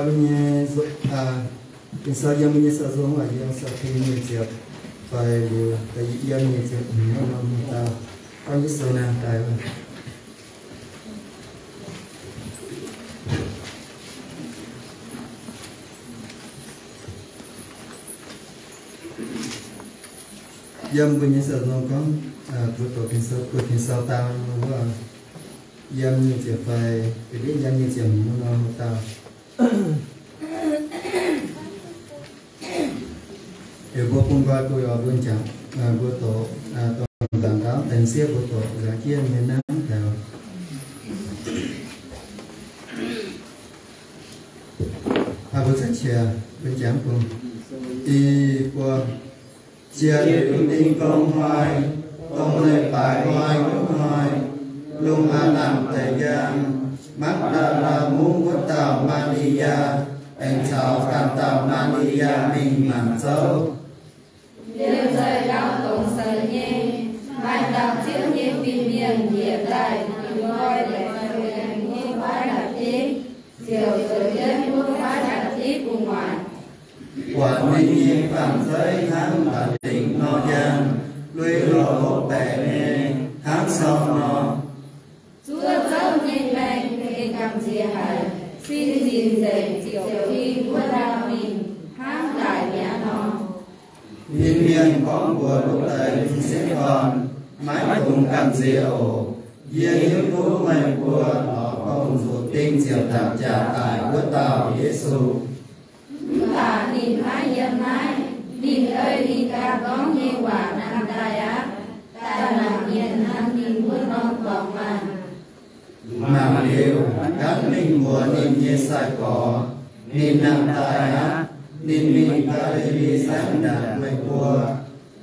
mbuo nyei, Ging-Sou yiem mbuo nyei Sou Zong waac, yiem Sou Ping nyic ziepc fai liuz da'yietv yiem nyic ziepc hmz wuov norm hmz dauh, gorngv Yesu naang daaih wuov. Yiem mbuo nyei Sou Zong gorngv, mbuo doqc Ging-Sou, doqc Ging-Sou dau wuov, yiem nyic ziepc fai, yiem nyic ziepc hmz wuov norm hmz dauh. Liuz mbuo bun nqoi bun oix mbuo jangx, mbuo doqc, dongh nzaangc ndaauv deix sieqv mbuo doqc nzaangc jienv nyei naaiv taux. Mbuo za'qiex mbuo jangx bun. Ih buo Jiex liuz ding gong hnoi, dongh leiz-baaix hnoi wuov hnoi, lungh aav lamh deix njang, Magv^ndaa^laa Mungv wuov dauh Maa^li^yaa, aengx caux ganh dauh Maa^li^yaa mingh maanc zouv. Liemh zeih gauh dongz seix nyei, maaih dauh Ziouv nyei fin-mienh njiec daaih nqoi laengz nyei wuov faix la'diqv, ziouc zoux jienv wuov faix la'diqv gu'nguaaic. Buatc ninh nyei baamh zeiv hnangv mbaac dingc nor njang, lui lorh hopv baeqc nyei hnangv sorng nor. Zuov zouv nyei maengh gengh gamh nziex haic, sin zinc nzengc ziouc fing wuov ndau mingh hnangv ndaaic mi'aqv nor. Fin-mienh gorngv mbuox wuov deix m'sieqv dorn, Maiv dungx gamh nziex oc. Yie hiuv duqv meih mbuo lorz gong-nzuqc ding ziepc nzaangc jaax daic wuov dauh Yesu. Mv baac ninh maiv yiem naaiv. Ninh ei ninh ganh gorngv nyei waac nangh daaih aqv. Daaih mangc mienh hnamv ninh wuov norm dorngx maah! Mangc liuz, gaanv mingh mbuox ninh nyei sai-gorx, Ninh nangh daaih aqv. Ninh mingh Gaa^li^li Saengv ndaangc meih mbuo.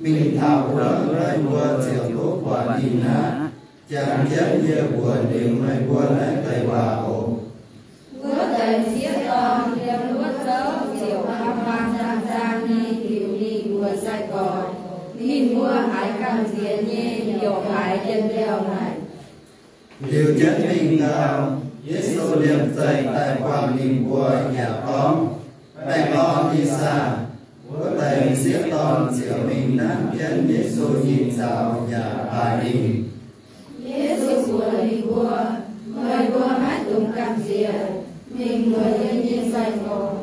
Mingh taux wuov, meih mbuo ziouc duqv buatc ninh aqv. Jangx jienv yie mbuox liuz meih mbuo naaiv deix waac oc. Wuov deix m'sieqv dorn yiem wuov zouv ziouc huaang-huaang nzang-nzang nyei liuz ninh mbuox sai-gorx, ninh mbuo haiz gamh nziex nyei heuc haiz njien-youh haic. Liuz jienv mingh ndau, Yesu liemh zeih daaih buangh ninh mbuo yaac gorngv, Baengh orn ih saah! Wuov deix m'sieqv dorn ziouc mingh nanv jienv Yesu nyei zaux yaac baaix ninh. Yesu mbuox ninh mbuo, Meih mbuo maiv dungx gamh nziex. Mingh mbuox yie nyei sai-gorx,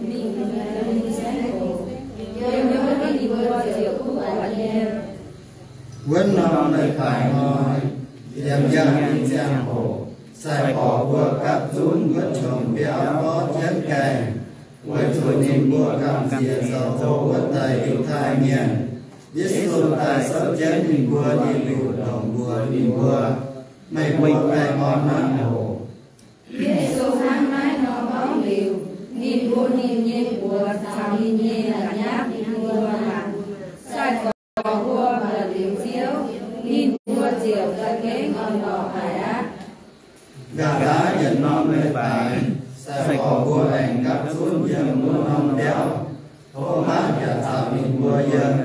ninh yiem yie nyei saengv oc. Yiem wuov ninh mbuo ziouc duqv buatc yie. Wuov norm leiz-baaix hnoi, yiem yangh ninh ziangh hoc, sai-gorx mbuo gapv zunv wuov qongx biauv borv jienv gaengh, weic zuqc ninh mbuo gamh nziex zoux hlo wuov deix Yiutai Mienh. Yesu daaih souv jienv ninh mbuo nyei nduqc longc mbuox ninh mbuo, Meih mbuo baengh orn aqv oc. Yesu hnangv naaiv nor gorngv liuz, ninh bun ninh nyei buoz caux ninh nyei la'nyapv ninh mbuo. Sai-gorx mbuo buatc liuz Ziouv, ninh mbuo ziouc za'gengh orn-lorqc haic aqv. Nqa'haav yietc norm leiz-baaix, sai-gorx mbuo aengx gapv zunv yiem wuov norm biauv. Tomatv yaac caux ninh mbuo yiem.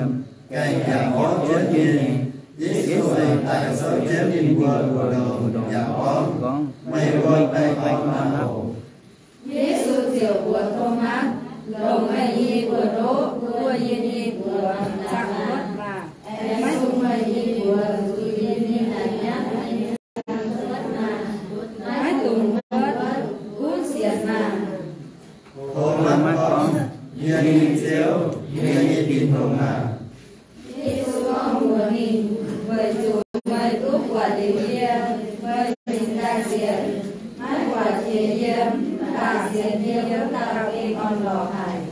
Gaengh yaac borv jienv nyei. Yesu aengx daaih souv jienv ninh mbuo nduqc longc yaac gorngv, Meih mbuo baengh orn aqv oc. Yesu ziouc mbuox Tomatv, Longc meih nyei buoz-ndoqv buo yie nyei buoz, zaangc wuotv maah! Aengx sung meih nyei buoz zuqc yie nyei la'nyapv nyei zaangc wuotv maah! Maiv dungx wuotv, gunv sienx maah! Tomatv gorngv, Yie nyei Ziouv, yie nyei Tin-Hungh aac! Yesu gorngv mbuox ninh, Weic zuqc meih duqv buatc liuz yie, meih cingx daaih sienx. Maiv buatc jiex yie mv baac sienx yie wuov dauh gengh orn-lorqc haic.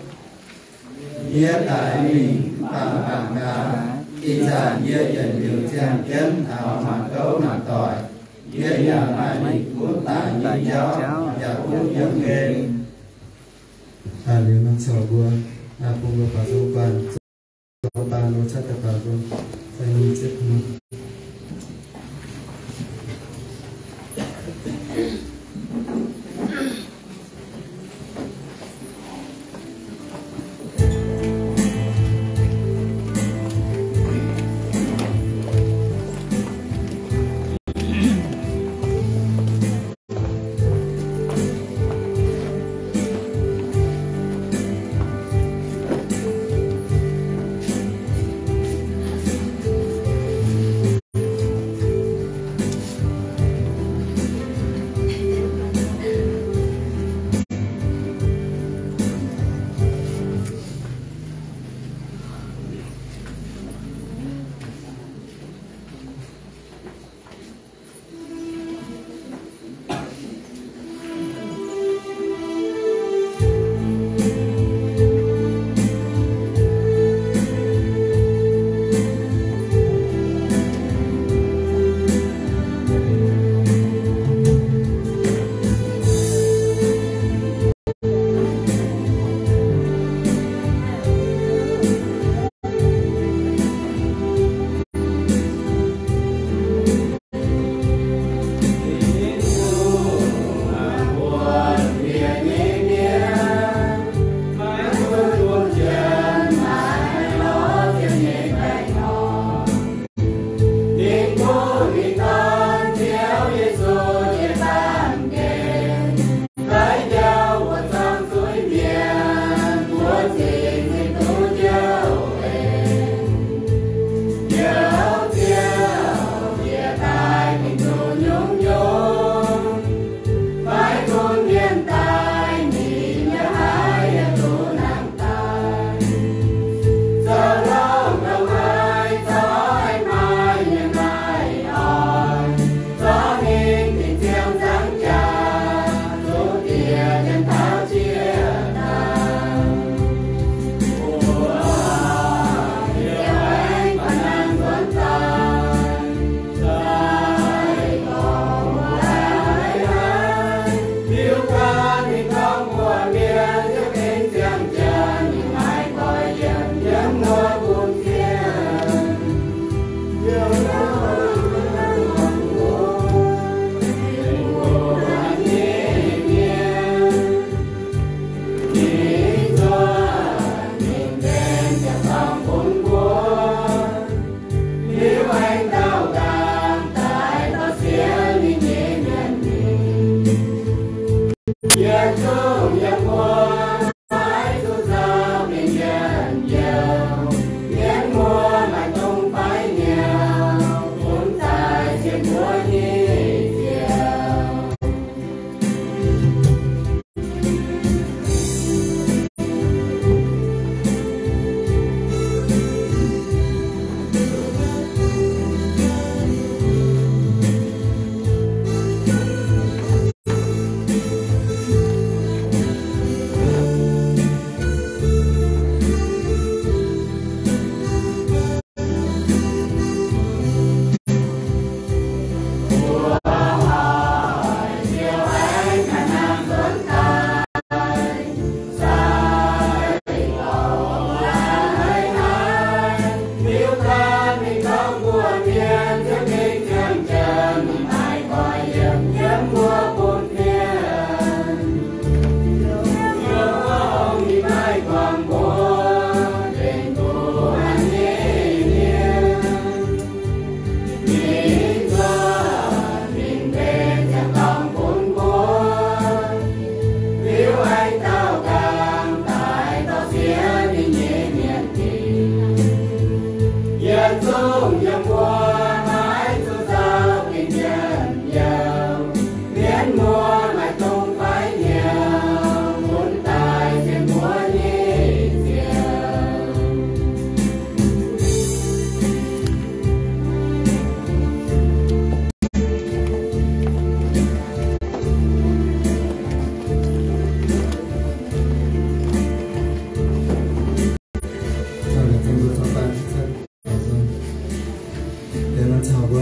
Yie daix mingh mv baac mangc gaax, ih zanc yie yietc liuz ziangh jienv taux maanc gouv maanc doic, yie yaac maaih mingh gunv daaih nyei jauv yaac gunv yiem nqemh. Liuz norm corc mbuo, bun mbuo baaux nzung baanh, baanh mbuo cuotv daaih baaux nzung, zai nyei ziepc hmz.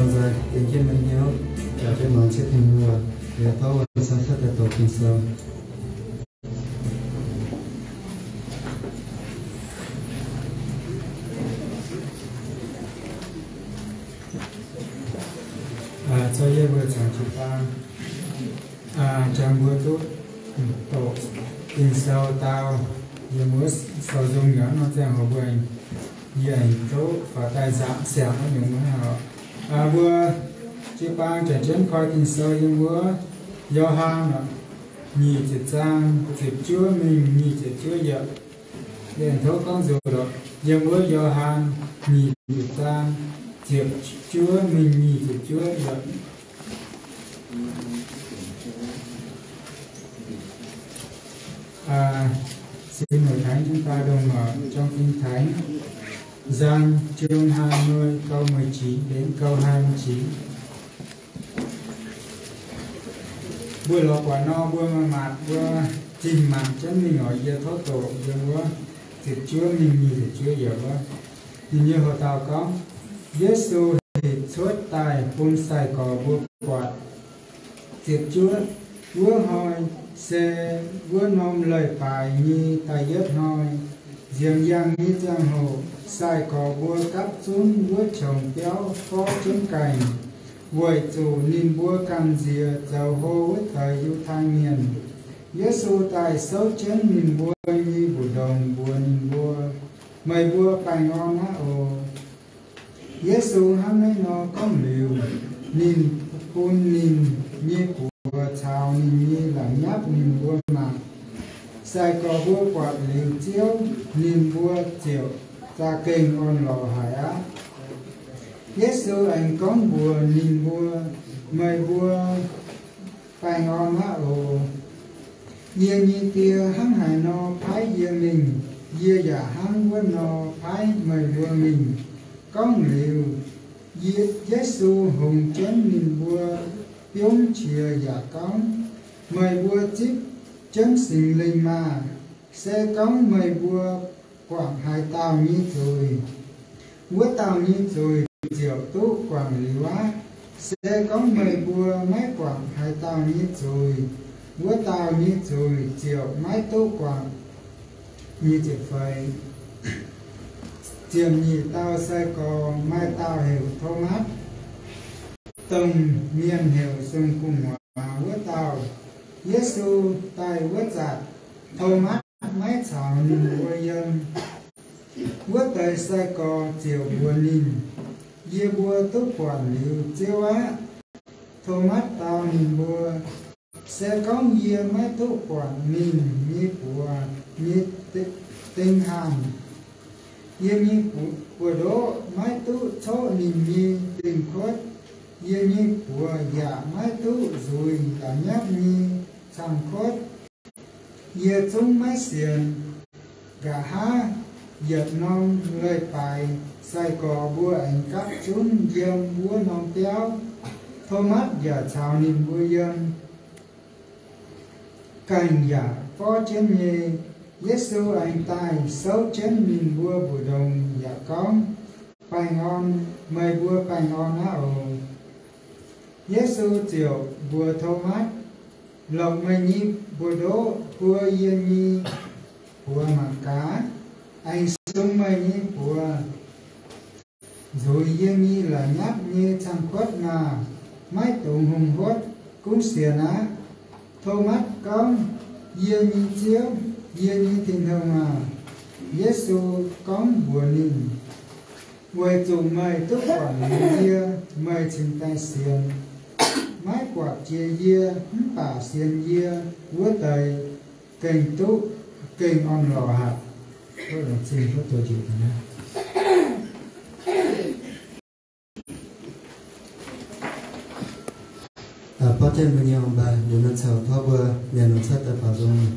nzai, dingc jienv mbuo nyei hnyouv, caux jienv muangx Ziouv Tin-Hungh waac, liuz tov wuov cang cuotv daaih doqc Ging-Sou. Aa, caux yie mbuo caux jiu-baang, aa, jangx mbuo duqv doqc Ging-Sou dau, yiem wuov sou nzung yaac nor ziangh hoc mbuo, yie aengx duqv faaux daaih nzaangc siangx wuov nyungc maiv oc. Aa, mbuo jiu-baang jangx jienv koi Ging-Sou yiem wuov Yo^han nyic ziepc zaang ziepc juov mingh nyic ziepc juov yiemc. Yie aengx tov gorngv nzunc lorqc, yiem wuov Yo^han nyic ziepc zaang ziepc juov mingh nyic ziepc juov yiemc. Aa, xin mbuo thánh chúng ta đồng mở trong Kinh Thánh, Giăng chương hai mươi câu mười chín đến câu hai mươi chín. Mbuo lorz buatc nor, mbuo maaih maatc, mbuo zinh maanc jienv mingh oc. Yie tov doqc yiem wuov ziepc juov mingh nyic ziepc juov yiemc wuov. Ninh nyei hoc dauh gorngv, Yesu hec cuotv daaih bun sai-gorx mbuo buatc. Ziepc juov, wuov hnoi se wuov norm leiz-baaix nyei da'yietv hnoi. Nziemx yangh nyei ziangh hoc, sai-gorx mbuo gapv zunv wuov qongx biauv forv jienv gaengh, weic zuqc ninh mbuo gamh nziex zoux hlo wuov deix Yiutai Mienh. Yesu daaih souv jienv ninh mbuo nyei mbu'ndongx mbuox ninh mbuo, Meih mbuo baengh orn aqv oc. Yesu hnangv naaiv nor gorngv liuz, ninh bun ninh nyei buoz caux ninh nyei la'nyapv ninh mbuo mangc. Sai-gorx mbuo buatc liuz Ziouv, ninh mbuo ziouc za'gengh orn-lorqc haic aqv. Yesu aengx gorngv mbuox ninh mbuo, Meih mbuo baengh orn aqv oc. Yie nyei Die hnangv haaix nor paaiv yie mingh, yie yaac hnangv wuov nor paaiv meih mbuo mingh. Gorngv liuz, Ye- Yesu hungx jienv ninh mbuo biomv qiex yaac gorngv, Meih mbuo zipv jienv Singx Lingh maah! Se gorngv meih mbuo guangc haaix dauh nyei zuiz, wuov dauh nyei zuiz ziouc duqv guangc liuz aqv. Se gorngv meih mbuo maiv guangc haaix dauh nyei zuiz, wuov dauh nyei zuiz ziouc maiv duqv guangc. Ziepc nyeic dauh sai-gorx maaih dauh heuc Tomatv, dongh mienh heuc Sung Gu'nguaaz wuov dauh. Yesu daaih wuov zanc, Tomatv maiv caux ninh mbuo yiem. Wuov deix sai-gorx ziouc mbuox ninh, Yie mbuo duqv buatc liuz Ziouv aqv. Tomatv dau ninh mbuo, Se gorngv yie maiv duqv buatc ninh nyei buoz nyei deng haanh, yie nyei buoz-ndoqv maiv duqv coqv ninh nyei dingh kuotv, yie nyei buoz yaac maiv duqv nzuiz la'nyapv nyei cang-kuotv, yie zungv maiv sienx. Nqa'haav yietc norm leiz-baaix sai-gorx mbuo aengx gapv zunv yiem wuov norm biauv. Tomatv yaac caux ninh mbuo yiem. Gaengh yaac forv jienv nyei. Yesu aengx daaih souv jienv ninh mbuo mbu'ndongx yaac gorngv, Baengh orn, meih mbuo baengh orn aqv oc. Yesu ziouc mbuox Tomatv, Longc meih nyei buoz-ndoqv buo yie nyei buoz mangc gaax. Aengx sung meih nyei buoz nzuiz yie nyei la'nyapv nyei cang-kuotv maah! Maiv dungx hungh huotv, gunv sienx aqv. Tomatv gorngv, Yie nyei Ziouv, yie nyei Tin-Hungh aah! Yesu gorngv mbuox ninh, Weic zuqc meih duqv buatc liuz yie, meih cingx daaih sienx. Maiv buatc jiex yie mv baac sienx yie wuov deix gengh duqv, gengh orn-lorqc haic. Aa, baav jienv mbuo nyei ong-baaix, liuz nor caux tov mbuo mienh nor cuotv daaih baaux nzung.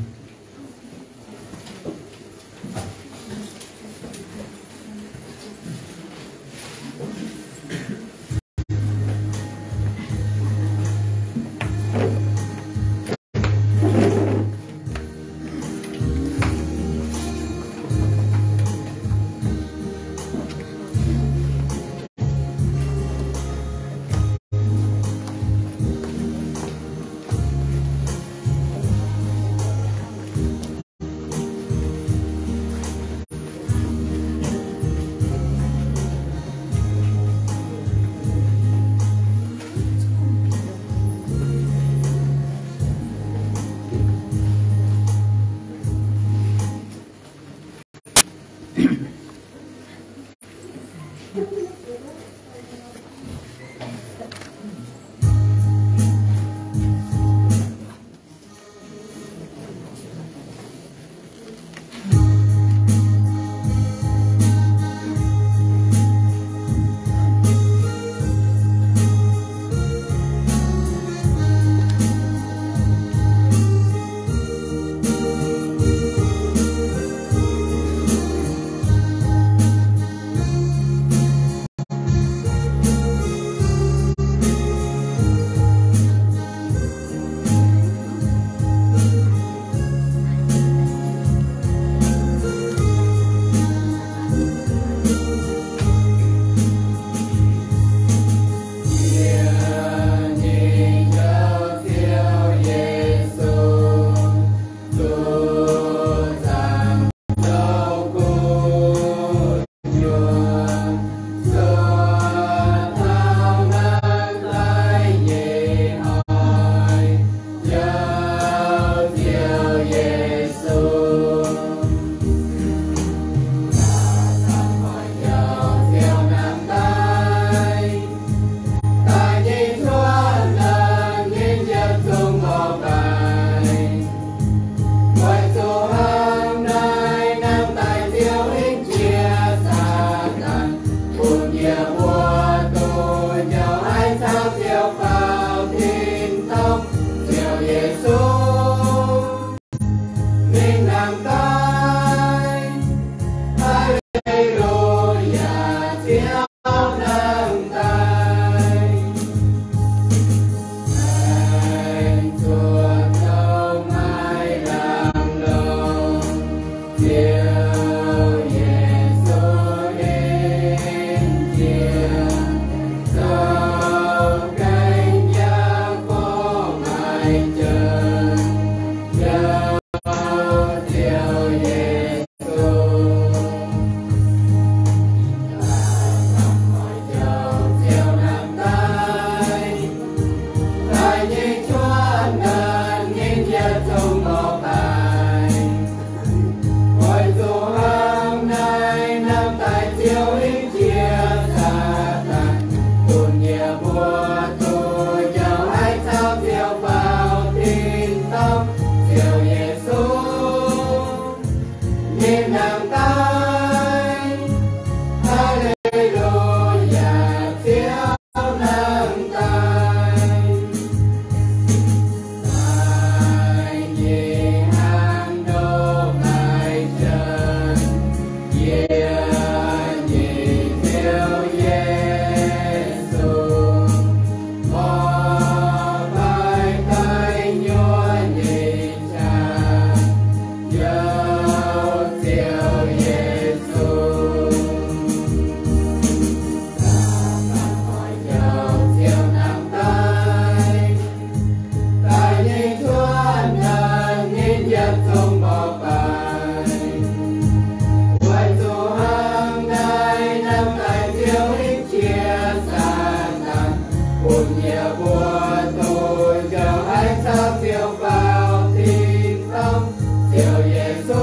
bun yie mbuo duqv njoux haaix caux Ziouv faaux tin-dorngh, Ziouv Yesu,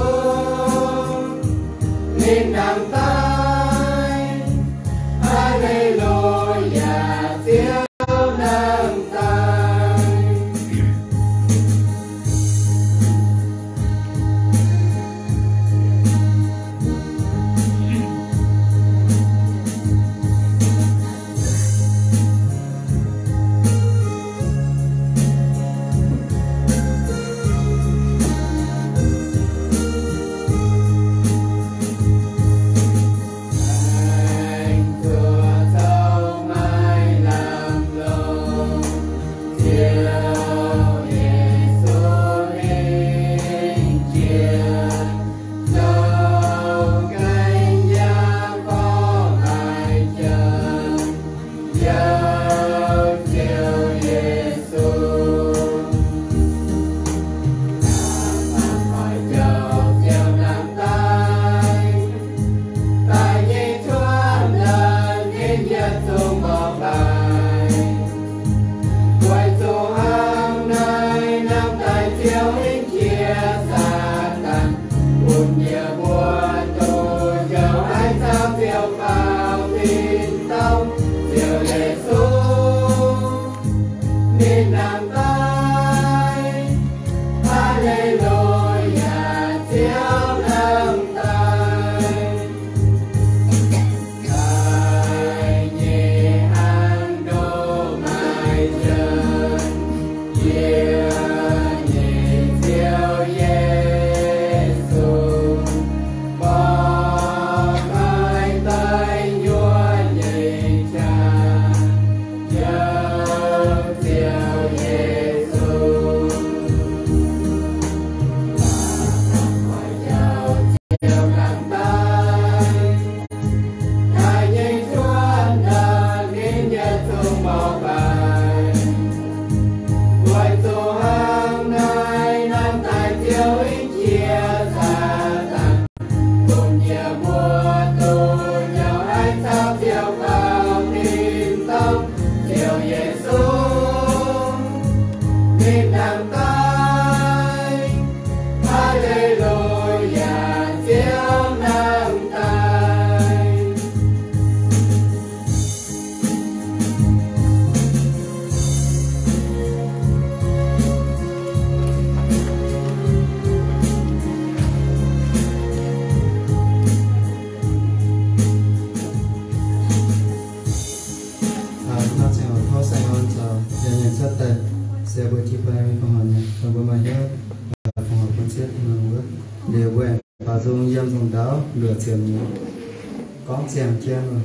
ninh nangh daaih. Haa^le^lu^yaa, Ziouv nangh daaih. Weic zuqc hnangv naaiv nangh daaih Ziouv hingh qiex Saadaan, bun yie mbuo duqv njoux haaix caux Ziouv faaux tin-dorngh, Ziouv Yesu, ninh nangh daaih. Haa^le^lu^yaa, Ziouv nangh daaih. Daaih nyei hnangv ndoh maaih jien, yie nyei Ziouv Yesu, mborqv maaih daaih nyuonh nyei qaqv, Ziouv, Ziouv Yesu. Ziouv nangh daaih, daaih nyei juonh daaih ninh yietc zungv mborqv baac. Weic zuqc hnangv naaiv nangh daaih Ziouv hingh qiex Saadaan, bun yie mbuo duqv njoux haaix caux Ziouv faaux tin-dorngh, Ziouv Yesu, ninh nangh daaih. Haa^le^lu^yaa, Ziouv nangh daaih. Aa, hnangv ziangh hoc tov saeng orn caux nyanc nyanc cuotv daaih, se mbuo jiu-baang mingh fongc horc nyei, dongh mbuo maaih hnyouv fongc horc bun cietv wuov. Liuz mbuo aengx baaux nzung yiem nzungh ndau luoqc ziepc nyeic, gorngv ziangh jienv oc.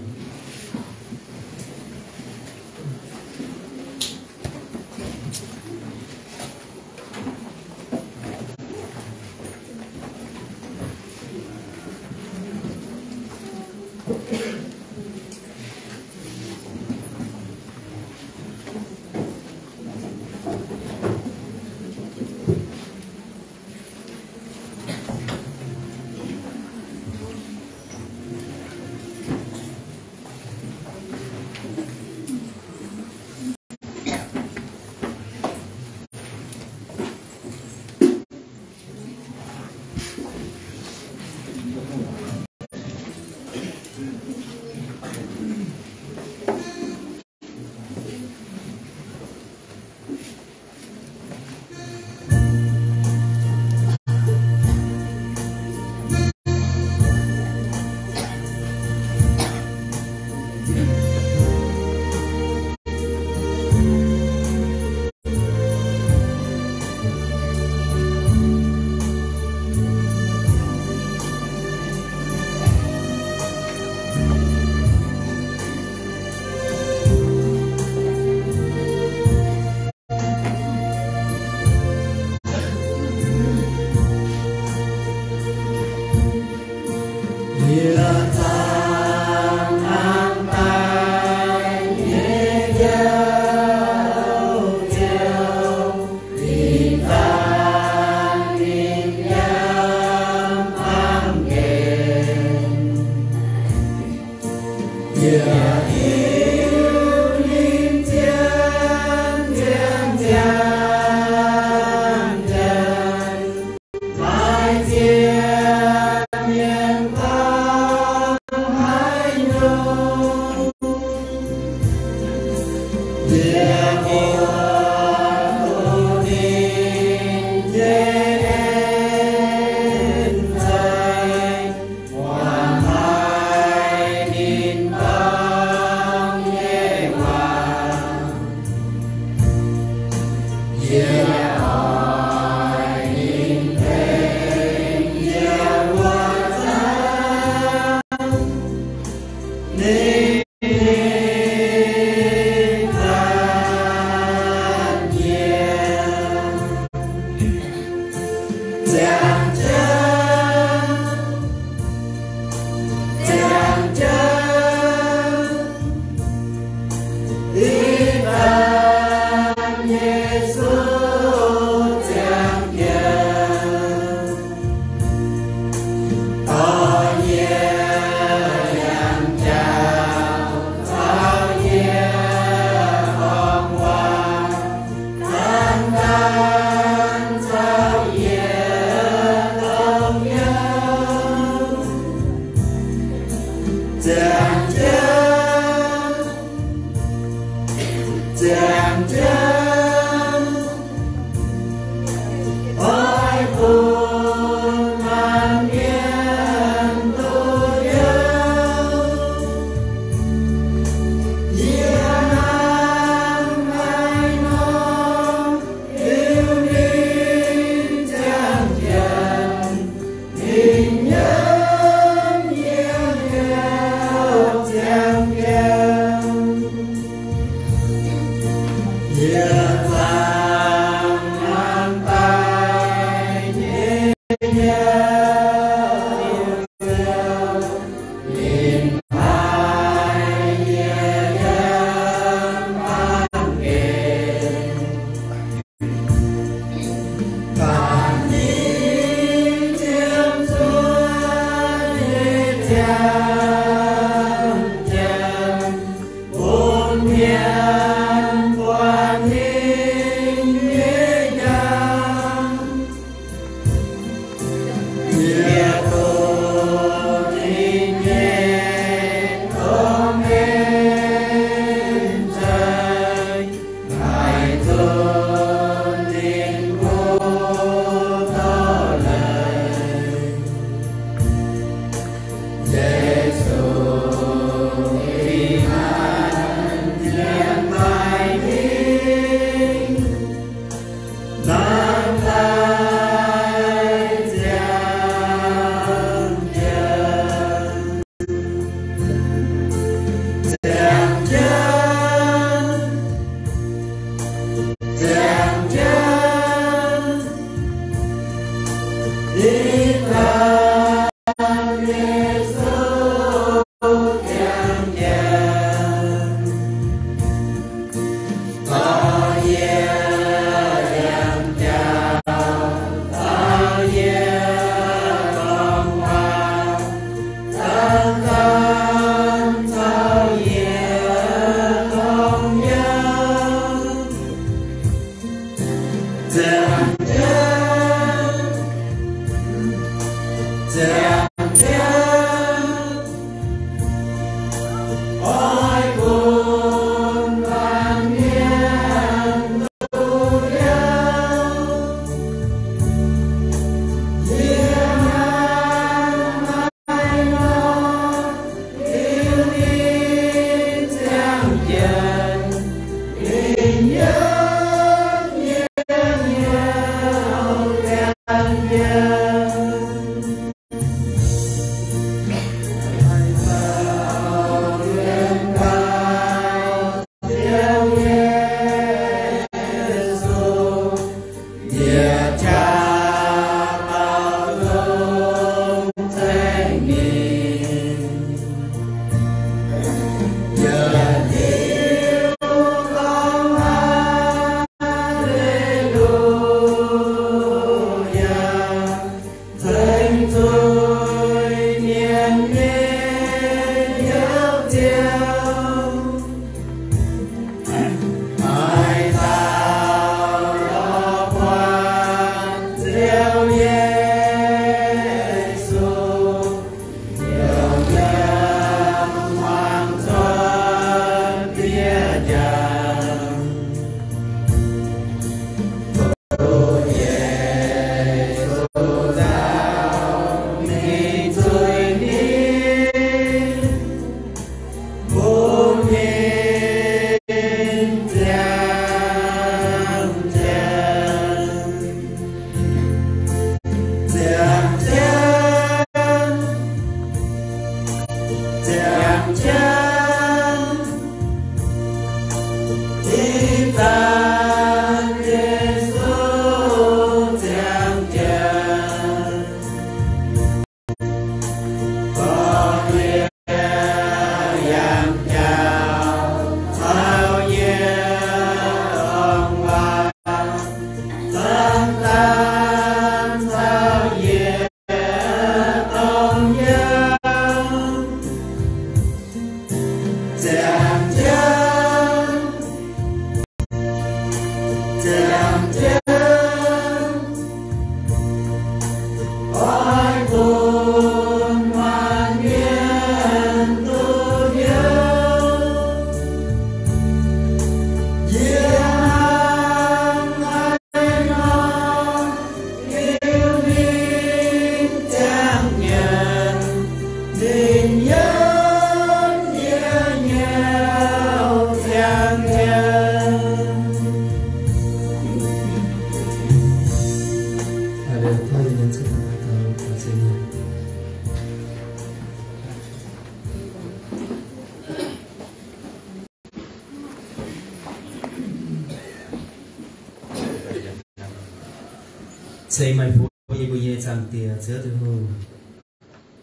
Ceng meih mbuo, yie mbuo nyei Zaangc Diex, Ziouv Tin-Hungh.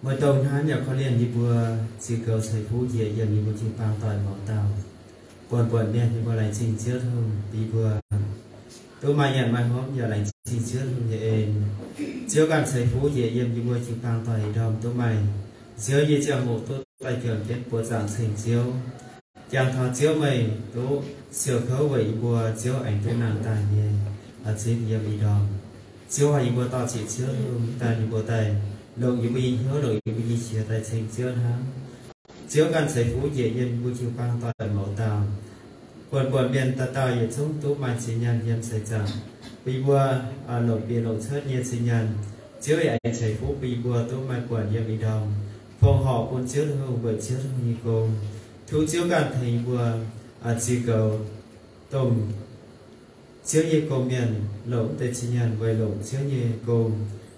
Meih dongh hnamv yaac korv-lienh yie mbuo, ziux goux ceix fuqv njiec yiem yie mbuo jiu-baang doic mouz dauh. Buonc buonc mienh yie mbuo laengz zingh Ziouv Tin-Hungh bun yie mbuo. Duqv maaih nyanc maaih hopv yaac laengz zingh Ziouv Tin-Hungh nyei en. Ziouv ganh ceix fuqv njiec yiem yie mbuo jiu-baang doic ih ndorm duqv maaih Ziouv nyei ziangh hoc duqv daaih juangc jienv buoz zaangc ceng Ziouv. Jangx taux Ziouv meih duqv siou kouv weic yie mbuo, Ziouv aengx duqv nangh daaih nyei, a'zipv yiem ih ndorm. Ziouv aac, yie mbuo dor-ziec Ziouv Tin-Hungh daaih, yie mbuo daaih longc yie mbuo nyei hnyouv, longc yie mbuo nyei qiex daaih ceng Ziouv hnangv. Ziouv ganh ceix fuqv njiec yiem yie mbuo jiu-baang doic mouz dauh. Buonc buonc mienh dauh dauh yietc zungv duqv maaih zinh nyaanh yiem seix zaangc, bun yie mbuo longc bieqc longc cuotv nyei zinh nyaanh. Ziouv yaac aengx ceix fuqv bun yie mbuo duqv maaih buonc yiem ih ndorm fongc horc bun Ziouv Tin-Hungh weic Ziouv Tin-Hungh nyei gong. Tov Ziouv ganh tengx yie mbuo ziux goux dongh Ziouv nyei gong-mienh, longc wuov deix zinh nyaanh weic longc Ziouv nyei gong,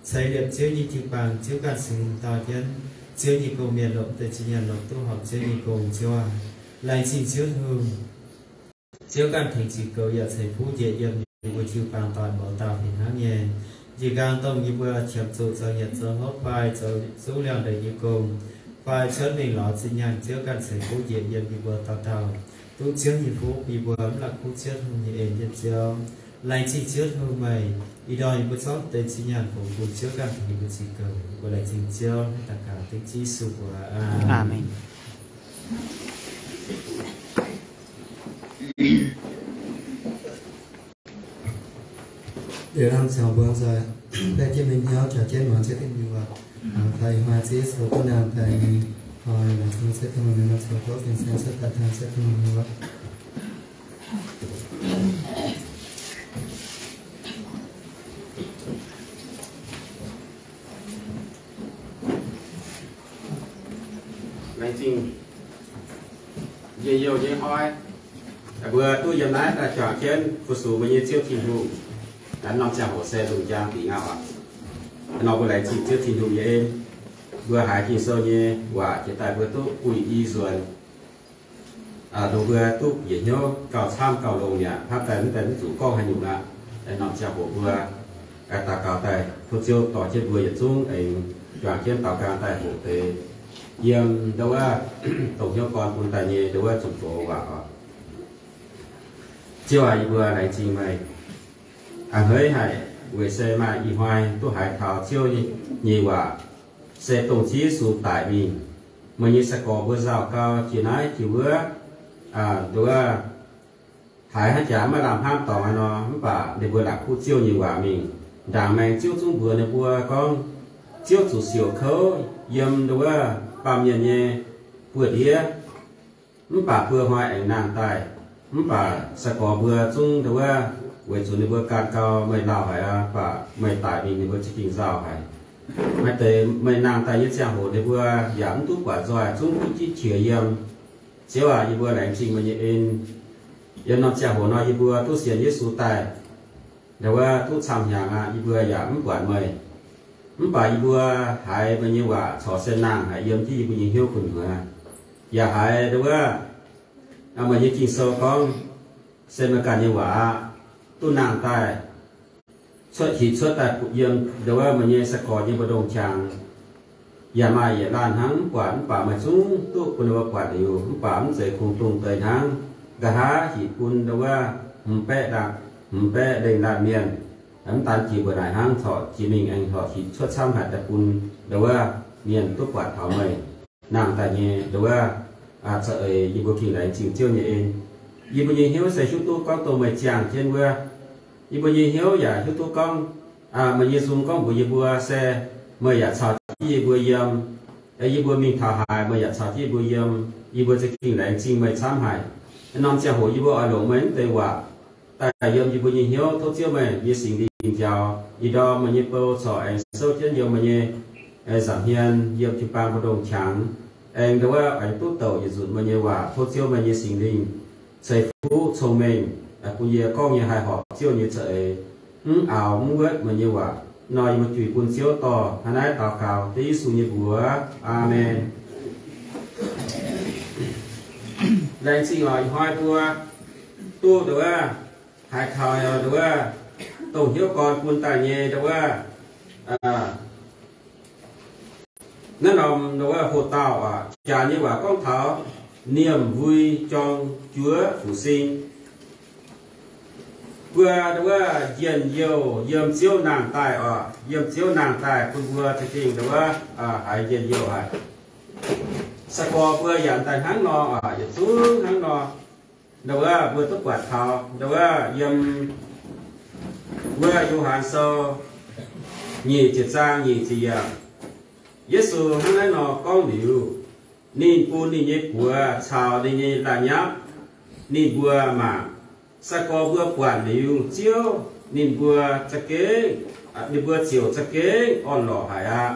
ceix liepc Ziouv nyei jiu-baang. Ziouv ganh singx dau jienv Ziouv nyei gong-mienh longc wuov deix zinh nyaanh longc duqv horpc Ziouv nyei gong. Ziouv aac, laengz zingh Ziouv Tin-Hungh. Ziouv ganh tengx ziux goux yaac ceix fuqv njiec yiem yie mbuo jiu-baang doic mouz dauh fih hnangv nyei. Njiec nqaang dongh yie mbuo qiemx zuqc zoux nyanc zoux hopv fai zoux zungv liangx-ndeic nyei gong, fai cuotv mingh lorz zinh nyaanh, Ziouv ganh ceix fuqv njiec yiem yie mbuo dauh dauh. Duqv Ziouv nyei fuqv, yie mbuo mv la'kuqv Ziouv Tin-Hungh nyei en jienv Ziouv. Laengz zingh Ziouv Tin-Hungh meih, ih ndorm yie mbuo zorqv deix zinh nyaanh fongx bun Ziouv ganh tengx yie mbuo ziux goux. Yie mbuo laengz zingh Ziouv, daux gaux dengv Ziouv Yesu mbuox. Aamen. Liuz hnamv caux mbuo nzoih baeqv jienv mingh hnyouv jaax jienv muangx Ziouv Tin-Hungh nyei waac. Taux ih hnoi Ziouv Yesu duqv nangh daaih nyei hnoi, laengz zingh Ziouv Tin-Hungh nyei nor caux tov fin-saeng cuotv daaih hnamv Ziouv Tin-Hungh nyei waac. Laengz zingh njien-youh nyei hnoi, mbuo duqv yiem naaiv daaih juangc jienv fu-sux mbuo nyei Ziouv Tin-Hungh. Naaiv norm ziangh hoc se lungh njang dingc aqv oc. Nor mbuo laengz zingh Ziouv Tin-Hungh nyei en. Mbuo haiz Ging-Sou nyei waac jiex daaih mbuo duqv buih i nzuonx. Dongh mbuo duqv njiec hnyouv gauh camv gauh longx mi'aqv, hnamv daaih mv daaih mv zuqc gorngv haaix nyungc aqv. Norm ziangh hoc mbuo daux gaux daaih, tov Ziouv dorh jienv mbuo yietc zungv aengx juangc jienv daaux nqaang daaih hoqc deix yiem ndau wuov dongh hnyouv gorn bun daaih nyei ndau wuov zuqc gox waac oc. Ziouv aac, yie mbuo laengz zingh meih a'hneiv haic, weic se maaih ih hnoi duqv haiz taux Ziouv nyei waac, se dongh Ziouv Yesu daic mingh. Meih nyei sai-gorx mbuo nzauh gau jiex naaiv jiex wuov, ndau wuov, haiz hnangv jaax maiv lamh hnamv dorngx aqv nor, mv baac ninh mbuo la'kuqv Ziouv nyei waac mingh. Ndaangc maengx Ziouv zungv mbuox ninh mbuo gorngv, Ziouv zuqc siouc kouv yiem ndau wuov baamh mienh nyei buoz-ndiev, mv baac buo hnoi aengx nangh daaih. Mv baac sai-gorx mbuo zungv ndau wuov, weic zuqc ninh mbuo gan gau meih lauh haic aqv, baac meih daic mingh ninh mbuo za'gengh nzauh haic. Maaih deix meih nangh daaih nyei ziangh hoc ninh mbuo yaac mv duqv buatc nzoih, zungv duqv jiv qiex yiem. Ziouv aac, yie mbuo laengz zingh meih nyei en. Yiem norm ziangh hoc nor yie mbuo duqv sienx Yesu daaih, ndau wuov duqv camv hnyangx aqv, yie mbuo yaac mv buatc meih. Mv baac yie mbuo haiz meih nyei waac corc se nangh haic yiem jienv yie mbuo nyei hnyouv gu'nyuoz. Yaac haiz ndau wuov meih nyei Ging-Sou gorngv, se meih ganh nyei waac aqv, duqv nangh daaih, cuotv hinc cuotv daaih yiem ndau wuov meih nyei sai-gorx nyei mbu'ndongx qangx. Yaac maaih yietc laanh hnangv mv buatc, mv baac meih zungv duqv bun ninh mbuo buatc liuz, mv baac mv zeiz kungx dongh deix hnangv. Nqa'haav hinc bun ndau wuov hmz baeqv laanh, hmz baeqv lengh laanh mienh. Mv daan jiex mbuo naaic hnangv, corc jiex mingh aengx horc hinc cuotv camv haic daaih bun ndau wuov mienh duqv buatc taux meih nangh daaih nyei ndau wuov za'eix. Yie mbuo gengh laengz zingh Ziouv nyei en. Yie mbuo nyei hnyouv se hiuv duqv gorngv dongh meih ziangh jienv wuov, Yie mbuo nyei hnyouv yaac hiuv duqv gorngv, meih nyei nzung gorngv mbuox yie mbuo se meih yaac caux jienv yie mbuo yiem. Yie mbuo mingh taux haaix, meih yaac caux jienv yie mbuo yiem. Yie mbuo za'gengh laengz zingh meih camv haic. Norm ziangh hoc yie mbuo oix longc meih mv deix waac daaih yiem yie mbuo nyei hnyouv. Tov Ziouv meih nyei Singx Lingh njaaux ih ndorm meih nyei bou corc aengx souv jienv yiem meih nyei nza'hmien, yiem jiu-baang mbu'ndongx qangx, aengx ndongc wuov oix duqv douc yietc nzunc meih nyei waac. Tov Ziouv meih nyei Singx Lingh ceix fuqv cong-mengh bun yie gorngv nyei haih horpc Ziouv nyei za'eix, mv aaux mv wuotv meih nyei waac. Nor yie mbuo juix bun Ziouv dorh hnangv naaiv daux gaux dengv Yesu nyei mbuox. Aamen. Laengz zingh oc, ih hnoi mbuo duqv ndongc wuov haiz taux ndongc wuov dongh hnyouv gorn bun daaih nyei ndongc wuov naaiv norm ndongc wuov hoc dauh oc, jaax nyei waac gorngv taux Niemh Vui Jorng Juoz Fuc Sing. Mbuo ndongc wuov njien-youh yiem Ziouv nangh daaih oc, yiem Ziouv nangh daaih bun mbuo za'gengh ndongc wuov haiz njien-youh haic. Sai-gorx mbuo yaac daaih hnangv nor oc, yietc zungv hnangv nor. Ndongc wuov mbuo duqv buatc taux ndongc wuov yiem wuov Yo^han Sou nyic ziepc zaang nyic ziepc yiemc, Yesu hnangv naaiv nor gorngv liuz, ninh bun ninh nyei buoz caux ninh nyei laanh nyapv ninh mbuo mangc. Sai-gorx mbuo buatc liuz Ziouv, ninh mbuo za'gengh, ninh mbuo ziouc za'gengh orn-lorqc haic aqv.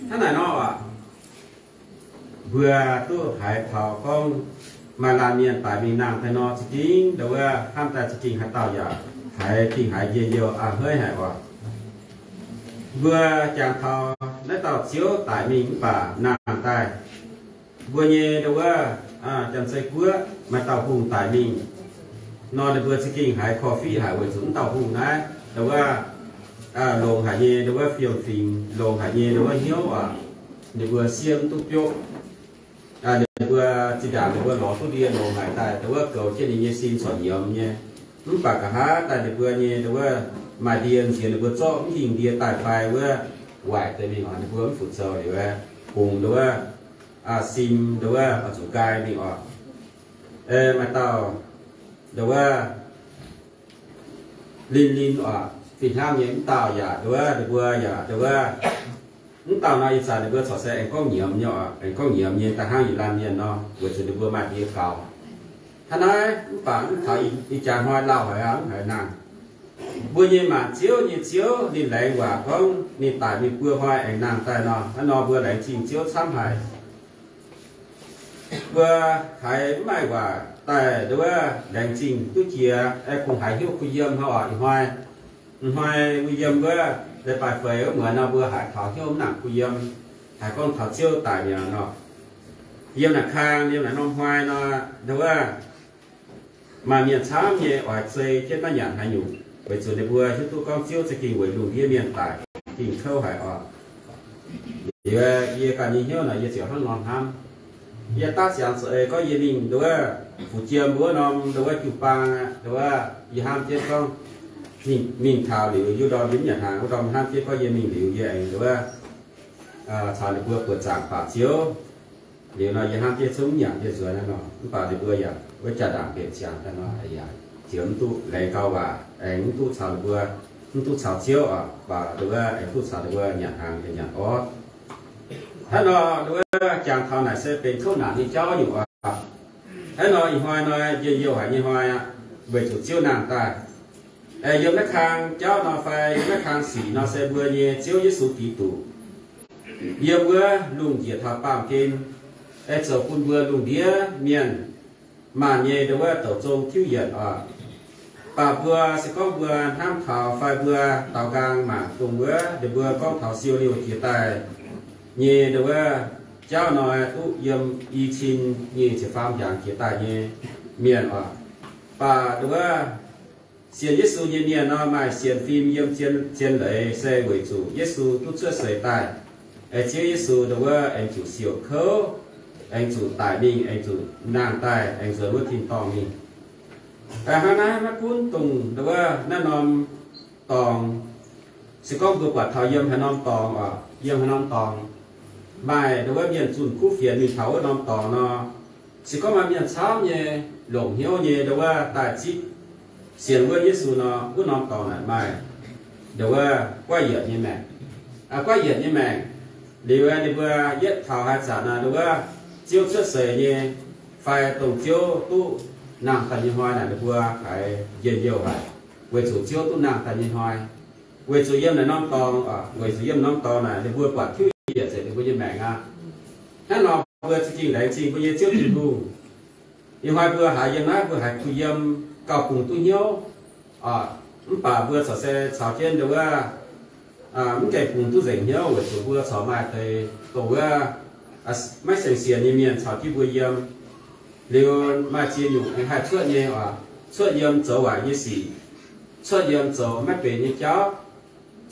Hnangv naaiv nor aac, mbuo duqv haiz taux gorngv maaih laanh mienh daic mingh nangh daaih nor, za'gengh ndongc wuov hnamv daaih za'gengh haaix dauh yaac haiz dingh haiz njien-youh a'hneiv haic oc. Mbuo jangx taux naaiv dauh Ziouv daic mingh mv baac nangh daaih, mbuo nyei ndongc wuov Janx-Zei Guoqv maaih dauh hungh daic mingh nor, ninh mbuo za'gengh haiz korv-fiqv haic weic zuqc mv dauh hungh naaiv ndongc wuov longx haic nyei ndongc wuov fiem-fingx, longx haic nyei ndongc wuov hnyouv aac, ninh mbuo siev mv duqv biopv. Ninh mbuo zinh ndaangc ninh mbuo lorz duqv ndie longx haic daaih, ndongc wuov goux jienv ninh nyei sin corc nyiemz nyei. Mv baac nqa'haav daaih ninh mbuo nyei ndongc wuov maaih ndie nziex ninh mbuo zorqv mv hingh ndie daaih fai wuov waaic deix mingh oc, ninh mbuo mv fu'zoux liuz aeqv, bungx ndongc wuov sim ndongc wuov oix zuqc nqaai mingh oc. Maaih dauh ndongc wuov linh linh oc, fih hnangv nyei mv dauh yaac ndongc wuov, ninh mbuo yaac ndongc wuov, mv dauh nor ih zanc ninh mbuo corc se aengx gorngv nyiemz nyei oc, aengx gorngv nyiemz nyei da'hnangv yietc laanh mienh nor, weic zuqc ninh mbuo maaih ndie gaux. Hnangv naaiv mv baac mv taux ih jaax hnoi lauh haic aqv, mv haiz nangh. Mbuo nyei maanc Ziouv nyei Ziouv ninh laengz waac gorngv ninh daic mingh buo hnoi aengx nangh daaih nor, hnangv nor mbuo laengz zingh Ziouv camv haic. Mbuo haiz mv maaih waac daaih ndongc wuov laengz zingh duqv jiex, aengx kungx haiz hnyouv kuh yiem hnangv oc. Ih hnoi, ih hnoi mbuo yiem wuov leiz-baaix feix wuov muonz nor, mbuo haiz taux hnyouv mv nangc kuh yiem, haiz gorngv taux Ziouv daic mi'aqv nor. Yiem naaic kang, yiem naaic norm hnoi nor, ndongc wuov maaih mienh camv nyei oix zei jienv maiv nyanc haaix nyungc, weic zuqc ninh mbuo hiuv duqv gorngv Ziouv za'gengh weic lungh ndiev mienh daic, gengh kouv haic oc. Liuz yie ganh nyei hnyouv naaic yie ziouc hnangv nor hnamv. Yie daav ziangx za'eix gorngv yie mingh ndongc wuov fu jiem wuov norm ndongc wuov jiu-baang aqv, ndongc wuov yie hnamv jienv gorngv mingh taux liuz, yie ndorm yie mv nyanc hnaangx wuov ndorm hnamv jienv gorngv yie mingh liuz yie aengx ndongc wuov caux ninh mbuo buoqc zaangc baac Ziouv. Liuz nor yie hnamv jienv zungv mv nyanc yie nzuonx naaiv nor, mv baac ninh mbuo yaac wuov jaa-ndaangc mbenc ziangx daaih nor, yaac ziex mv duqv laengz gau waac, aengx mv duqv caux ninh mbuo, mv duqv caux Ziouv oc, baac ndongc wuov aengx duqv caux ninh mbuo nyanc hnaangx yaac nyanc orv. Hnangv nor ndongc wuov jangx taux naaic se benx kouv naanc nyei jauv nyungc oc. Hnangv nor ih hnoi nor njien-youh haic nyei hnoi aqv, weic zuqc Ziouv nangh daaih. Yiem naaiv kang jauv nor fai yiem naaiv kang sic nor se mbuo nyei Ziouv Yesu Giduc yiem wuov lungh njiec taux baamh gen, zoux bun mbuo lungh ndiev mienh maanh nyei ndongc wuov douc zong tiuv yienc oc. Baac mbuo se gorngv mbuo hnamv taux fai mbuo daaux nqaang mangc dongh wuov ninh mbuo gorngv taux siou liouh jiex daaih nyei ndongc wuov jauv nor, duqv yiem i cin nyic ziepc faam hnyangx jiex daaih nyei mienh oc. Baac ndongc wuov sienx Yesu nyei mienh nor maaih sienx fim yiem zien, zien leiz se weic zuqc Yesu duqv cuotv seix daaih. Aengx Ziouv Yesu ndongc wuov aengx zuqc siouc kouv, aengx zuqc daic mingh, aengx zuqc nangh daaih, aengx nzuonx wuov tin-dorngh mingh. Hnangv naaiv maiv gunv dongh ndongc wuov naaiv norm dorngx, se gorngv mbuo buatc taux yiem haaix norm dorngx oc, yiem haaix norm dorngx maaih ndongc wuov mienh zunh kuv fienx mingh taux wuov norm dorngx nor, se gorngv maaih mienh camv nyei longc hnyouv nyei ndongc wuov daaih zipv sienx wuov Yesu nor, wuov norm dorngx naaic maaih ndongc wuov guaiv yietc nyei maengc. Guaiv yietc nyei maengc liuz, ninh mbuo yietv taux haaix zanc naaic, ndongc wuov Ziouv cuotv seix nyei, fai dongh Ziouv duqv nangh daaih nyei hnoi naaic, ninh mbuo haiz njien-youh haic, weic zuqc Ziouv duqv nangh daaih nyei hnoi. Weic zuqc yiem naaic norm dorngx, weic zuqc yiem norm dorngx naaic ninh mbuo buatc tiuv yietc nzengc ninh mbuo nyei maengc aqv. Hnangv nor mbuo za'gengh laengz zingh mbuo nyei Ziouv Tin-Hungh. Ih hnoi mbuo haiz yiem naaiv mbuo haiz kuh yiem gauh bungx duqv hnyouv, mv baac mbuo corc se caux jienv ndongc wuov mv gaengh bungx duqv nzengc hnyouv weic zuqc mbuo corc maaih deix dongh wuov maiv sienx sienx nyei mienh caux jienv mbuo yiem. Liuz maaih ziex nyungc aengx haih cuotv nyei oc, cuotv yiem zoux waaic nyei sic, cuotv yiem zoux maiv benx nyei jauv,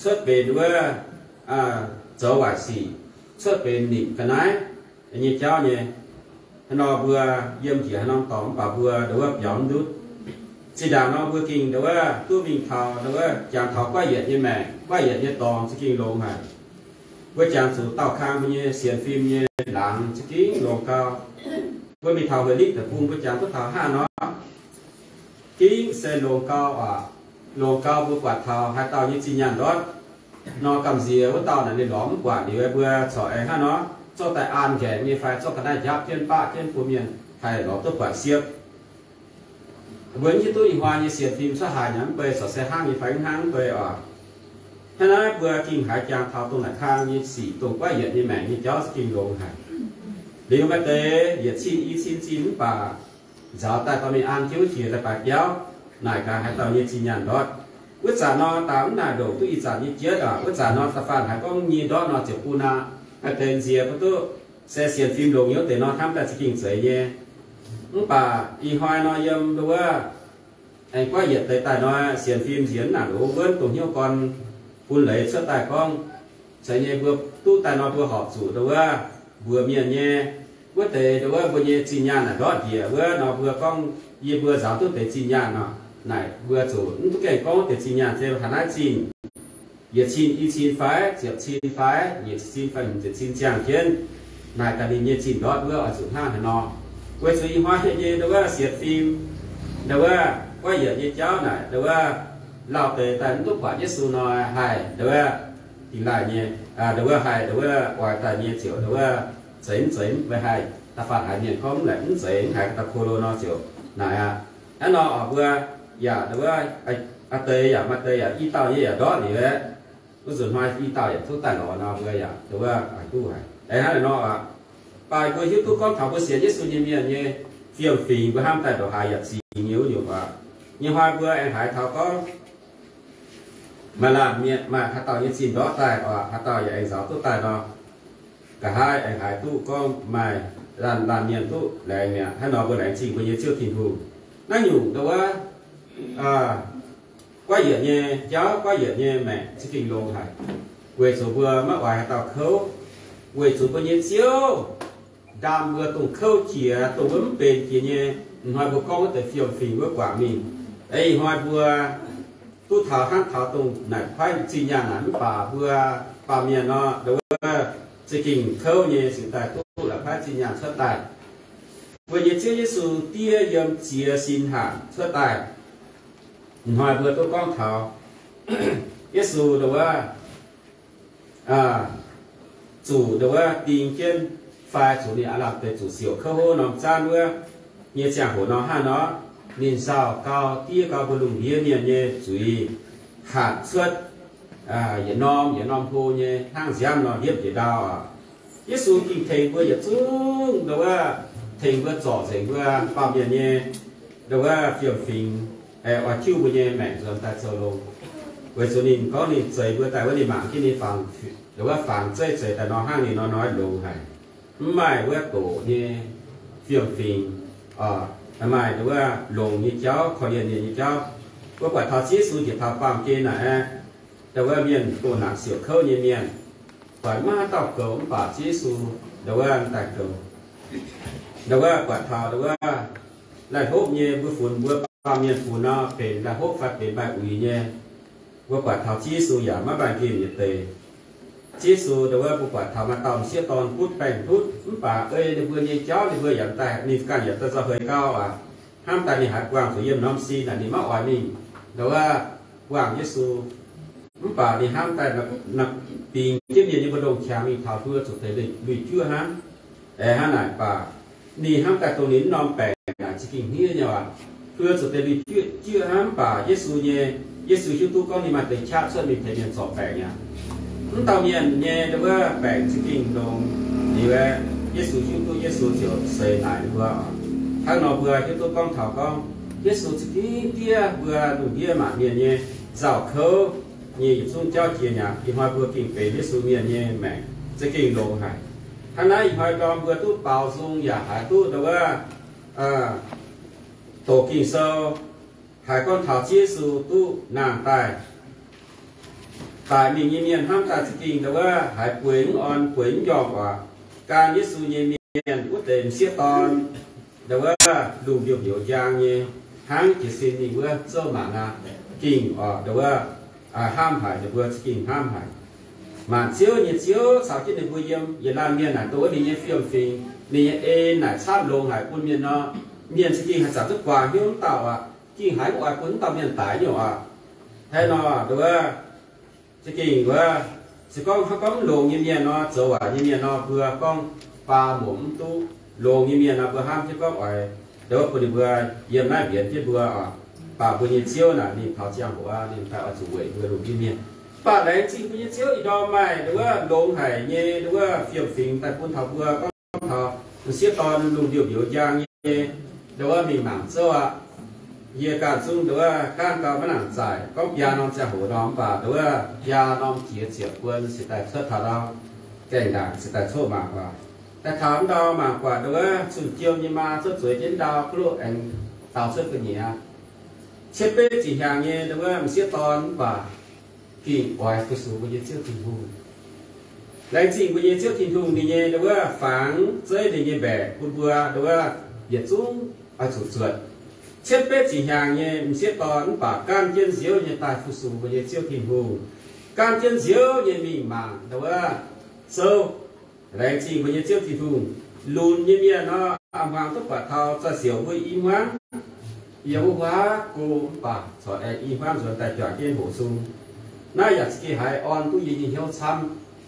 cuotv benx wuov zoux waaic sic, cuotv benx nimc ga'naaiv nyei jauv nyei. Hnangv nor mbuo yiem njiec haaix norm dorngx mv baac mbuo ndongc wuov biaux mv ndutv. Zinh ndaangc nor mbuo gengh ndongc wuov duqv mingh taux ndongc wuov jangx taux guaiv yietc nyei maengc, guaiv yietc nyei dorngx za'gengh longx haic. Mbuo jangx zuqc daauh kang mbuo nyei sienx fim nyei laangz za'gengh longx gau. Mbuo mingh taux Hueix Litv Deic-Bung mbuo jangx duqv taux hnangv nor, gengh se longx gau aqv. Longx gau mbuo buatc taux haaix dauh nyei zinh nyaanh ndortv nor, gamh nziex wuov dauh naaic ninh lorz mv buatc liuz, mbuo corc aengx hnangv nor zorqv daaih an nqaengc nyei fai zorqv ga'naaiv njapv jienv baqv jienv bun mienh haih lorz duqv buatc siepv. Mbuo mv hiuv duqv ih hnoi nyei sienx fim cuotv haaix nyungc mv bei, corc se hnangv nyei fai mv hnangv mv bei oc. Hnangv naaiv mbuo gengh haiz jangx taux dongh naaic kang nyei sic, dongh guaiv yietc nyei maengc nyei jauv za'gengh longx haic. Liuz maaih deix yietc cin i cin zinh mv baac nzaaux daaih dorh mingh an jienv wuov jiex daaih baaix biauv, naaic gaax haaix dauh nyei zinh nyaanh ndortv. Wuov zanc nor, daaih mv naaic ndongc duqv ih zanc nyei jieqv aqv. Wuov zanc nor, da'faanh haiz gorngv nyei ndortv nor ziouc bun aqv. Maaih deix nziex mbuo duqv se sienx fim longx hnyouv deix nor, hnamv daaih za'gengh zeiz nyei. Mv baac ih hnoi nor yiem ndongc wuov aengx guaiv yietc deix daaih nor, sienx fim nziex mv naaic ndongc wuov wuonv dongh hnyouv gorn bun leiz cuotv daaih gorngv, zeiz nyei mbuo duqv daaih nor mbuo horpc zuqc ndongc wuov mbuox mienh nyei, wuov deix ndongc wuov mbuo nyei zinh nyaanh naaic ndortv njiec wuov nor, mbuo gorngv yie mbuo nzaaux duqv deix zinh nyaanh nor, naaic mbuo zuqc mv duqv gaengh gorngv wuov deix zinh nyaanh se haaix naaiv zinh, yietc cin, i cin fai ziepc cin fai nyic cin fai hmz ziepc cin ziangh jienv, naaic daaih ninh nyei zinh ndortv wuov oix zuqc hnangv haaix nor. Weic zuqc ih hnoi nyei ndongc wuov sienx fim, ndongc wuov guaiv yietc nyei jauv naaic, ndongc wuov lauh deix daaih mv duqv buatc Yesu nor haih ndongc wuov dingx laaih nyei, ndongc wuov haih ndongc wuov oix daaih nyei ziouc ndongc wuov zeiz mv zeiz mv haih, da'faanh haiz mienh gorngv mv laengc mv zeiz mv haiz ga'dauh ko lo nor ziouc naaic aqv. Hnangv nor oc mbuo yaac ndongc wuov a'deix yaac maaih deix yaac i dauh nyei yaac ndortv liuz aeqv, wuov nzunc hnoi i dauh yaac duqv daaih lorz nor mbuo yaac ndongc wuov oix duqv haic. Aengx hnangv naaic nor oc, baac mbuo hiuv duqv gorngv taux mbuo sienx Yesu nyei mienh nyei fiem-fingx mbuo hnamv daaih ndongc haaix yaac zingx nyei wuov nyungc oc. Nyei hnoi mbuo aengx haiz taux gorngv maaih laanh mienh maaih haaix dauh nyei zinh ndortv daaih oc, haaix dauh yaac aengx nzaaux duqv daaih nor, nqa'haav aengx haiz duqv gorngv maaih laanh laanh mienh duqv laengz mi'aqv. Hnangv nor mbuo laengz zingh mbuo nyei Ziouv Tin-Hungh. Naaiv nyungc ndongc wuov guaiv yietc nyei jauv, guaiv yietc nyei maengc za'gengh longx haic, weic zuqc mbuo maiv oix haaix dauh kouv, weic zuqc mbuo nyei Ziouv ndaam mbuo dongh kouv jiex, dongh wuov mv benx jiex nyei. Ih hnoi mbuo gorngv wuov deix fiem-fingx wuov guangc mingh. Ih hnoi mbuo duqv taux hnangv taux dongh naaic kuaaiv zinh nyaanh naaic mv baac mbuo baamh mienh nor, ndongc wuov za'gengh kouv nyei cingx daaih duqv la'kuaaiv zinh nyaanh cuotv daaih. Mbuo nyei Ziouv Yesu diev yiem ziex sin hanc cuotv daaih. Ih hnoi mbuo duqv gorngv taux Yesu ndongc wuov zuqc ndongc wuov ding jienv fai zuqc ninh aav lamh deix zuqc siouc kouv hov norm zaanv wuov nyei ziangh hoc nor hnangv nor, ninh nzauh gau, diev gau mbuo lungh ndiev mienh nyei zuiz hatc cuotv yietc norm yietc norm hlo nyei hnangv nziaamv nor ndiepv njiec ndau oc. Yesu gengh tengx mbuo yietc zungv ndongc wuov, tengx mbuo zorc nzengc mbuo baamh mienh nyei ndongc wuov fiem-fingx, oix tiuv mbuo nyei maengc nzuonx daaih zoux longx. Weic zuqc ninh gorngv ninh zeix mbuo daaih wuov, ninh mangc jienv ninh fangx, ndongc wuov fangx zeiv zeix daaih nor hnangv ninh nor hnoi longx haic. Mv maaih wuov doqc nyei fiem-fingx, maaih ndongc wuov longx nyei jauv, korv-lienh mienh nyei jauv. Mbuo buatc taux Ziouv Yesu njiec taux baamh gen naaic aeqv, ndongc wuov mienh doh naanc siouc kouv nyei mienh, buatc maiv haaix dauh goux mv baac Ziouv Yesu ndongc wuov daaih goux. Ndongc wuov buatc taux ndongc wuov laih hlopv nyei mbuo funx, mbuo baamh mienh funx nor benx laih hlopv fai benx maaih uix nyei. Mbuo buatc taux Ziouv Yesu yaac maiv maaih nqemh yietc deix. Ziouv Yesu ndongc wuov mbuo buatc taux maaih dauh m'sieqv dorn butv baengh ndutv mv baac ei ninh mbuo nyei jauv ninh mbuo yaac daaih, ninh ganh yaac daaih za'heix gau aqv. hnamv daaih ninh haiz buangh zuqc yiem norm sin naaic, ninh maiv oix mingh nduov wuov buangh Yesu. Mv baac ninh hnamv daaih bingx jienv mienh nyei mbu'ndongx qangx mingh taux hluo zuqc deix lui-juoqv hnangv. Aengx hnangv naaic baac ninh hnamv daaih dongh ninh mv norm baengc naaic za'gengh hniev nyei aqv. Hluo zuqc deix lui-juoqv hnangv, mv baac Yesu nyei, Yesu hiuv duqv gorngv ninh maaih deix qaqv cuotv mingh tengx mienh zorc baengc aqv. Mv dauh mienh nyei nduov wuov baengc za'gengh longx liuz, Yesu hiuv duqv, Yesu ziouc seix naaic ninh mbuo, hnangv nor mbuo hiuv duqv gorngv taux gorngv Yesu za'gengh diev mbuo lungh ndiev maanc mienh nyei nzauh kouv nyei yietc zungv jauv jiex mi'aqv. Ih hnoi mbuo gengh benx Yesu mienh nyei maengc za'gengh longx haic. Hnangv naaiv ih hnoi ndorm mbuo duqv baaux nzung yaac haiz duqv nduov wuov doqc Ging-Sou, haiz gorngv taux Ziouv Yesu duqv nangh daaih daic mingh nyei mienh hnamv daaih za'gengh nduov wuov haiz bueix mv orn, bueix mv njormh oc. Gan Yesu nyei mienh wuov deix m'sieqv dorn nduov wuov lungh ndiev hnyouv njang nyei, hnangv jiez sin mingh wuov zouv mangc aqv. Gengh oc nduov wuov hnamv haic, ninh mbuo za'gengh hnamv haic. Maanc ziouv nyei Ziouv caux jienv ninh mbuo yiem, yietc laanh mienh naaic dongh wuov ninh nyei fiem-fingx, ninh nyei en naaic camv longx haic bun mienh nor, mienh za'gengh haih zanc duqv guaax hnyouv mv dauh aqv. Gengh haiz mv oix bun mv dauh mienh daic nyei oc. Hnangv nor nduov wuov za'gengh wuov, se gorngv hnangv gorngv mv longx nyei mienh nor, zoux waaic nyei mienh nor, mbuo gorngv baa muoc mv duqv. Longx nyei mienh nor, mbuo hnamv jienv gorngv oix nduov wuov bun ninh mbuo yiem naaiv mbienx jienv mbuo oc. Baac mbuo nyei Ziouv naaic ninh taux ziangh hoc aqv, ninh daaih oix zuqc weic mbuo lungh ndiev mienh. Mv baac laengz zingh mbuo nyei Ziouv ih ndorm maaih nduov wuov longx haic nyei nduov wuov fiem-fingx daaih bun taux mbuo gorngv taux m'sieqv dorn lungh ndiev hnyouv njang nyei nduov wuov mingh mangc zouv aqv. Yie ganh zungv nduov wuov gaanv gau maiv nangc zaaic gorngv biaa norm ziangh hoc nor, mv baac nduov wuov biaa norm jiex ziepc buonc se daaih cuotv taux ndau gaengh ndaangc se daaih coqv mangc oc. Daaih taux ndau mangc buatc nduov wuov cun-jiem nyei maa zouv zueiz jienv ndau kuv loqv aengx dau cuotv gu'nyuoz. Cietv betv ziqc hnyangx nyei nduov wuov m'sieqv dorn mv baac gengh oix fu-sux mbuo nyei Ziouv Tin-Hungh. Laengz zingh mbuo nyei Ziouv Tin-Hungh ninh nyei nduov wuov fangx zeiv ninh nyei mbaeqc bun mbuo nduov wuov yietc zungv oix zuqc zuotc. Cietv betv ziqc hnyangx nyei m'sieqv dorn mv baac gaanv jienv nziouv nyei daaih fu-sux mbuo nyei Ziouv Tin-Hungh. Gaanv jienv nziouv nyei mingh mangc nduov wuov zouv. Laengz zingh mbuo nyei Ziouv Tin-Hungh. Lunx nyei mienh nor, a'hmuangx duqv buatc taux za'siouc mbuo i hmuangv yiem wuov huaav go mv baac corc aengx i hmuangv nzuonx daaih juangc jienv hoqc sung. Naaiv yaac za'gengh haiz orn duqv yie nyei hnyouv camv,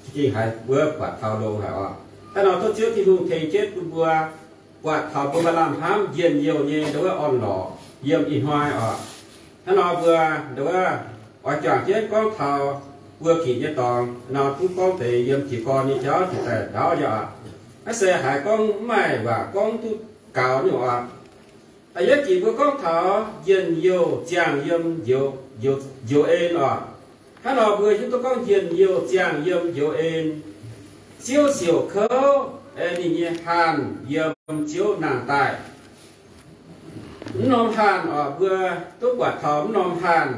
za'gengh haiz wuov buatc taux longx haic oc. Hnangv nor tov Ziouv Tin-Hungh tengx jienv bun mbuo buatc taux mbuo maaih lamh hnamv njien-youh nyei nduov wuov orn-lorqc yiem ih hnoi oc. Hnangv nor mbuo nduov wuov oix juangc jienv gorngv taux buo ginc nyei dorngx nor, duqv gorngv deix yiem jiez gorn nyei jauv jiex daaih ndaauv nyei oc. Naaiv se haiz gorngv mv maaih waac gorngv duqv gaux nyei oc. Da'yietv ginc mbuo gorngv taux njien-youh ziangh yiem njoux, njoux en oc. Hnangv nor mbuo hiuv duqv gorngv njien-youh ziangh yiem njoux en, Ziouv siouc kouv, ninh nyei hanh yiem Ziouv nangh daaih. Mv norm hanh oc, mbuo duqv buatc taux mv norm hanh.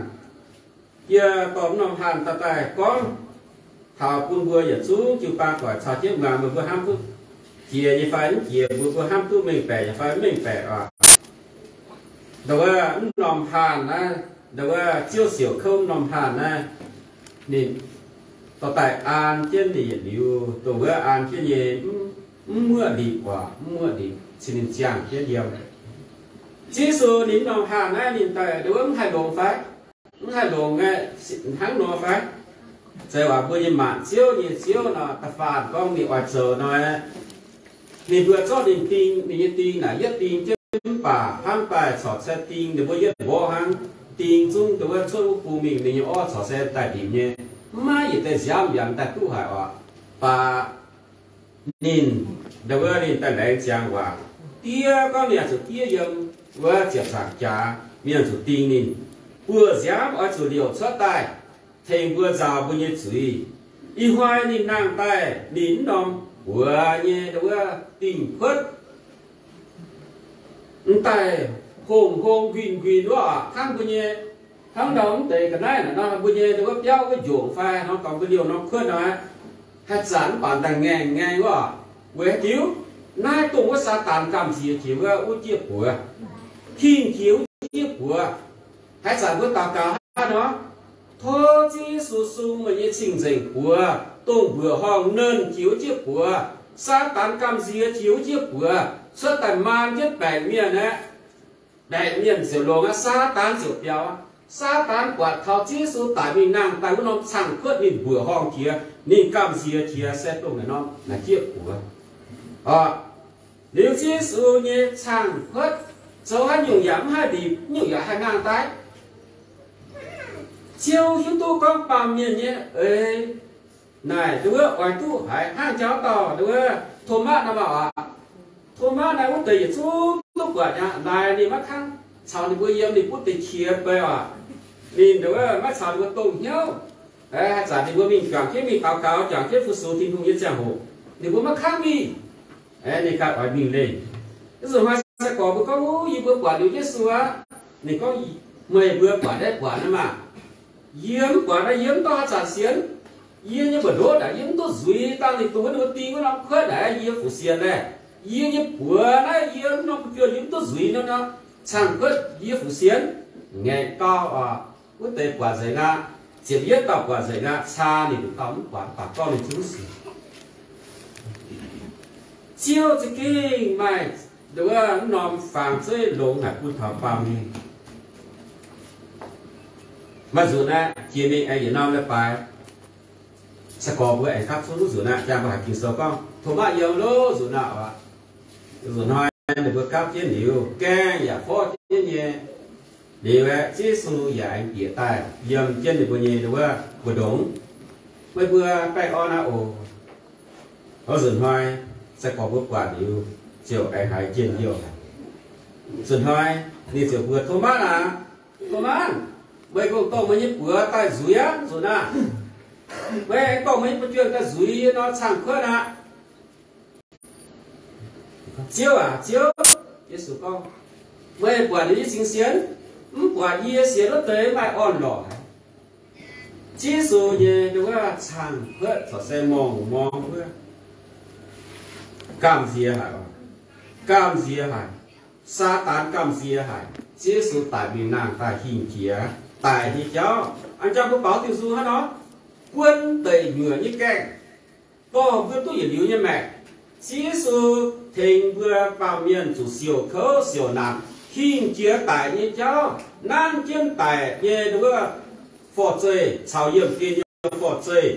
Yie dorh mv norm hanh daaih daaih gorngv taux bun mbuo yietc zungv jiu-baang doic caux jienv muangx, meih mbuo hnamv duqv jiex nyei fai mv jiex, mbuo mbuo hnamv duqv mengh baeqc nyei fai mv mengh baeqc oc. Nduov wuov mv norm hanh naaiv, nduov wuov Ziouv siouc kouv mv norm hanh naaiv, ninh dorh daaih an jienv ninh yietc liuz, dongh wuov an jienv nyei mv muoqv lipc oc, mv muoqv lipc cin ninh ziangh jienv yiem. Ziouv Yesu ninh mv norm hanh naaiv ninh daaih nduov wuov mv haih longx fai? Mv haih longx aqv, hnangv nor fai? Zeiz waac mbuo nyei maanc ziouv nyei Ziouv nor, da'faanh gorngv ninh oix zoux nor, ninh mbuo zorqv ninh ding, ninh nyei ding naaic yietv ding jienv mv baac hnamv daaih corc se ding ninh mbuo yietv mborqv hnangv. Ding zungv nduov wuov cuotv wuov bung mingh, ninh nyei orv corc se daaih ndimc nyei. Mv maaih yietc deix nziaamv yaac daaih duqv haic oc. Baac ninh, nduov wuov ninh daaih laengz ziangx waac, diev gorngv ninh yaac zuqc diev yiem wuov ziepc nzaangc jaax, mienh zuqc ding ninh. Buoz-nziaamv oix zuqc liouc cuotv daaih tengx mbuo nzaaux mbuo nyei zuiz. Ih hnoi ninh nangh daaih ninh mv norm buoz nyei nduov wuov dingh kuotv, m'daaih hongh hong nquin nquin wuov oc, hnangv mbuo nyei, hnangv ndau mv deix ga'naaiv naaic nor, mbuo nyei nduov wuov biauv wuov njongc fai hnangv dorngx mbuo liouh norm kuotv nor, haih zanc mv baac daaih ngaengh ngaengh wuov oc. Weic haaix diuc? Naaiv dongh wuov Saadaan gamh nziex jiex wuov, wuov jieqv buoz, hingh jiex wuov jieqv buoz. Haaix zanc mbuo daux gaux hnangv nor, tov Ziouv Yesu sung meih nyei cing-nzengc buoz, dongh mbuoqc horngh nernh jiex wuov jieqv buoz, Saadaan gamh nziex jiex wuov jieqv buoz, cuotv daaih maan jienv baengc mienh aeqv, Baeqc mienh ziouc longx aqv, Saadaan ziouc biaux aqv. Saadaan buatc taux Ziouv Yesu daic mingh nangh daaih wuov norm cang-kuotv ninh mbuoqc horngh jiex, ninh gamh nziex jiex se dongh naaiv norm naaic jieqv buoz. Liuz Ziouv Yesu nyei cang-kuotv zoux haaix nyungc yaac mv haih lipc, mv nyungc yaac haih nangh daaih. Ziouv hiuv duqv gorngv baamh mienh nyei eix naaic nduov oix duqv haiz hnangv jauv dauh nduov Tomatv nor maah oc. Tomatv naaiv wuov deix yietc zungv duqv buatc aqv. Naaic ninh maiv kangv caux ninh mbuo yiem, ninh butv deix qiex bei oc. Ninh nduov maiv caux ninh mbuo dongh hnyouv. Haaix zanc ninh mbuo mingh juangc jienv mingh daux gaux, juangc jienv fu-sux Tin-Hungh nyei ziangh hoc, ninh mbuo maiv kangv mingh. Ninh ganh oix mingh leih. Nzunc hnoi sai-gorx mbuo gorngv, Uv, yie mbuo buatc liuz Yesu aqv. Ninh gorngv, Meih mbuo buatc naaiv buatc naaiv maah! Yie mv buatc naaiv, yie mv dorh haaix zanc sienx. Yie nyei mbu'ndongx naaic yie mv duqv nzuiz dangh ninh dongh wuov ninh mbuo ding wuov norm kuotv naaic, yie fu-sienx laeh. Yie nyei buoz naaiv, yie mv norm fu'jueiv yie mv duqv nzuiz nor, cang-kuotv yie fu-sienx. Ngaengc dauh oc, wuov deix buatc nzengc aqv. Ziepc yietv dauh buatc nzengc aqv. Caa ninh nduqc dauh mv buatc, baac gorngv ninh zungv sienx. Ziouv za'gengh maaih nduov wuov norm fangx zeiv longx haic bun taux baamh mienh. Maaih nzunc naaiv jiex mingh aengx yietc norm leiz-baaix, sai-gorx mbuo aengx gapv zunv wuov nzunc naaiv, jangx mbuo haiz Ging-Sou gorngv Tomatv yiem wuov nzunc naaiv oc. Nzunc hnoi ninh mbuo gapv jienv liuz, gaengh yaac forv jienv nyei. Liuz aeqv, Ziouv Yesu yaac aengx bieqc daaih yiem jienv ninh mbuo nyei nduov wuov mbu'ndongx. Meih mbuo baengh orn aqv oc. Wuov nzunc hnoi sai-gorx mbuo buatc liuz ziouc aengx haiz njien-youh haic. Nzunc hnoi ninh ziouc mbuox Tomatv aqv, Tomatv, meih gong-dongh meih nyei buoz daaih nzuiz aqv nzunc naaiv. Meih aengx dorh meih nyei fu'jueiv daaih nzuiz yie nor cang-kuotv aqv. Ziouv aac, Ziouv, Yesu gorngv, meih buatc liuz yie cingx sienx, mv buatc yie sienx wuov deix maaih orn-lorqc haic. Ziouv Yesu nyei nduov wuov cang-kuotv corc se morngh morng wuov, gamh nziex haic, gamh nziex haic. Saadaan gamh nziex haic. Ziouv Yesu daic mingh nangh daaih hingh jiex daic nyei jauv. A'jang mbuo baaux diuh nzung hnangv nor, buon deic nyuoqc nyei gaengh, dorh mbuo duqv yietc liuz nyei maengc. Ziouv Yesu tengx mbuo baamh mienh zuqc siouc kouv siouc naanc, hingh jiex daic nyei jauv, nanv jienv daic nyei nduov wuov forv-zeih caux yiemh gen nyei forv-zeih.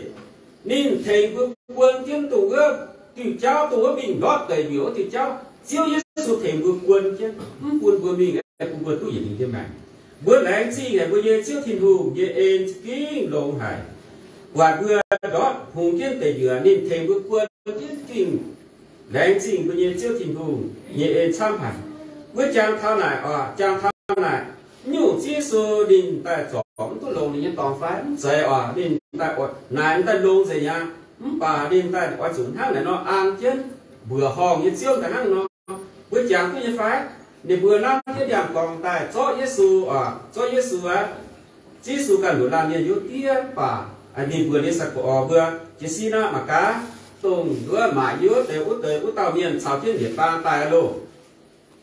Ninh tengx mbuo buon jienv dongh wuov diuh jauv, dongh wuov mingh ndortv deic nyuoqc wuov diuh jauv. Ziouv Yesu tengx mbuo buon jienv, mv bun mbuo mingh, bun mbuo duqv yietc liuz nyei maengc. Mbuo laengz zingh haic mbuo nyei Ziouv Tin-Hungh nyei en za'gengh longx haic. Buatc mbuo ndortv hungx jienv deic nyuoqc, ninh tengx mbuo buon jienv zingh. Laengz zingh mbuo nyei Ziouv Tin-Hungh nyei en camv haic. Mbuo jangx taux naaic oc, jangx taux naaic, nyungc Ziouv Yesu ninh daaih zorc mv duqv longx ninh nyei dorngx fai? Mv zeiz oc. Ninh daaih oix naaic, ninh daaih longx nzengc aqv. Mv baac ninh daaih oix zuqc hnangv naaic nor an jienv mbuoqc horngh nyei Ziouv daaih hnangv nor. Mbuo jangx duqv nyei fai? Ninh mbuo nanv jienv ndiangx-gorngx daaih zorqv Yesu oc, zorqv Yesu aqv. Ziouv Yesu ganh nduqc laanh mienh hiuv diev mv baac ninh mbuox ninh sai-gorx mbuo, Jiez sin aqv, mangc gaax, dongh wuov maaic yie wuov deix wuov deix wuov dauh mienh caux jienv njiec baan daaih loh.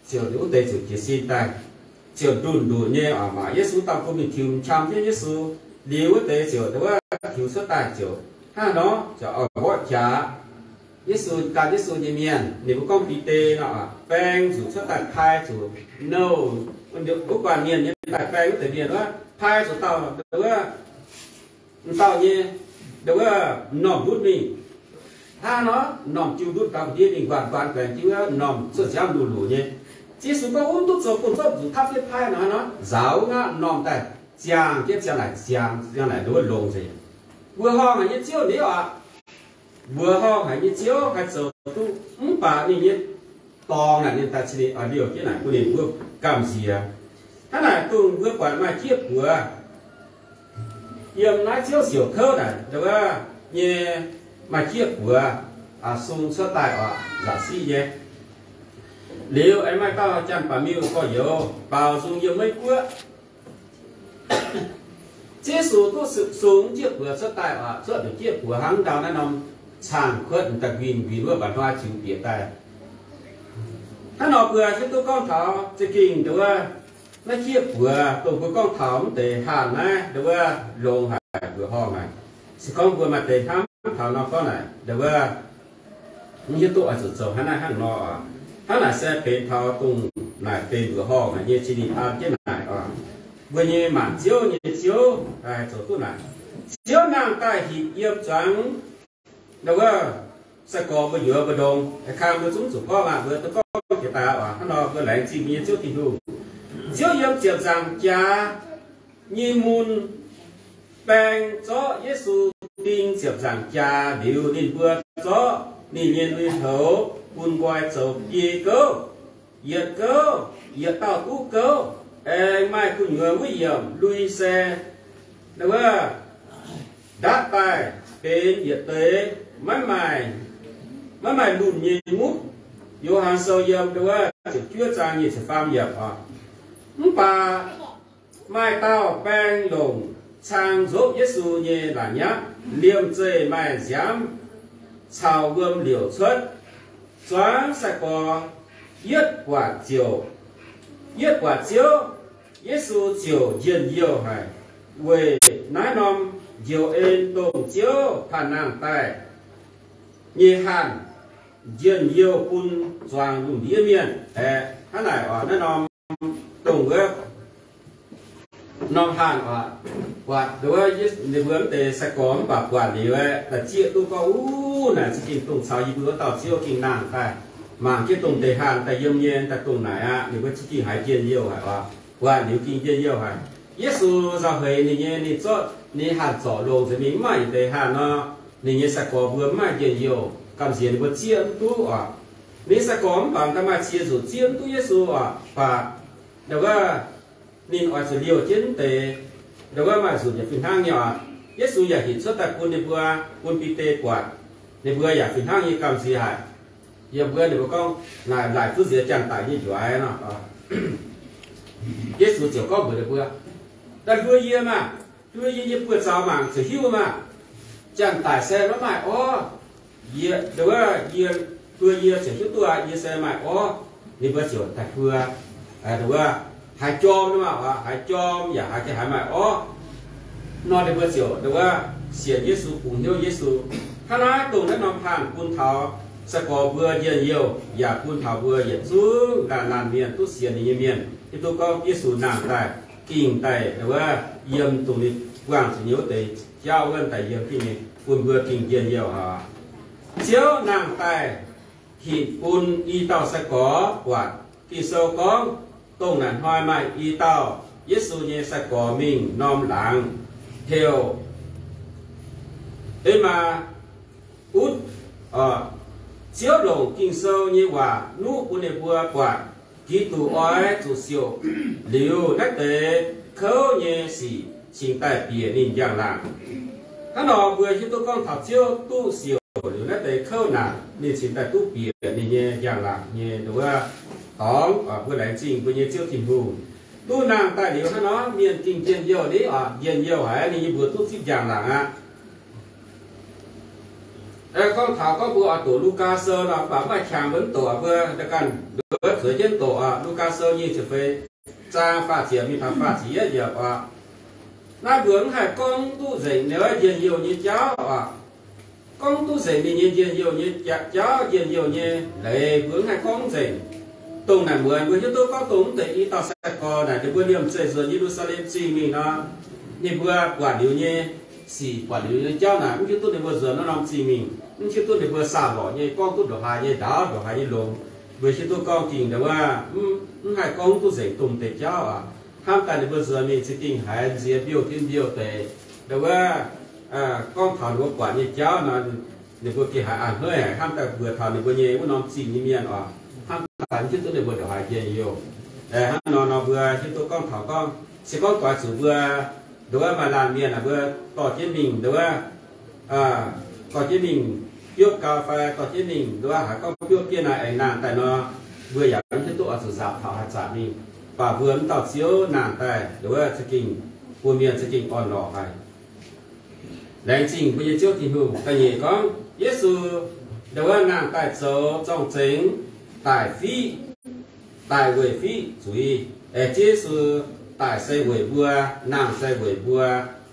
Ziouc wuov deix ziouc jiez sin daaih, ziouc ndunh nduqc nyei oc, maaic Yesu dauh bun mingh tiux qam jienv Yesu. Liuz wuov deix ziouc wuov tiux cuotv daaih ziouc hnangv nor ziouc oix mborqv jaax. Yesu gan Yesu nyei mienh, ninh mbuo gorngv Bide nor, baeng zuqc cuotv daaih pai zuqc nouh wuov guanh mienh nyei daaih, baeng wuov deix mienh wuov, pai zuqc dauh wuov, dauh nyei, wuov, m'normh ndutv mingh. Hnangv nor m'normh jiu ndutv gaux ndiev mingh, nquanc nquanc guaengx jienv wuov m'normh cuotv nziaamv luc luc nyei. Ziouv Yesu gorngv, Mv duqv zoux, bun zorqv zuqc tapv jienv pai nor. Hnangv nor nzaaux wuov m'normh daaih ziangh jienv, ziangh naaic, ziangh, ziangh naaic nduov longx nzengc. Mbuoqc horngh haic nyei Ziouv ninh oc. Mbuoqc horngh haic nyei Ziouv haih zoux duqv, mv baac ninh nyei dorngx naaic ninh daaih cingx liouh jienv naaic bun ninh mbuo gamh nziex. Hnangv naaic dongh mbuo buatc maaih jieqv buoz yiem naaiv Ziouv siouc kouv naaic wuov nyei, maaih jieqv buoz sung cuotv daaih oc, nzaangc siqv nyei. Liuz aengx maaih dauh janx-baeqc miuh gorx-youz baaux nzung yiem Meiv Guoqv. Ziouv Yesu duqv sung jieqv buoz cuotv daaih oc, cuotv nduqc jieqv buoz hnangv ndau naaiv norm cang-kuotv daaih nquin nquin wuov, mba'hnoi ziux bieqc daaih. Hnangv nor mbuo hiuv duqv gorngv taux za'gengh nduov wuov naaiv jieqv buoz dongh mbuo gorngv taux mv deix haanh naaiv nduov wuov longx haic, mbuoqc horngh haic. Se gorngv mbuo maaih deix hnamv taux nor gorngv naaic nduov wuov, mv hiuv duqv oix zuqc zoux hnangv naaiv hnangv nor oc. Hnangv naaic se benx taux dongh naaic benx mbuoqc horngh naaic nyei zinh ninh an jienv naaic oc. Mbuo nyei maanc Ziouv nyei Ziouv haih zoux duqv naaic. Ziouv nangh daaih hinc yiem zuangx wuov sai-gorx mbuo nyuoz mbu'ndongx. Kang mbuo zungv zuqc gorngv aqv, mbuo duqv gorngv jiex daaih oc. Hnangv nor mbuo laengz zingh mbuo nyei Ziouv Tin-Hungh. Ziouv yiem ziepc nzaangc jaax nyei mun baeng zorqv Yesu ding ziepc nzaangc jaax liuz, ninh mbuo zorqv ninh nyei lui-houx bun nqoi zoux biei gouv, yietc gouv yietc dauh duqv gouv, aengx maaih gu'nyuoz wuov yiemc lui se wuov ndaatv daaih benx yietc deix maiv maaih, maiv maaih lunh nyei ngutv. Yo^han Sou yiem wuov ziepc juov zaang nyic ziepc faam yiemc oc. Mv baac maaih dauh baeng longc cang nzopv Yesu nyei la'nyapv, liemh zeih maaih nziaamv caux wuom liouc cuotv. Zuangx sai-gorx yietv buatc ziouc, yietv buatc Ziouv, Yesu ziouc njien-youh haic, weic naaiv norm njoux en dongh Ziouv panh nangh daaih nyei hanh njien-youh bun zuangx lungh ndiev mienh aeqv. Hnangv naaic oc, naaiv norm dongh wuov, norm hanh oc, buatc wuov, ninh mbuo mv deix sai-gorx mv baac buatc liuz aeqv, da'zieqv duqv gorngv, Uv, naaic za'gengh dongh caux yie mbuo wuov dauh Ziouv gengh nangh daaih. Mangc jienv dongh deix hanh daaih yiem nyei daaih dongh naaic aqv. Ninh mbuo za'gengh haiz njien-youh haic oc. Buatc liuz gengh njien-youh haic. Yesu nzauh heix ninh nyei, ninh zorqv ninh hanc zorc longx nzengc mingh, mv maaih yietc deix hanh nor, ninh nyei sai-gorx mbuo mv maaih njien-youh, gamh nziex ninh mbuo zieqv mv duqv oc. Ninh nyei sai-gorx mv baac ganh maaih cie nzuqc zieqv mv duqv Yesu oc, baac wuov ninh oix zuqc liouh jienv mv deix, wuov maaih nzunc yaac fih hnangv nyei oc. Yesu yaac hinc cuotv daaih bun ninh mbuo, bun Bide buatc. Ninh mbuo yaac fih hnangv nyei gamh nziex haic. Yiem wuov ninh mbuo gorngv, Naaic laaic zuqc nziex janx-daic nyei njuaaic nor. Yesu ziouc gorngv mbuox ninh mbuo, Da'hluo yie maah! Hluo yie nyei buoz-zaux mangc ziouc hiuv maah! Janx-daic se maiv maaih orv. Yie, wuov, yie, hluo yie ziouc hiuv duqv aqv. Yie se maaih orv. Ninh mbuo ziouc da'hluo, wuov, haaix jorm maah, haaix jorm yaac haaix, haaix maaih orv nor, ninh mbuo ziouc, wuov, sienx Yesu, bungx hnyouv Yesu. Hnangv naaiv dongh naaiv norm hanh bun taux sai-gorx mbuo njien-youh yaac bun taux mbuo yietc zungv laanh laanh mienh duqv sienx ninh nyei mienh hiuv duqv gorngv Yesu nangh daaih, gengh daaih, wuov, yiem dongh ninh buangh zuqc nyei wuov deix jauv wuov daaih yiem gengh nyei, bun mbuo gengh njien-youh oc. Ziouv nangh daaih hinc bun i dauh sai-gorx buatc. Ging-Sou gorngv, Dongh naaic hnoi maaih i dauh Yesu nyei sai-gorx mingh norm laangz, heuc Ema-utv. Ziouv longc Ging-Sou nyei waac nuqv bun ninh mbuo buatc Giduc oix zuqc siouc liuz naaiv deix kouv nyei sic cingx daaih bieqc ninh njang-laangc. Hnangv nor mbuo hiuv duqv gorngv taux Ziouv duqv siouc liuz naaiv deix kouv naanc, ninh cingx daaih duqv bieqc ninh nyei njang-laangc nyei wuov dorngx. Mbuo laengz zingh mbuo nyei Ziouv Tin-Hungh. Duqv nangh daaih liuz hnangv nor, mienh gengh njien-youh ni oc, njien-youh haic, ninh nyei mbuox duqv zipv njang-laangc aqv. Gorngv taux gorngv mbuo oix doqc Lugaa Sou nor, mv baac mv maaih qangx mbuo mv doqc, mbuo ganh zueiz jienv doqc oc. Lugaa Sou nyic ziepc feix zaang faah ziepc mingh taux faah ziepc yietv yiemc oc. Naaiv mbuo mv haih gorngv duqv nzengc ninh wuov njien-youh nyei jauv oc. Gorngv duqv nzengc ninh nyei njien-youh nyei jauv, njien-youh nyei leiz mbuo mv haih gorngv nzengc. Dongh naaic muonz mbuo hiuv duqv gorngv dongh mv deix i dauh sai-gorx naaic, ninh mbuo liemh zeih nzuonx Ye^lu^saa^lem Zingh mingh nor, ninh mbuo buatc liuz nyei sic, buatc liuz nyei jauv naaic, mv hiuv duqv ninh mbuo nzuonx naaiv norm zingh mingh, mv hiuv duqv ninh mbuo saah lorqc nyei, gorngv duqv ndongc haaix nyei, ndaauv ndongc haaix nyei longx, mbuo hiuv duqv gorngv dingc ndau wuov, mv haih gorngv duqv nzengc dongh deix jauv aqv. Hnamv daaih ninh mbuo nzuonx mingh za'gengh haiz nziex mbiouh jienv mbiouh deix, ndau wuov gorngv taux ninh mbuo buatc nyei jauv nor, ninh mbuo gengh haiz a'hneiv haic. Hnamv daaih mbuox taux ninh mbuo nyei wuov norm zingh nyei mienh oc, hnamv daaih mv hiuv duqv ninh mbuo ndongc haaix njien-youh. Hnangv nor nor mbuo hiuv duqv gorngv taux gorngv, se gorngv doix zuqc mbuo ndau wuov maaih laanh mienh aah, mbuo dorh jienv mingh ndau wuov, dorh jienv mingh biopv gau fai dorh jienv mingh ndau wuov haiz gorngv biopv jienv naaic aengx nangh daaih nor, mbuo yaac mv hiuv duqv oix zuqc nzaapc taux haaix zanc mingh. Baac mbuo mv dauh Ziouv nangh daaih ndau wuov za'gengh bun mienh za'gengh orn-lorqc haic. Laengz zingh mbuo nyei Ziouv Tin-Hungh. Da'nyeic gorngv Yesu ndau wuov nangh daaih zoux zorng-zengx, daic fiqv, daic weic fiqv zuiz. Aeqv, Ziouv Yesu daic se weic mbuo, nangh se weic mbuo.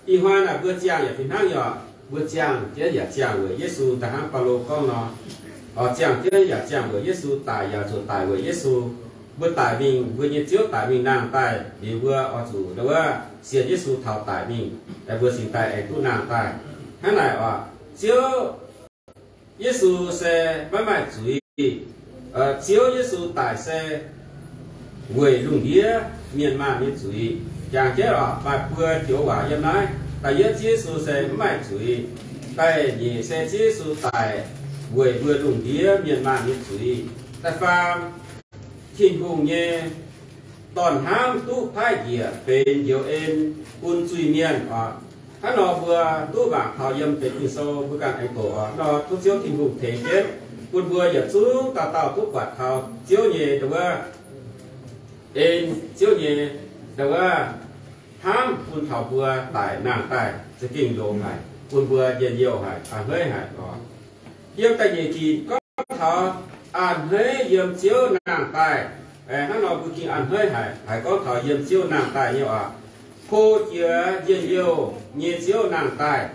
Ih hnoi naaic mbuo ziangh yaac fih hnangv nyei oc. Mbuo ziangh jienv yaac ziangh weic Yesu daaih hnangv Baulo gorngv nor, Oix ziangh jienv yaac ziangh weic Yesu, daic yaac zuqc daic weic Yesu. Mbuo daic mingh, mbuo nyei Ziouv daic mingh nangh daaih liuz, mbuo oix zuqc ndau wuov sienx Yesu taux daic mingh, mbuo cingx daaih aengx duqv nangh daaih. Hnangv naaic oc, Ziouv Yesu se maiv maaih zuiz. Ziouv Yesu daic se weic lungh ndiev mienh maanh nyei zuiz. Jangx jienv oc, maaih buo joux waac yiem naaiv. Da'yietv, Ziouv Yesu se mv maaih zuiz. Da'nyeic se Ziouv Yesu daic weic mbuo lungh ndiev mienh maanh nyei zuiz. Da'faam, Tin-Hungh nyei Dorn-hnamv duqv paaiv njiec benx njoux en bun zuiz-mienh oc. Hnangv nor mbuo duqv mangc taux yiem deix Ging-Sou mbuo ganh aengx doqc oc. Nor tov Ziouv Tin-Hungh tengx jienv bun mbuo yietc zungv dauh dauh duqv buatc taux Ziouv nyei ndau wuov en, Ziouv nyei ndau wuov hnamv bun taux mbuo daic nangh daaih za'gengh longx haic, bun mbuo njien-youh haic, a'hneiv haic oc. Yiem da'nyeic ginc gorngv taux a'hneiv yiem Ziouv nangh daaih. Hnangv nor mbuo gengh a'hneiv haic, haiz gorngv taux yiem Ziouv nangh daaih nyei oc. Hlo jiex njien-youh nyei Ziouv nangh daaih.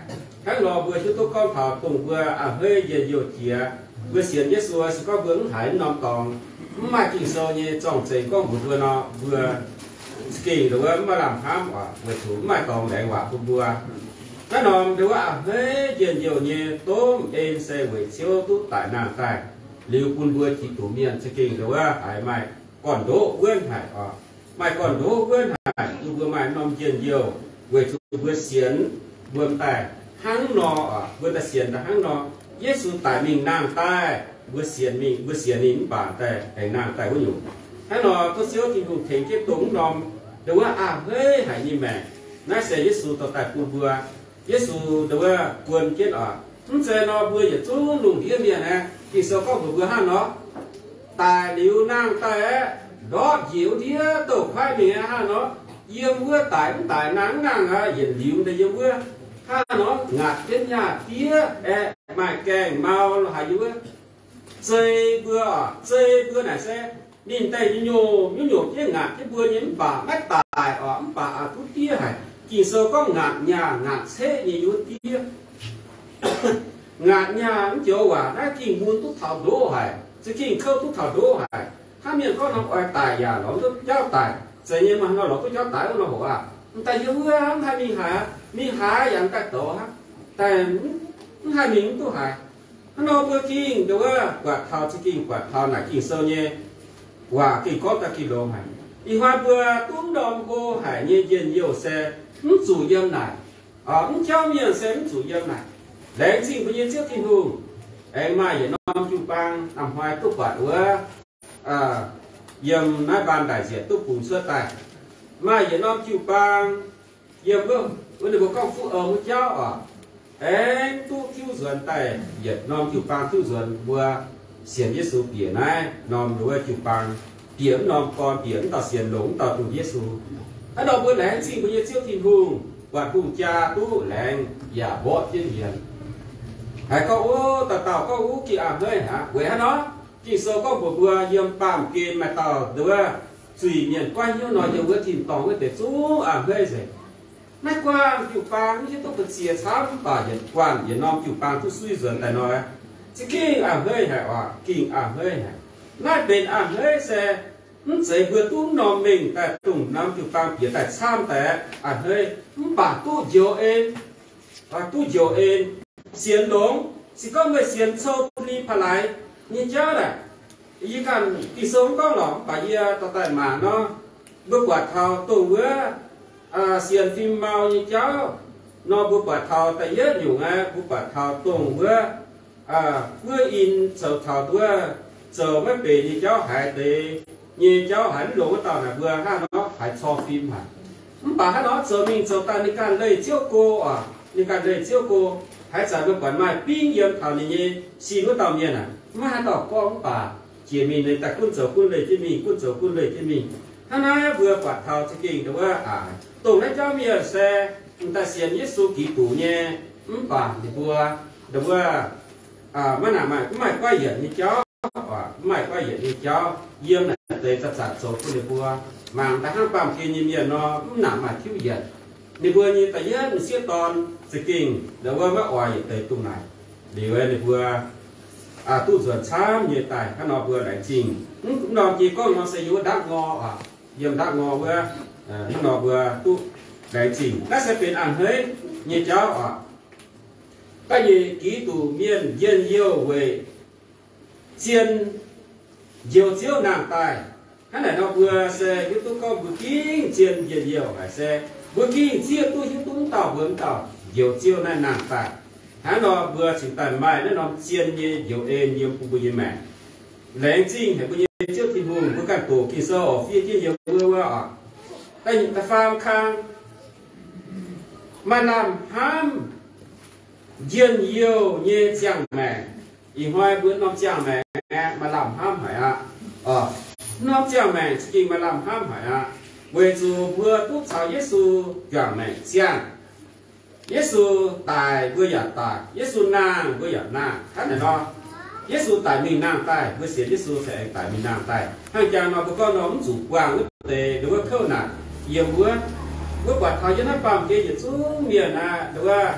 Hnangv nor mbuo hiuv duqv gorngv taux dongh mbuo a'hneiv njien-youh jiex. Mbuo sienx Yesu se gorngv mbuo mv haiz mv norm dorngx, mv maaih Ging-Sou nyei zorng-zengx gorngv mbuox mbuo nor, mbuo za'gengh ndau wuov mv maaih lamh hnamv oc, weic zuqc mv maaih dorngx laengz waac bun mbuo. Naaiv norm ndau wuov a'hneiv njien-youh nyei domh en se weic Ziouv duqv daic nangh daaih liuz bun mbuo Giduc mienh za'gengh ndau wuov haiz maaih gorn-ndoqv wuonv haic oc. Maaih gorn-ndoqv wuonv haic, bun mbuo maaih norm njien-youh weic zuqc mbuo sienx, mbuo m'daaih hnangv nor oc, mbuo daaih sienx daaih hnangv nor. Yesu daic mingh nangh daaih, mbuo sienx mingh, mbuo sienx ninh mv baac daaih aengx nangh daaih wuov nyungc. Hnangv nor tov Ziouv Tin-Hungh tengx jienv dongh mv norm ndau wuov a'hneiv haic nyei maengc. Naaiv se Yesu dorh daaih bun mbuo. Yesu ndau wuov buonv jienv oc. Mv zeiz nor mbuo yietc zungv lungh ndiev mienh aeqv, Ging-Sou gorngv mbuox mbuo hnangv nor, daic liuz nangh daaih aeqv, ndortv njiec wuov ndiev douh kuaaiv mingh aeqv hnangv nor, yiem wuov daic mv daic nangh mv nangh aqv, yietc liuz daaih yiem wuov hnangv nor ngaatc jienv nyaah diev aeqv, maaih gaengh mau lo haaix yiem wuov. Zei mbuo oc, zei mbuo naaic se ninh daaih nyungc-nyungc jienv ngaatc jienv mbuo nyei mv baac maiv daic oc, mv baac aqc duqv diev haic. Ging-Sou gorngv ngaatc nyaah ngaatc ceqv nyei yiem wuov diev. Ngaatc nyaah mv joux waac naaiv gengh mun duqv taux ndoqv haic, za'gengh kouv duqv taux ndoqv haic. Hnangv mienh gorngv norm oix daic yaac lorz duqv jauv daic, zeiz nyei maaih nor lorz duqv jauv daic wuov nor hoc aqv. Mv daaih yiem wuov mv haih mingh haaix, mingh haaix yaac mv daaih douz aqv. Daaih mv haih mingh mv duqv haaix. Hnangv nor mbuo gengh ndau wuov buatc taux, za'gengh buatc taux naaic Ging-Sou nyei waac gengh gorngv daaih gengh longx haic. Ih hnoi mbuo duqv norm hlo haic nyei njien-youh se mv zuqc yiem naaic. Mv jauv mienh se mv zuqc yiem naaic. Laengz zingh mbuo nyei Ziouv Tin-Hungh. Aengx maaih yietc norm jiu-baang hnoi duqv buatc wuov, yiem naaiv mbaanh ndaic nziepc duqv bungx cuotv daaih. Maaih yietc norm jiu-baang yiem wuov, wuov ninh mbuo gorngv Fuqv Ou wuov jauv oc. Aengx duqv tiuv nzuonx daaih yietc norm jiu-baang tiuv nzuonx mbuo sienx Yesu bieqc naaiv norm wuov jiu-baang, bieqc wuov norm gorn, bieqc wuov dauh sienx longx wuov dauh dongh Yesu. Hnangv nor mbuo laengz zingh mbuo nyei Ziouv Tin-Hungh, buatc hungh jaa duqv laengz yaac mborqv jienv nyienz. Haiz gorngv, o, dauh dauh gorngv wuov gengh a'hneiv aqv. Weic haaix nor? Ging-Sou gorngv mbuox mbuo yiem baamh gen maaih dauh wuov zuiz-mienh goiv hnyouv nor, yiem wuov tin-dorngh wuov deix zungv a'hneiv nzengc. Naaiv guanh jiu-baang mv hiuv duqv ba'ziex camv mv baac yietc guanh yietc norm jiu-baang duqv suiv nzuonx daaih nor, za'gengh a'hneiv haic oc, gengh a'hneiv haic. Naaiv benx a'hneiv se mv zeiz mbuo duqv mv norm mengh daaih dongh norm jiu-baang bieqc daaih camv daaih a'hneiv, mv baac duqv njoux en, duqv njoux en, sienx longx. Se gorngv meih sienx cou bun ni pa'laaix nyei jauv naaic, yie ganh Ging-Sou mv gorngv lorqc, mv baac yie dorh daaih mangc nor, mbuo buatc taux dongh wuov sienx fim mau nyei jauv nor, mbuo buatc taux da'yietv nyungc aqv, mbuo buatc taux dongh wuov buov in zoux taux wuov zoux maiv benx nyei jauv, haiz deix nyei jauv haiz mv longx wuov dauh naaic, mbuo hnangv nor haiz cor fim haic. Mv baac hnangv nor zoux mingh zoux daaih ninh ganh leih Ziouv go oc, ninh ganh leih Ziouv go. Haaix zanc mbuo buatc maaih bingv yiem taux ninh nyei sin wuov dauh mienh aeqv, maiv haaix dauh gorngv mv baac jiex mingh ninh daaih gunv zoux gunv leih jienv mingh, gunv zoux gunv leih jienv mingh. Hnangv naaiv mbuo buatc taux za'gengh ndongc wuov, dongh naaiv jauv mienh se m'daaih sienx Yesu Giduc nyei, mv baac ninh mbuo ndongc wuov maiv nangc maaih, mv maaih guaiv yienc nyei jauv, mv maaih guaiv yienc nyei jauv yiem naaic deix zanc-zanc zoux bun ninh mbuo. Mangc daaih hnangv baamh gen nyei mienh nor, mv nangc maaih tiuv yienc. Ninh mbuo nyei da'yietv m'sieqv dorn za'gengh ndongc wuov maiv oix yietc deix dongh naaic. Liuz ninh mbuo duqv nzuonx camv nyei daaih. Hnangv nor mbuo laengz zingh. Mv norm jiex gorngv nor se yiem wuov ndaamv ngor, yiem ndaamv ngor wuov, hnangv nor mbuo duqv laengz zingh. Naaiv se benx a'hneiv nyei jauv oc. Da'nyeic, Giduc Mienh njien-youh weic zien njoux Ziouv nangh daaih. Hnangv naaic nor mbuo se hiuv duqv gorngv mbuo gengh zien njien-youh haic se mbuo gengh zieqv duqv hiuv duqv mv dauh mbuo mv dauh njoux Ziouv naaiv nangh daaih. Hnangv nor mbuo cingx daaih maaih naaiv norm zien nyei njoux en yiem bun mbuo nyei maengc. Laengz zingh haic mbuo nyei Ziouv Tin-Hungh, mbuo ganh doqc Ging-Sou oc, fiev jienv yiem wuov wuov oc. Da'faam kang, maaih lamh hnamv njien-youh nyei ziangh maengc. Ih hnoi mbuo norm ziangh maengc aeqv, maaih lamh hnamv haic aqv. Norm ziangh maengc za'gengh maaih lamh hnamv haic aqv, weic zuqc mbuo duqv caux Yesu juangc maengc ziangh. Yesu daic mbuo yaac daic, Yesu nangh mbuo yaac nangh. Hnangv naaic nor, Yesu daic mingh nangh daaih, mbuo sienx Yesu se aengx daic mingh nangh daaih. Hnangv jangx nor mbuo gorngv nor mv zuqc buangh wuov deix nduov wuov kouv naanc yiem wuov. Mbuo buatc taux yiem naaiv baamh gen yietc zungv mienh aqv, nduov wuov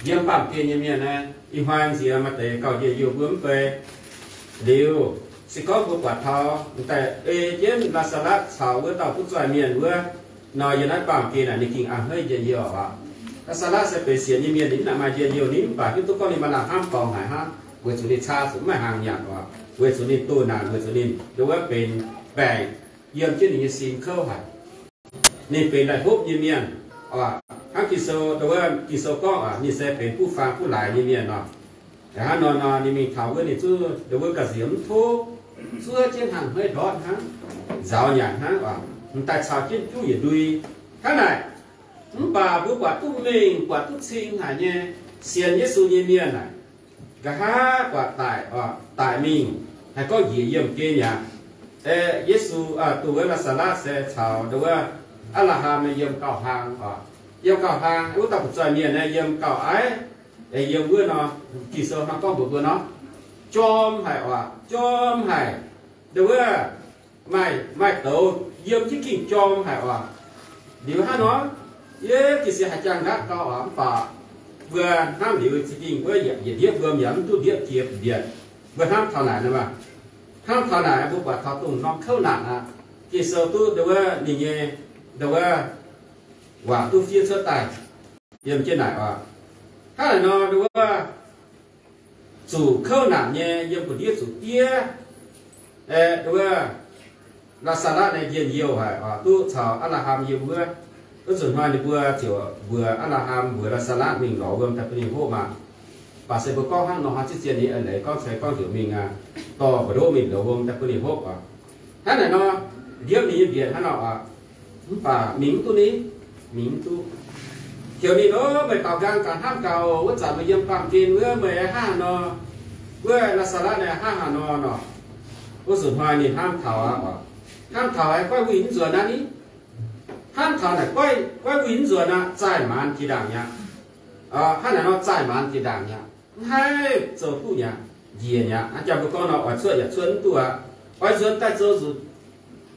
yiem baamh gen nyei mienh aqv, ih hnoi nziex maaih deix gauh njien-youh mbuo mv bei. Liuz se gorngv mbuo buatc taux daaih ei jienv Laa^saa^latv caux wuov dauh butv-zoih mienh wuov nor, yiem naaiv baamh gen naaic ninh gengh a'hneiv njien-youh aqv. Laa^saa^latv se benx sienx nyei mienh, ninh mv nangc maaih njien-youh, ninh mv baac hiuv duqv gorngv ninh maaih lamh hnamv dorngx haic hnangv, weic zuqc ninh caa zuqc mv maaih hnaangx nyanc oc, weic zuqc ninh doh naanc, weic zuqc ninh nduov wuov benx baengc yiem jienv ninh nyei sin kouv haic. Ninh benx laih hlopv nyei mienh oc. Hnangv Ging-Sou, nduov wuov Ging-Sou gorngv oc, ninh se benx buv faang buv laaix nyei mienh oc. Hnangv nor nor ninh mingh taux wuov, ninh zuqc nduov wuov ga'nziex mv tov, zuov jienv hnangv hmeiv ndortv hnangv, nzaaux nyanc hnangv oc, m'daaih caux jienv juv yietc ndui. Hnangv naaic, mv baac mbuo buatc duqv mengh buatc duqv cing haic nyei sienx Yesu nyei mienh naaic, nqa'haav buatc daic oc, daic mingh, haih gorngv njiec yiemh gen yaac, Yesu, dongh wuov Laa^saa^latv se caux nduov wuov Apc^laa^ham yiem gauh hlang oc, yiem gauh hlang. Wuov dauh butv-zoih mienh naaiv yiem gauh aiv, yiem wuov nor, Ging-Sou hnangv gorngv mbuox mbuo nor, jorm haic oc, jorm haic. Nduov wuov maaih, maaih douz yiem jienv gengh jorm haic oc. Liuz hnangv nor, yie gengh sienx haaix jangx nqaatv gau oc, mv baac mbuo hnamv liuz za'gengh wuov yietc ndiepv mbuo yaac mv duqv ndiepv jiex mbienc. Mbuo hnamv taux naaic nor maah, hnamv taux naaic mbuo buatc taux dongh norm kouv naanc aqv, Ging-Sou duqv nduov wuov ninh nyei nduov wuov waac duqv fiev cuotv daaih yiem jienv naaic oc. Hnangv naaic nor nduov wuov zuqc kouv naanc nyei yiem buoz-ndiev zuqc diev, nduov wuov Laa^saa^latv naaiv njien-youh haic oc, duqv caux Apc^laa^ham yiem wuov. Wuov nzunc hnoi ninh mbuo ziouc mbuox Apc^laa^ham mbuox Laa^saa^latv mingh lorz wuom daaih bun ninh hopv maah. Mv baac se mbuo gorngv hnangv nor hnangv, ziex zienh ninh a'leiz gorngv ceix gorngv heuc mingh aqv, dorh mbu'ndongv mingh lorz wuom daaih bun ninh hopv oc. Hnangv naaic nor, ndiemv ninh nyei mbienc hnangv nor oc. Mv baac mingh mv duqv ni, mingh mv duqv. Heuc ninh, Ov, meih daaux nqaang gaax hnamv gaax oc, wuov zanc meih yiem baamh gen wuov meih hnangv haaix nor, wuov Laa^saa^latv naaiv hnangv haaix nor nor. Wuov nzunc hnoi ninh hnamv taux aqv oc. Hnamv taux aeqv, goiv wuic mv nzuonx aqv ni. Hnamv taux naaic, goiv wuic mv nzuonx aqv, zaih maanz jiex ndaangc mi'aqv. Hnangv naaic nor zaih maanz jiex ndaangc mi'aqv, mv haih zoux duqv mi'aqv, njiec mi'aqv. Hnangv jangx mbuo gorngv nor, oix cuotv yaac cuotv mv duqv aqv. Oix nzuonx daaih zoux nzunc,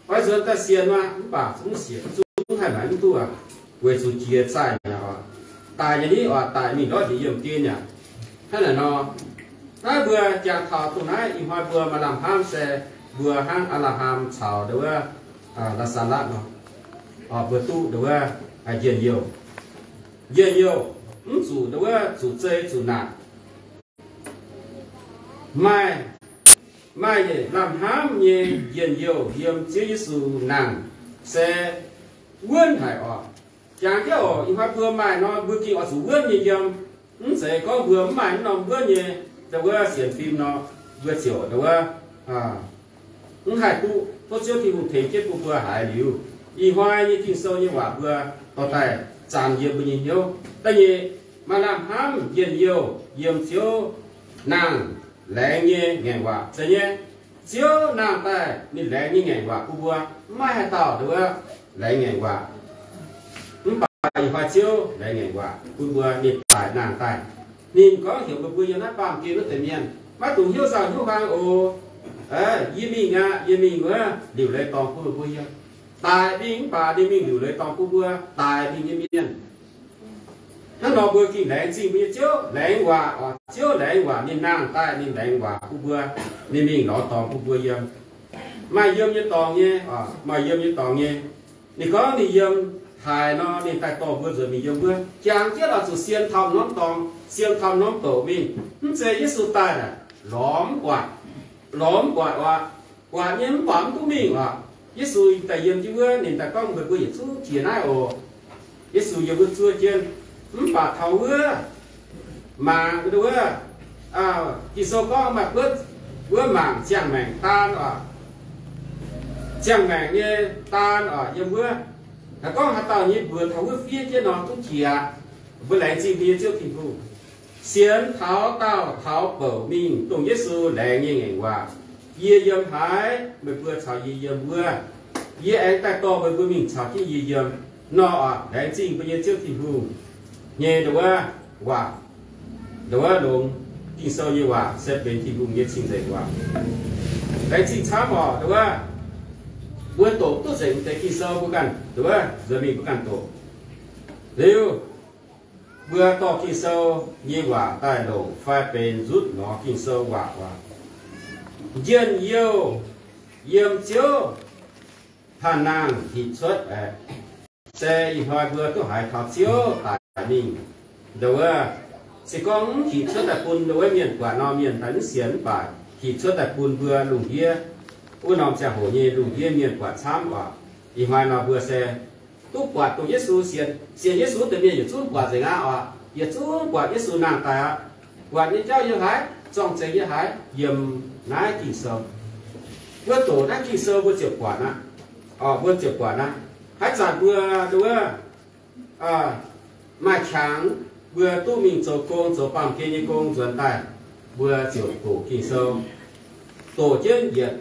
oix nzuonx daaih sienx maah, mv baac mv sienx, zungv haih maaiz mv duqv aqv, weic zuqc jiex zaih mi'aqv oc. Daic nyei ni oc, daic mingh ndortv njiec yiemh gen mi'aqv. Hnangv naaic nor, naaiv mbuo jangx taux dongh naaiv ih hnoi mbuo maaih lamh hnamv se mbuo hnangv Apc^laa^ham caux nduov wuov Laa^saa^latv nor, mbuo duqv nduov wuov njien-youh. Njien-youh mv zuqc nduov wuov zuqc zei zuqc naanc. Maaih, maaih lamh hnamv nyei njien-youh yiem Ziouv Yesu nangh se wuonv haic oc. Jangx jienv oc, ih hnoi mbuo maaih nor, mbuo gengh oix zuqc wuonv nyei yiem. Mv zeiz gorngv mbuo mv maaih mv norm wuonv nyei, nduov wuov sienx fim nor, mbuo ziouc nduov wuov mv haih duqv. Tov Ziouv Tin-Hungh tengx jienv bun mbuo haiz liuz, ih hnoi nyei Ging-Sou nyei waac mbuo dorh daaih zanc yiem mbuo nyei hnyouv. Da'nyeic, maaih lamh hnamv njien-youh yiem Ziouv nangh laengz nyei ngaengc waac. Zeiz nyei, Ziouv nangh daaih ninh laengz nyei ngaengc waac bun mbuo. Mv maaih haaix dauh nduov wuov laengz ngaengc waac. Mv baac ih hnoi Ziouv laengz ngaengc waac bun mbuo, ninh daic nangh daaih. Ninh gorngv heuc mbuo, mbuo yiem naaiv baamh gen wuov deix mienh, maiv dungx hnyouv nzauh hnyouv huaang oc. Yie mingh aqv, yie mingh wuov liuc leiz dorngx bun mbuo yiem. Daic mingh mv baac ninh mingh liuc leiz dorngx bun mbuo daic mingh nyei mienh. Hnangv Nor mbuo gengh laengz zingh mbuo nyei Ziouv laengz waac oc. Ziouv laengz waac, ninh nangh daaih ninh laengz waac bun mbuo, ninh mingh lorz dorngx bun mbuo yiem. Maaih yiem nyei dorngx nyei, maaih yiem nyei dorngx nyei. Ninh gorngv ninh yiem haaix nor, ninh daaih dorh mbuo nzuonx mingh yiem wuov. Jangx jienv oix zuqc sien taux norm dorngx, sien taux norm douc mingh. Mv zeiz Yesu daaih naaic lorz mv buatc, lorz mv buatc oc. Buatc nyei mv baac mv duqv mingh oc. Yesu daaih yiem jienv wuov, ninh daaih gorngv mbuox mbuo yietc zungv jiex naaiv oc. Yesu yiem wuov zuov jienv, mv baac taux wuov mangc wuov, Ging-Sou gorngv maaih buotv wuov mangc ziangh maengc daan oc. Ziangh maengc nyei daan oc yiem wuov. Haaix gorngv haaix dauh nyei mbuox taux wuov fiev jienv nor duqv jiex aqv. Mbuo laengz zingh mbuo nyei Ziouv Tin-Hungh. Sienx taux daauh taux bouc mingh dongh Yesu laengz nyei ngaengc waac. Yie yiem haaix, meih mbuo caux yie yiem wuov. Yie aengx daaih dorh meih mbuo mingh caux jienv yie yiem. Nor oc, laengz zingh mbuo nyei Ziouv Tin-Hungh nyei nduov waac, nduov longx. Ging-Sou nyei waac se benx Tin-Hungh nyei cing-nzengc waac. Laengz zingh camv oc, nduov mbuo doqc duqv nzengc deix Ging-Sou mbuo ganh nduov nzuonx mingh mbuo ganh doqc. Liuz, mbuo dorh Ging-Sou nyei waac daaih longc fai benx nzutv lorz Ging-Sou waac oc. Njien-youh yiem Ziouv panh nangh hinc cuotv aeqv, se ih hnoi mbuo duqv haiz taux Ziouv daic mingh. Nduov, se gorngv mv hinc cuotv daaih bun nduov mienh buatc nor, mienh daaih mv sienx, mv baac hinc cuotv daaih bun mbuo lungh ndiev, wuov norm ziangh hoc nyei lungh ndiev mienh buatc camv oc. Ih hnoi nor mbuo se duqv buatc dongh Yesu sienx, sienx Yesu deix mienh yietc zungv buatc nzengc aqv oc. Yietc zungv buatc Yesu nangh daaih aqv. Buatc nyei jauv yiem haaix? Zorng-zengx yiem haaix? Yiem naaiv Ging-Sou. Mbuo doqc naaiv Ging-Sou mbuo ziouc buatc aqv. Oc, mbuo ziouc buatc aqv. Haaix zanc mbuo nduov maaih qangx, mbuo duqv mingh zoux gong, zoux baamh gen nyei gong nzuonx daaih, mbuo ziouc doqc Ging-Sou. Doqc jienv yietc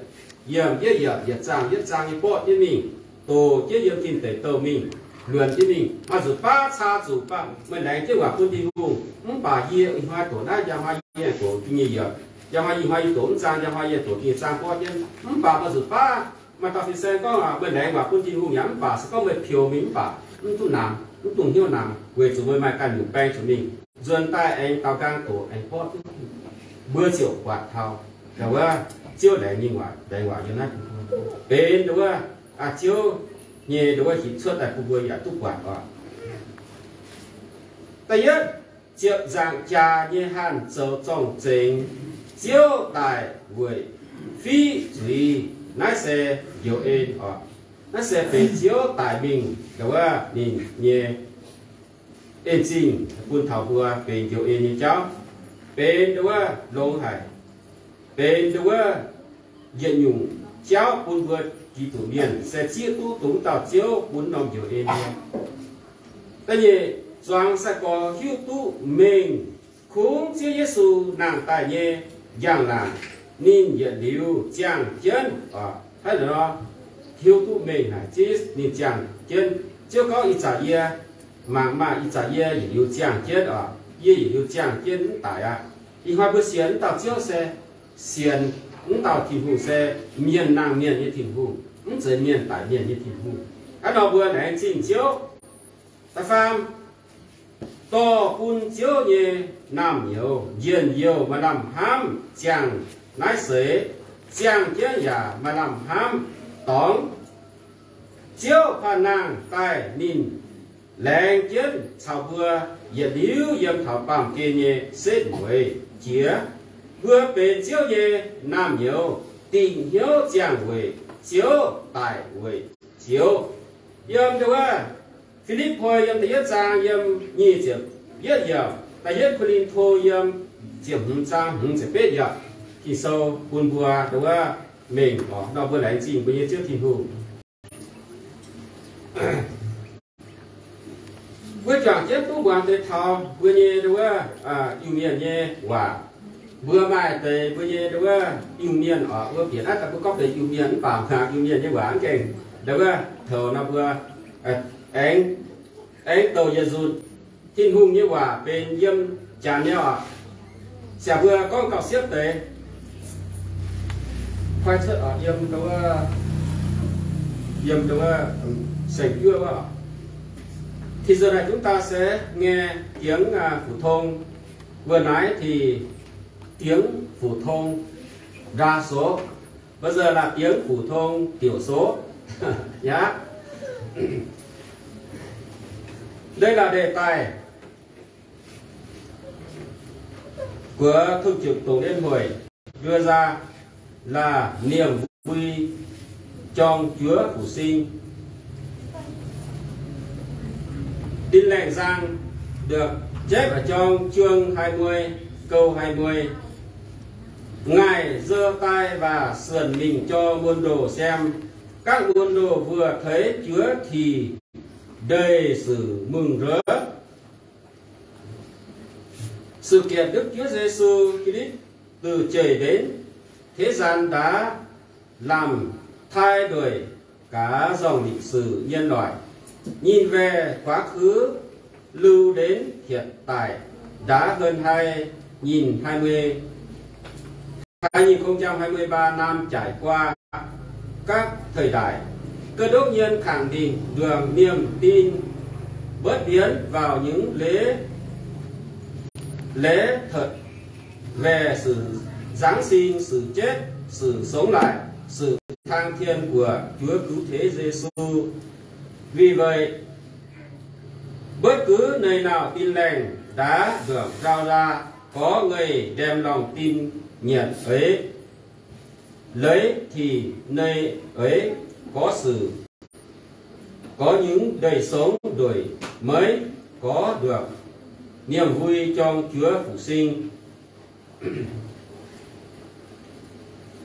yiemc yietc yiemc, yietc zaang yietc zaang nyei borqv jienv mingh, doqc jienv yiem Tin Deic Douh mingh, luonx jienv mingh. Maaih nzunc baav caa zuqc baac meih laengz jienv waac bun Tin-Hungh, mv baac yie ih hnoi doqc naaiv, njang hnoi yie doqc da'nyeic yiemc, njang hnoi ih hnoi yie doqc mv zaang, njang hnoi yie doqc da'nyeic zaang borqv jienv. Mv baac maaih nzunc baav maaih dauh fin-saeng gorngv, meih laengz waac bun Tin-Hungh yaac mv baac se gorngv meih peux mingh mv baac mv duqv namx, mv dungx hnyouv namx, weic zuqc meih maaih ganh nyungc baeng zuqc mingh. Nzuonx daaih aengx daaux nqaang doqc aengx borqv duqv. Mbuo ziouc buatc taux, wuov, Ziouv laengz nyei waac, laengz waac yiem naaiv, benx wuov, Ziouv nyei wuov hinc cuotv daaih bun mbuo yaac duqv buatc oc. Da'yietv, ziepc nzaangc jaax nyei hanh zoux zorng-zengx, Ziouv daic weic fiqv zuiz. Naaiv se njoux en oc. Naaiv se benx Ziouv daic mingh, wuov, ninh nyei en zingh bun taux mbuo benx njoux en nyei jauv, benx wuov longx haic, benx wuov yietc nyungc jauv bun mbuo Giduc mienh se zieqv duqv dongh dauh Ziouv bun norm njoux en nyei. Da'nyeic, zuangx sai-gorx hiuv duqv mengh kungx Ziouv Yesu nangh daaih nyei njang-laangc, ninh yietc liuz ziangh jienv. Hnangv naaiv nor, hiuv duqv mengh naaic Ziouv ninh ziangh jienv. Ziouv gorngv, ih zanc yie mangc maah! Ih zanc yie yietc liuz ziangh jienv oc. Yie yietc liuz ziangh jienv mv daic aqv. Ih hnoi mbuo sienx wuov dauh Ziouv se sienx wuov dauh Tin-Hungh se mienh nangh mienh nyei Tin-Hungh, mv zeiz mienh daic mienh nyei Tin-Hungh. Hnangv nor mbuo laengz zingh Ziouv. Da'faam, dorh bun Ziouv nyei naamh nyouz njien-youh maaih lamh hnamv ziangh naaiv seix, ziangh jienv yaac maaih lamh hnamv dorngx. Ziouv panh nangh daaih ninh laengz jienv caux mbuo yietc liuz yiem taux baamh gen nyei setv mueiz jiex. Mbuo benx Ziouv nyei naamh nyouz dingc hnyouv ziangh weic Ziouv, daic weic Ziouv. Yiem wuov Fi^lipv^poi yiem da'yietv zaang yiem nyic ziepc yietv yiemc, da'yietv Ko^lin^to yiem ziepc hmz zaang hmz ziepc betv yiemc, Ging-Sou bun mbuo wuov mengh orqc. Nor mbuo laengz zingh mbuo nyei Ziouv Tin-Hungh. Mbuo juangc jienv duqv muangx deix taux mbuo nyei wuov Iu-Mienh nyei waac. Mbuo maaih deix mbuo nyei wuov Iu-Mienh orqc, mbuo bieqc naaiv daaih mbuo gorngv deix Iu-Mienh mv baac hnaangx Iu-Mienh nyei waac mv gaengh wuov toux nor mbuo aengx, aengx douc yietc nzunc Tin-Hungh nyei waac benx yiem Janx nyei orqc. Siac mbuo gorngv gauh siepv deix. Koi cuotv orqc, yiem wuov, yiem wuov, seng juov wuov. Thì giờ này chúng ta sẽ nghe tiếng, à, phổ thông. Vừa nãy thì tiếng phổ thông đa số, bây giờ là tiếng phổ thông thiểu số. Nhá. Đây là đề tài của Thường trực Tổ Liên Hội đưa ra là niềm vui trong Chúa Phục Sinh. Tin lành răng được chép ở trong chương hai mươi, câu hai mươi. Ngài giơ tay và sườn mình cho môn đồ xem. Các môn đồ vừa thấy Chúa thì đầy sự mừng rỡ. Sự kiện Đức Chúa Giêsu Christ từ trời đến thế gian đã làm thay đổi cả dòng lịch sử nhân loại. Nhìn về quá khứ, lưu đến hiện tại đã hơn hai nghìn hai mươi, hai nghìn không trăm hai mươi ba năm trải qua các thời đại, Cơ Đốc nhân khẳng định được niềm tin bất biến vào những lễ, lễ thật về sự Giáng sinh, sự chết, sự sống lại, sự thăng thiên của Chúa Cứu Thế Giêsu. Vì vậy, bất cứ nơi nào Tin Lành đã được trao ra, có người đem lòng tin nhận ấy, lấy thì nơi ấy có sự, có những đời sống đổi mới, có được niềm vui trong Chúa Phục Sinh.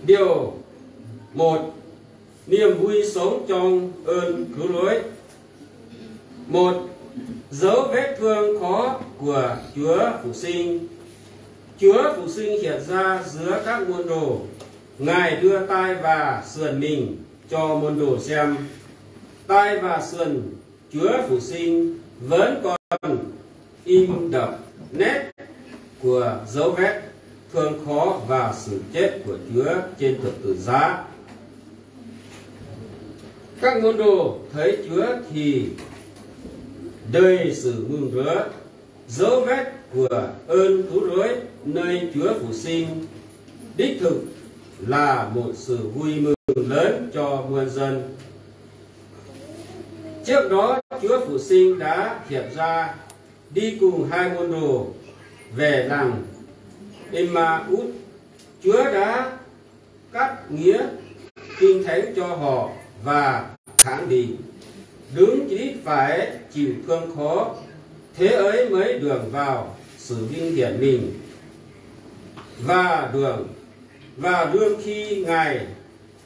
Điều một, niềm vui sống trong ơn cứu rỗi. Một, dấu vết thương khó của Chúa Phục Sinh. Chúa Phục Sinh hiện ra giữa các môn đồ. Ngài đưa tay và sườn mình cho môn đồ xem. Tay và sườn Chúa Phục Sinh vẫn còn in đậm nét của dấu vết thương khó và sự chết của Chúa trên thập tự giá. Các môn đồ thấy Chúa thì đầy sự mừng rỡ. Dấu vết của ơn cứu rỗi nơi Chúa Phục Sinh đích thực là một sự vui mừng lớn cho muôn dân. Trước đó, Chúa Phục Sinh đã hiện ra đi cùng hai môn đồ về làng Emmaus. Chúa đã cắt nghĩa Kinh Thánh cho họ và khẳng định đấng Christ phải chịu thương khó, thế ấy mới được vào sự vinh hiển mình. Và được, và đương khi Ngài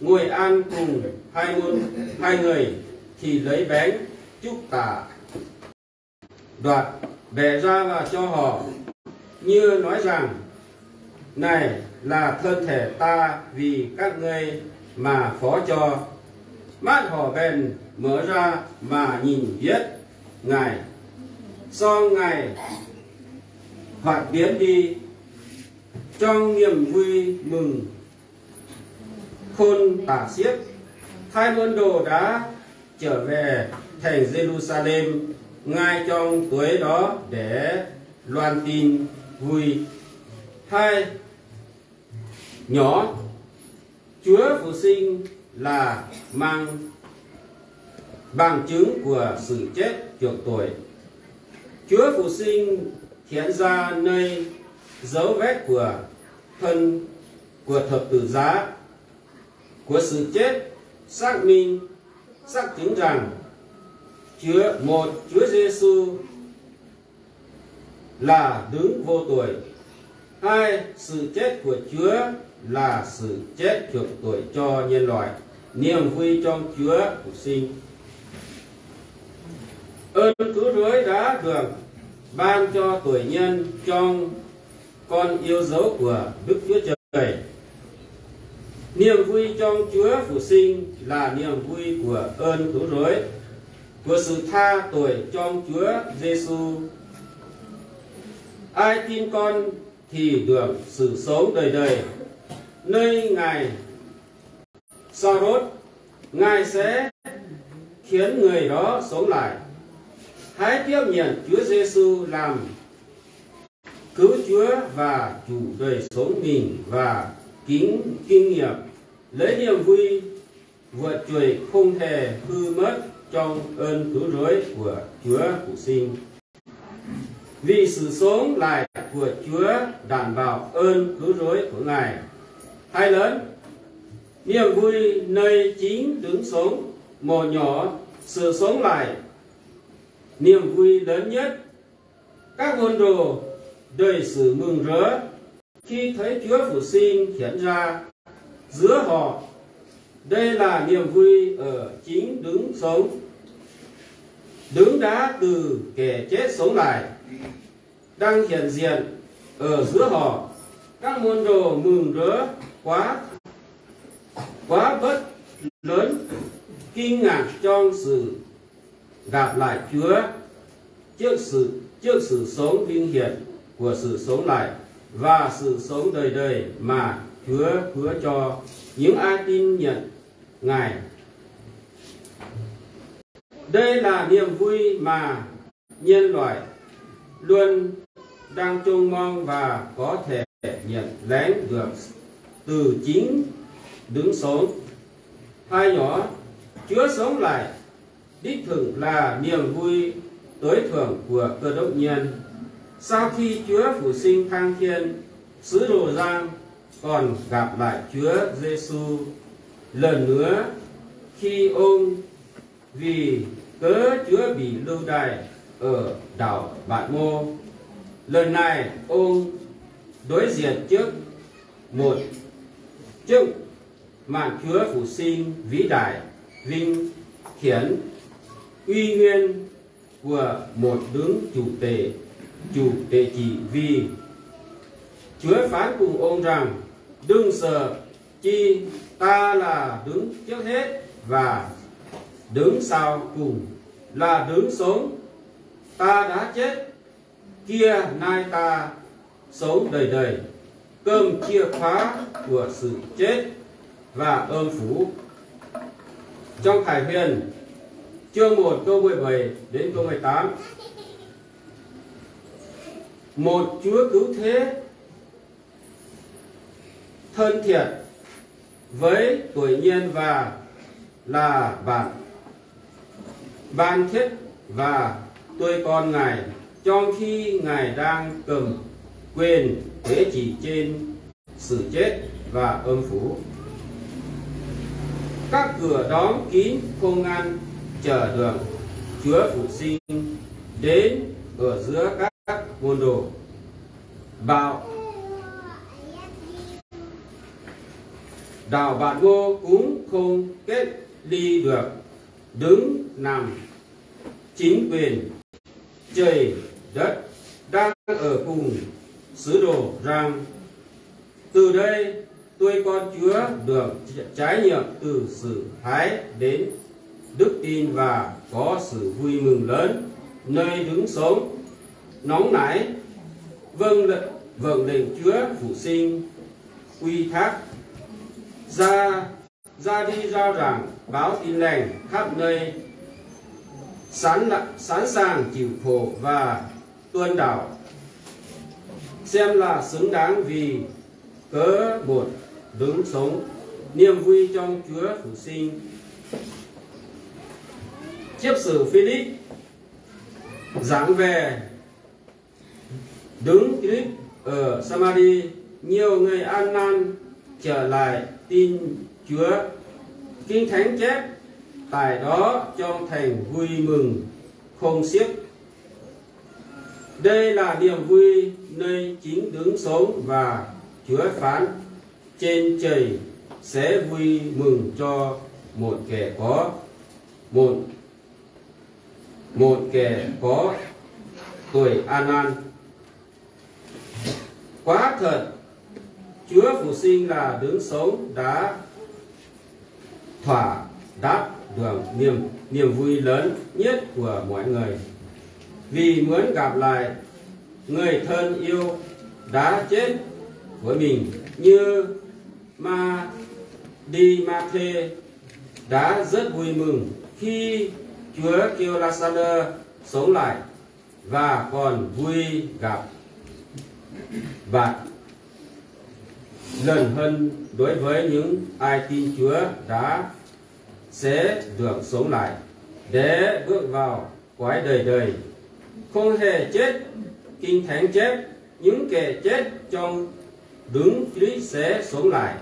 ngồi ăn cùng hai môn, hai người, thì lấy bánh chúc tạ, đoạt, bẻ ra và cho họ, như nói rằng: Này là thân thể ta vì các ngươi mà phó cho. Mắt họ bèn mở ra mà nhìn biết Ngài. Song Ngài thoạt biến đi. Trong niềm vui mừng khôn tả xiết, hai môn đồ đã trở về thành Giê-ru-sa-lêm ngay trong tối đó để loan tin vui. Hai, nhỏ, Chúa Phục Sinh là mang bằng chứng của sự chết chuộc tội. Chúa Phục Sinh hiện ra nơi dấu vết của thân, của thập tự giá, của sự chết, xác minh, xác chứng rằng Chúa, một, Chúa Giêsu là đấng vô tội. Hai, sự chết của Chúa là sự chết chuộc tội cho nhân loại, niềm vui trong Chúa Phục Sinh. Ơn cứu rỗi đã được ban cho tội nhân trong con yêu dấu của Đức Chúa Trời. Niềm vui trong Chúa Phục Sinh là niềm vui của ơn cứu rỗi, của sự tha tội trong Chúa Giêsu. Ai tin con thì được sự sống đời đời. Nơi Ngài sa đốt, Ngài sẽ khiến người đó sống lại. Haiz biopv nyanc Ziouv Yesu laamh kouv juov waac juqc ndeic songx mingh waac gingx ging nyiemc, leiz niemh vui wuoqc jueic kong haeh hue muotv jorng en duqv nzueic buoqc Ziouv Fuqc Sing. Wih Sic Songx Laic buoqc Ziouv ndaanc mbaauc en duqv nzueic buoqc ngaih. Haiz lenz niemh vui nei jingx ndongc songx mouz nyorx, Sic Songx Laic niemh vui lenz nyetv. Gapv mun ndoh ndeic sic mungh nzuov, ki teix Ziouv Fuqc Sing hietc nzaa nzuov horc. Ndeic laac niemh vui oc jingx ndongc songx, ndongc ndaauv duqv gaeqv jeiv songx laic, dangh hietc nzienc oc nzuov horc. Gapv mun ndoh mungh nzuov guaav, guaav mbetv lunx, ging ngaanc jorng sic nqaapc laic Ziouv. Jiouv sic songx mbing hietc buoqc sic songx laic, waac sic songx ndeic ndeic maac Ziouv buov jorng nyungc ai din nyanc ngaih. Ndeic laac niemh vui maac nyien loic luon, ndangh jong morng waac gorx taeqc nyanc laengz nduoqc, duqv jingx ndongc songx. Haaix nyorx Ziouv songx laic nditv tengx laac niemh vui doix tuongc buoqc ga'ndopv nyien. Saau ki Ziouv Fuqc Sing tang tien, sux ndoh nzang gorn-nqaapc laic Ziouv Yesu la'nuoz ki ong, wih gouv juov mbic lu daaih oc ndaauc mbatc mo. La'naaic ong ndueiv nzienc jienv motc, jienv maanc Ziouv Fuqc Sing wix ndaaic win tienx, uix nyuien buoqc motc ndongc juqc deic, juqc deic jic wih Ziouv faanv bungx ong nzangc. Ndongc se jih daa laac ndongc jienv hetv waac ndongc saau bungx laac ndongc songx daa ndaauv jeiv. Gieh naaiv daa songx ndeic ndeic, gemh jiex kuaav buoqc sic jeiv waac om fuc. Jong Kaic Hmien, Jong Motc Gong Mbueiz Mbeix, Mbenx Gong Mbueiz Daamv. Motc Ziouv gux teiv, ten tietc, weic doic nyien waac laac mbaanc, mbaanc tietv waac dueiv gorn ngaih, jorng ki ngaih ndaang gemh guenx deix jic jien sic jeiv waac om fuc. Gapv guoqv ndorngv ginv kong ngan jaax nduangc Ziouv Fuqc Sing ndenv oc nzuov gapv mun ndoh. Mbaauc ndaauc mbatc mo gungv kong getv li nduoqc ndongc naamh jingx guenx jeiv ndutv ndaang oc bungx sux ndoh nzang. Duqv ndeic dueiv gorn juov nduangc jaaix nyiemc duqv sic haiz ndenv ndutv din waac gorx sic mbui mungh lenv neic ndongc songx. Norngv naaic, wengh lengc Ziouv Fuqc Sing uix takv, nzaa ndie nzauh nzaangc mbaaux din laengh kapv neic, sanx saangh jiuc poqc waac duon ndaauc, siem laac sengx ndaangc wih gouv motc ndongc songx, niemh vui jorng Ziouv Fuqc Sing. Jiepv sic Filipv nzangc mbaeqc ndongc Filipv oc Saa^maa^li, nyouh ngei An^naan jiex laaix din juov, ging tengx jepv daic ndortv jorng tengx mbui mungh kong siepv. Ndeic laac niemh vui neic jingx ndongc songx waac juov faanv jien jeiv se mbui mungh jorng motc gaeqv gorx, motc, motc gaeqv gorx doic An^naan. Guaav tetv Ziouv Fuqc Sing laac ndongc songx ndaauv tuac ndaapv nduangc niemh vui lenv nyietv buoc muonz ngeix, wih muonz nqaapv laaix ngeix ten you ndaauv jienv buoz mingh, nyei maa, ndi maa te ndaauv nzetv mbui mungh, ki juov jiu Laa^saa^le sống lại và còn vui gặp bạn lần hơn đối với những ai tin Chúa đã sẽ được sống lại để bước vào cõi đời đời. Không hề chết, Kinh Thánh chép, những kẻ chết trong đấng Christ sẽ sống lại,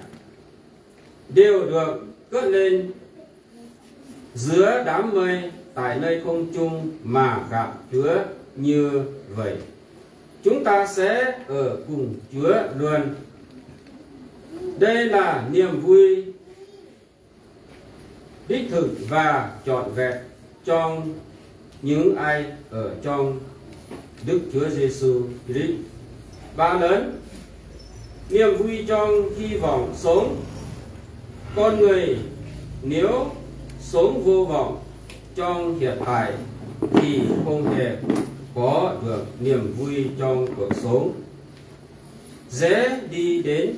đều được cất lên giữa đám mây tại nơi không trung mà gặp Chúa. Như vậy, chúng ta sẽ ở cùng Chúa luôn. Đây là niềm vui đích thực và trọn vẹn trong những ai ở trong Đức Chúa Giêsu Christ. Và lớn, niềm vui trong hy vọng sống. Con người nếu sống vô vọng trong hiện tại thì không thể có được niềm vui trong cuộc sống. Dễ đi đến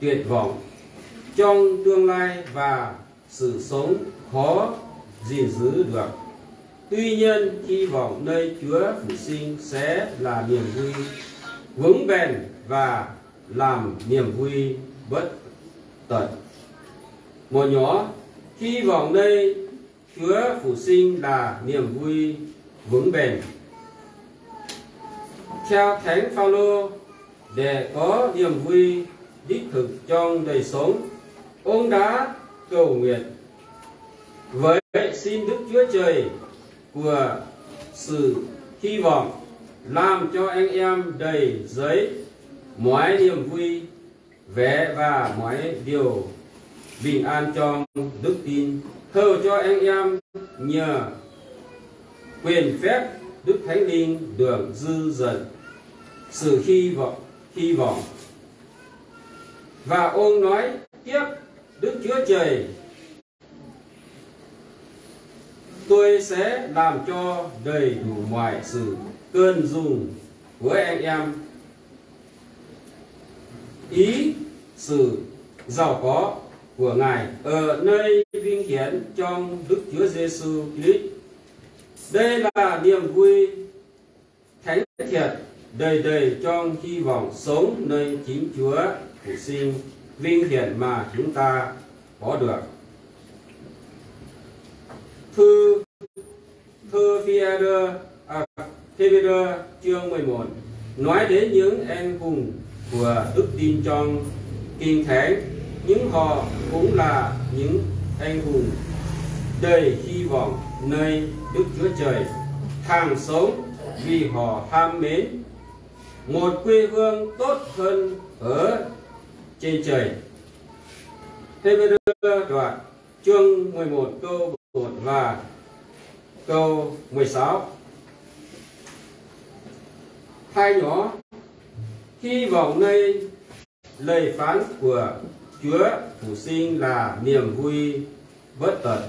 tuyệt vọng trong tương lai và sự sống khó gìn giữ được. Tuy nhiên, hy vọng nơi Chúa Phục Sinh sẽ là niềm vui vững bền và làm niềm vui bất tận. Một nhỏ, hy vọng nơi Chúa Phục Sinh là niềm vui vững bền. Theo Thánh Phaolô, để có niềm vui đích thực trong đời sống, ông đã cầu nguyện. Vậy xin Đức Chúa Trời của sự hy vọng làm cho anh em đầy dẫy mọi niềm vui, vẽ và mọi điều bình an trong đức tin, hầu cho anh em nhờ quyền phép Đức Thánh Linh được dư dật sự hy vọng, hy vọng. Và ông nói tiếp, Đức Chúa Trời, tôi sẽ làm cho đầy đủ mọi sự cần dùng của anh em, ý sự giàu có của Ngài ở nơi vinh hiển trong Đức Chúa Giêsu Christ. Đây là niềm vui thánh thiệt, đầy đầy trong hy vọng sống nơi chính Chúa Phục Sinh vinh hiển mà chúng ta có được. Thư, thư Phi-e-đơ, à, Phê-bê-đơ chương mười một nói đến những anh hùng của đức tin trong Kinh Thánh, nhưng họ cũng là những anh hùng đầy hy vọng nơi Đức Chúa Trời, hằng sống vì họ ham mến một quê hương tốt hơn ở trên trời. Hê-bơ-đơ đoạn chương mười một câu một và câu mười sáu. Thai nhỏ, hy vọng nơi lời phán của Chúa Phục Sinh là niềm vui bất tận.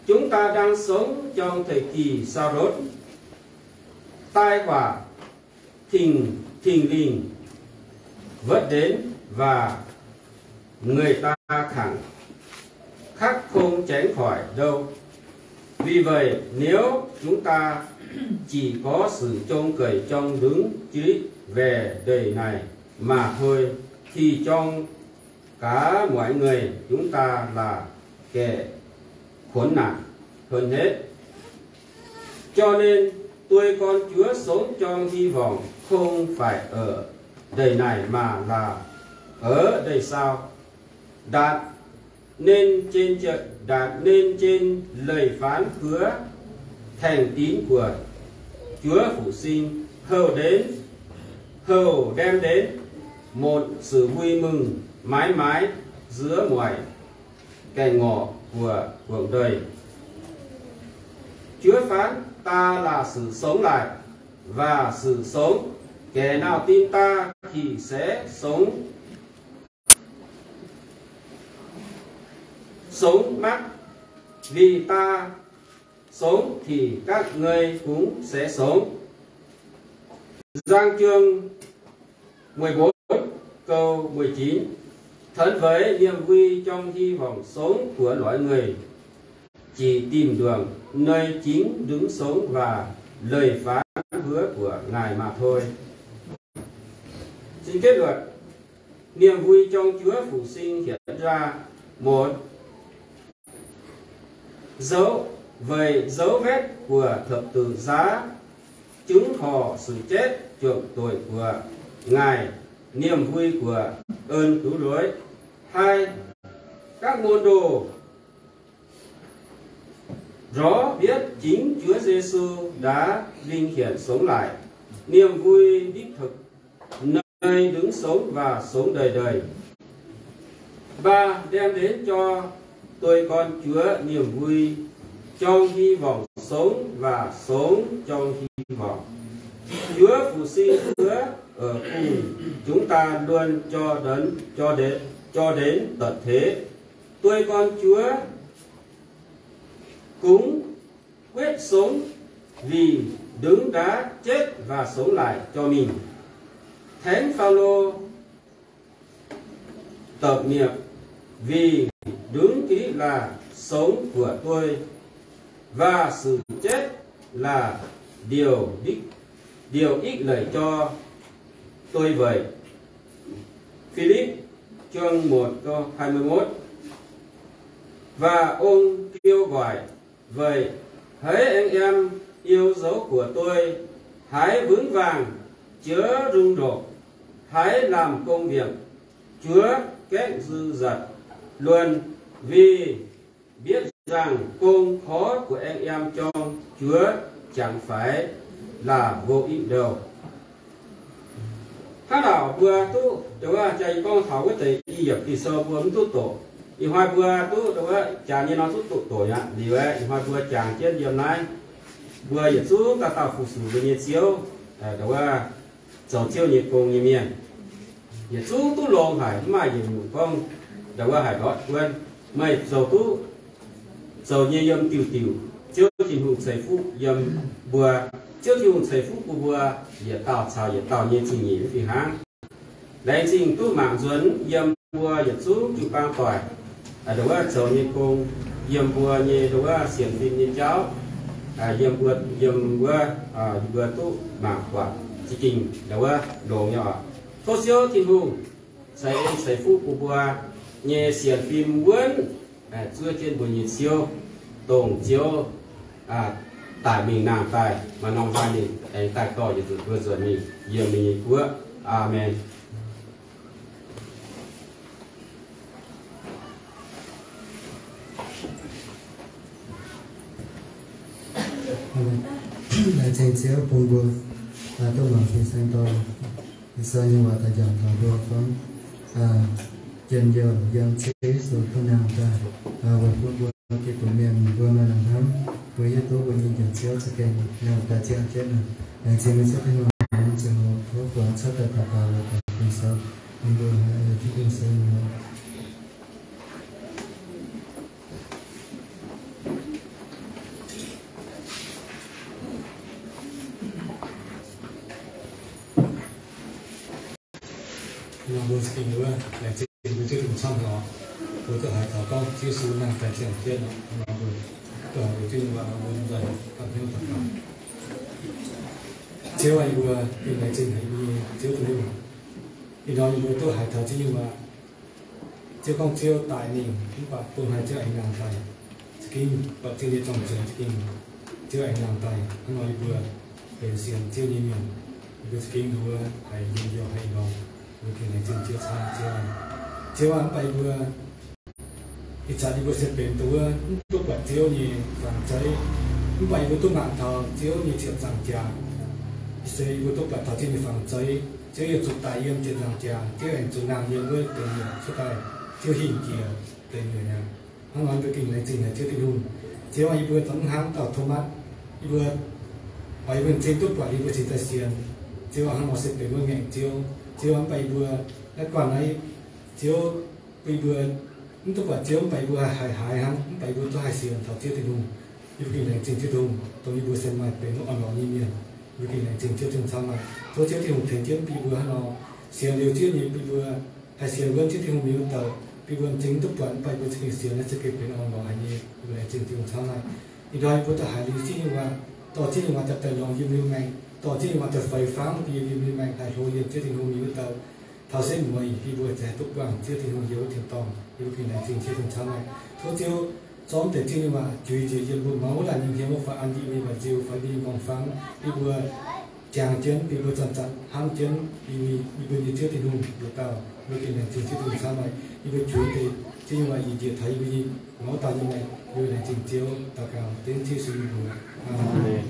Chúng ta đang sống trong thời kỳ sa-rốt, tai họa thình thình lình vớt đến và người ta khẳng khắc không tránh khỏi đâu. Vì vậy, nếu chúng ta chỉ có sự trông cậy trong đấng Christ về đời này mà thôi, thì trong cả mọi người chúng ta là kẻ khốn nạn hơn hết. Cho nên, tôi con Chúa sống trong hy vọng không phải ở đời này mà là ở đời sau. Đặt nên trên chợ, đặt nên trên lời phán hứa thành tín của Chúa Phục Sinh hầu đến, hầu đem đến một sự vui mừng mãi mãi giữa mọi cảnh ngộ của cuộc đời. Chúa phán: Ta là sự sống lại và sự sống. Kẻ nào tin ta thì sẽ sống, sống mãi. Vì ta sống thì các ngươi cũng sẽ sống. Giăng chương mười bốn câu mười chín. Thân với niềm vui trong hy vọng sống của loài người. jic dimh nduangc nui jingx ndungx songx waac leih faanx mbuo buoqc ngaih maah toi. Cin Getv Luoqc, Niemh Mbui Jorng Juov Fuc Sing Hietc Nzaa Motc, zoux, weic zoux wetv buoqc topc duqv nzaav jungx horc suc jetv juangc doic buoqc ngaih, Niemh Mbui Guoqv, Ơn Duv Lueiv, Haih Gapv Mon Ndoh, nrov mbietv jingx Juov Yesu ndaauv lingh hienc songx laic, Niemh Mbui Ndipv Tokv Nui Ndungx Songx Waac Songx Ndeic Ndeic, Mbaa Ndaem Ndenv Jor, Doix Gorn Juov Niemh Mbui Jorng Hi Wangc Songx Waac Songx Jorng Hi Wangc, Juov Fuc Sing Juov, Bungx Jungx Daaih Luonx Jor Ndenv, Jor Ndenv Dorc Teix, Doix Gorn Juov Gungx Guetv Songx Winh Ndungx Ndaauv Jetv Waac Songx Laic Jor Mingh, Tengx Faalo Dopc Miepc Winh Ndungx Ga'ndiev Laac Songx Guoqv Doix Waac Suc Jetv Laac Ndiouc, Ndiouc Ikv Leic Jor Doix Weic, Filipv Juang Motc, Waac Ong Giou Nquaic Weic, Haiz Aengx Yiem Iou Nzoux Guoqv Doix, Haiz Wungv Waangh Jiex Nzung Ndorqc, Haiz Lamh Gong Mbienc Juov Gaeqv Nzu Nzatc Luonx, Winh Mbietv Nzangh Gong Korv Guoqv Aengx Yiem Jorng Juov Jangx Faix Laac Mbo Ikv Ndouh. Hnangv naaic mbuo duqv, ndongc wuov jaa yie gorngv taux wuov deix i yiemc Ging-Sou mbuo mv duqv doqc. Ih hnoi mbuo duqv ndongc wuov jaax nyei nor duqv doqc doqc aqv. Liuz aeqv, ih hnoi mbuo jangx jienv yiem naaiv, mbuo yietc zungv dauh dauh fu-sux mbuo nyei Ziouv, ndongc wuov zoux Ziouv nyei gong nyei mienh, yietc zungv duqv longx haic, mv maaih yietc nyungc gorngv ndongc wuov haih ndortv guonv. Meih zoux duqv zoux nyei yiem diuc diuc, Ziouv Tin-Hungh ceix fuqv yiem mbuo. Ziouv Tin-Hungh ceix fuqv bun mbuo yietc dauh caux yietc dauh nyei zingh nyeic mv fih hnangv. Laengz zingh duqv mangc nzuonx yiem mbuo yietc zungv jiu-baang doic, ndongc wuov zoux nyei gong, yiem mbuo nyei ndongc wuov sienx fim nyei jauv, yiem mbuo, yiem wuov, mbuo duqv mangc buatc za'gengh ndongc wuov longx nyei oc. Tov Ziouv Tin-Hungh ceix en ceix fuqv bun mbuo nyei sienx fim wuonv zuov jienv mbuo nyei Ziouv, dongh Ziouv daic mingh nangh daaih, maaih norm hnoi ninh aengx daaih dorh yietc zungv mbuo nzuonx mingh yiem ninh nyei guoqv. Aamen. Laengz zingh Ziouv bun mbuo duqv mangc fin-saeng dorn Ging-Sou nyei waac daaih njaaux taux mbuo gorngv njien-youh yiem Ziouv Yesu duqv nangh daaih, weic bun mbuo Giduc mienh mbuo maaih lamh hnamv, mbuo hiuv duqv mbuo nyei Njoux Ziouv za'gengh nangh daaih ziangh jienv. Laengz zingh mbuo Ziouv Tin-Hungh, ziouc tov buatc cuotv daaih daux gaux weic Ging-Sou, bun mbuo Tin-Hungh Sou nyei. Nor mbuo za'gengh wuov, laengz zingh mbuo Ziouv Tin-Hungh camv haic oc. Mbuo duqv haiz taux gorngv Ziouv Yesu nangh daaih ziangh jienv nor, nor mbuo duqv haiz mbuo Ziouv nyei waac nor mbuo nzauh ganh hnyouv daux gaux. Ziouv aah, yie mbuo gengh laengz zingh haic yie mbuo nyei Ziouv Tin-Hungh. Ih hnoi yie mbuo duqv haiz taux Ziouv nyei waac. Ziouv gorngv Ziouv daic mingh, mv baac bun haiz Ziouv aengx nangh daaih. Za'gengh buatc Ziouv nyei zorng-zengx, za'gengh Ziouv aengx nangh daaih. Hnangv nor yie mbuo benx sienx Ziouv nyei mienh, yie mbuo za'gengh wuov haiz njien-youh haiz longx. Yie mbuo gengh laengz zingh Ziouv camv, Ziouv aah. Ziouv aah, mv baac yie mbuo ih zanc yie mbuo se benx dongh wuov mv duqv buatc Ziouv nyei fangx zeiv, mv baac yie mbuo duqv mangc taux Ziouv nyei ziepc nzaangc jaax. Ih se yie mbuo duqv buatc taux Ziouv nyei fangx zeiv, Ziouv yiem zuqc daic yiem ziepc nzaangc jaax, Ziouv aengx zuqc nangh yiem wuov deix nyuoqc cuotv daaih, Ziouv hingh jiex deix nyuoqc nyei. Hnangv nor mbuo gengh laengz zingh haic Ziouv Tin-Hungh. Ziouv aah, yie mbuo zungv hnangv dauh Tomatv, yie mbuo oix yie mbuo zinh duqv buatc yie mbuo cingx daaih sienx. Ziouv aah, hnangv nor se benx wuov ngaengc Ziouv. Ziouv aah, mv baac yie mbuo naaiv guanh naaiv, Ziouv, bun yie mbuo mv duqv buatc Ziouv, mv baac yie mbuo haih haiz hnangv, mv baac yie mbuo duqv haih sienx taux Ziouv Tin-Hungh. Yie mbuo gengh laengz zingh Ziouv Tin-Hungh, dongh yie mbuo se maaih benx wuov orn-lorqc nyei mienh. Yie mbuo gengh laengz zingh Ziouv Tin-Hungh camv maah. Tov Ziouv Tin-Hungh tengx jienv bun yie mbuo hnangv nor sienx liuz Ziouv nyei, bun yie mbuo haih sienx wuonv Ziouv Tin-Hungh mienh wuov dauh, yie mbuo m'zing duqv buatc mv baac yie mbuo za'gengh sienx naaiv za'gengh benx orn-lorqc haic nyei. Yie mbuo laengz zingh Tin-Hungh camv haic. Ih hnoi yie mbuo daaih haiz liuz Tin-Hungh waac, dorh Tin-Hungh waac daaih daaih longx yiem liuz maengc, dorh Tin-Hungh waac daaih feix fangv bun yie mbuo liuz maengc, haih hlo yiem Ziouv Tin-Hungh nyei wuov dauh. Taux setv mueiz yie mbuo ziouc haih duqv buangh Ziouv Tin-Hungh yiem wuov tin-dorngh. Yie mbuo gengh laengz zingh Ziouv Tin-Hungh camv haic. Tov Ziouv zorqv deix Tin-Hungh waac juix njiec yiem mbuo mouz laanh nyei hnyouv fai an yie mbuo nyei mba'nziu fai yie mbuo nyei m'nqorngv-famv, yie mbuo jangx jienv, yie mbuo zanc-zanc hnamv jienv yie mbuo nyei Ziouv Tin-Hungh nduqc dauh. Yie mbuo gengh laengz zingh Ziouv Tin-Hungh camv haic. Yie mbuo juix deix Tin-Hungh waac yietc njiec taux yie mbuo nyei mouz dauh nyei maengc, yie mbuo laengz zingh Ziouv daux gaux dengv Ziouv Yesu nyei mbuox. Aamen.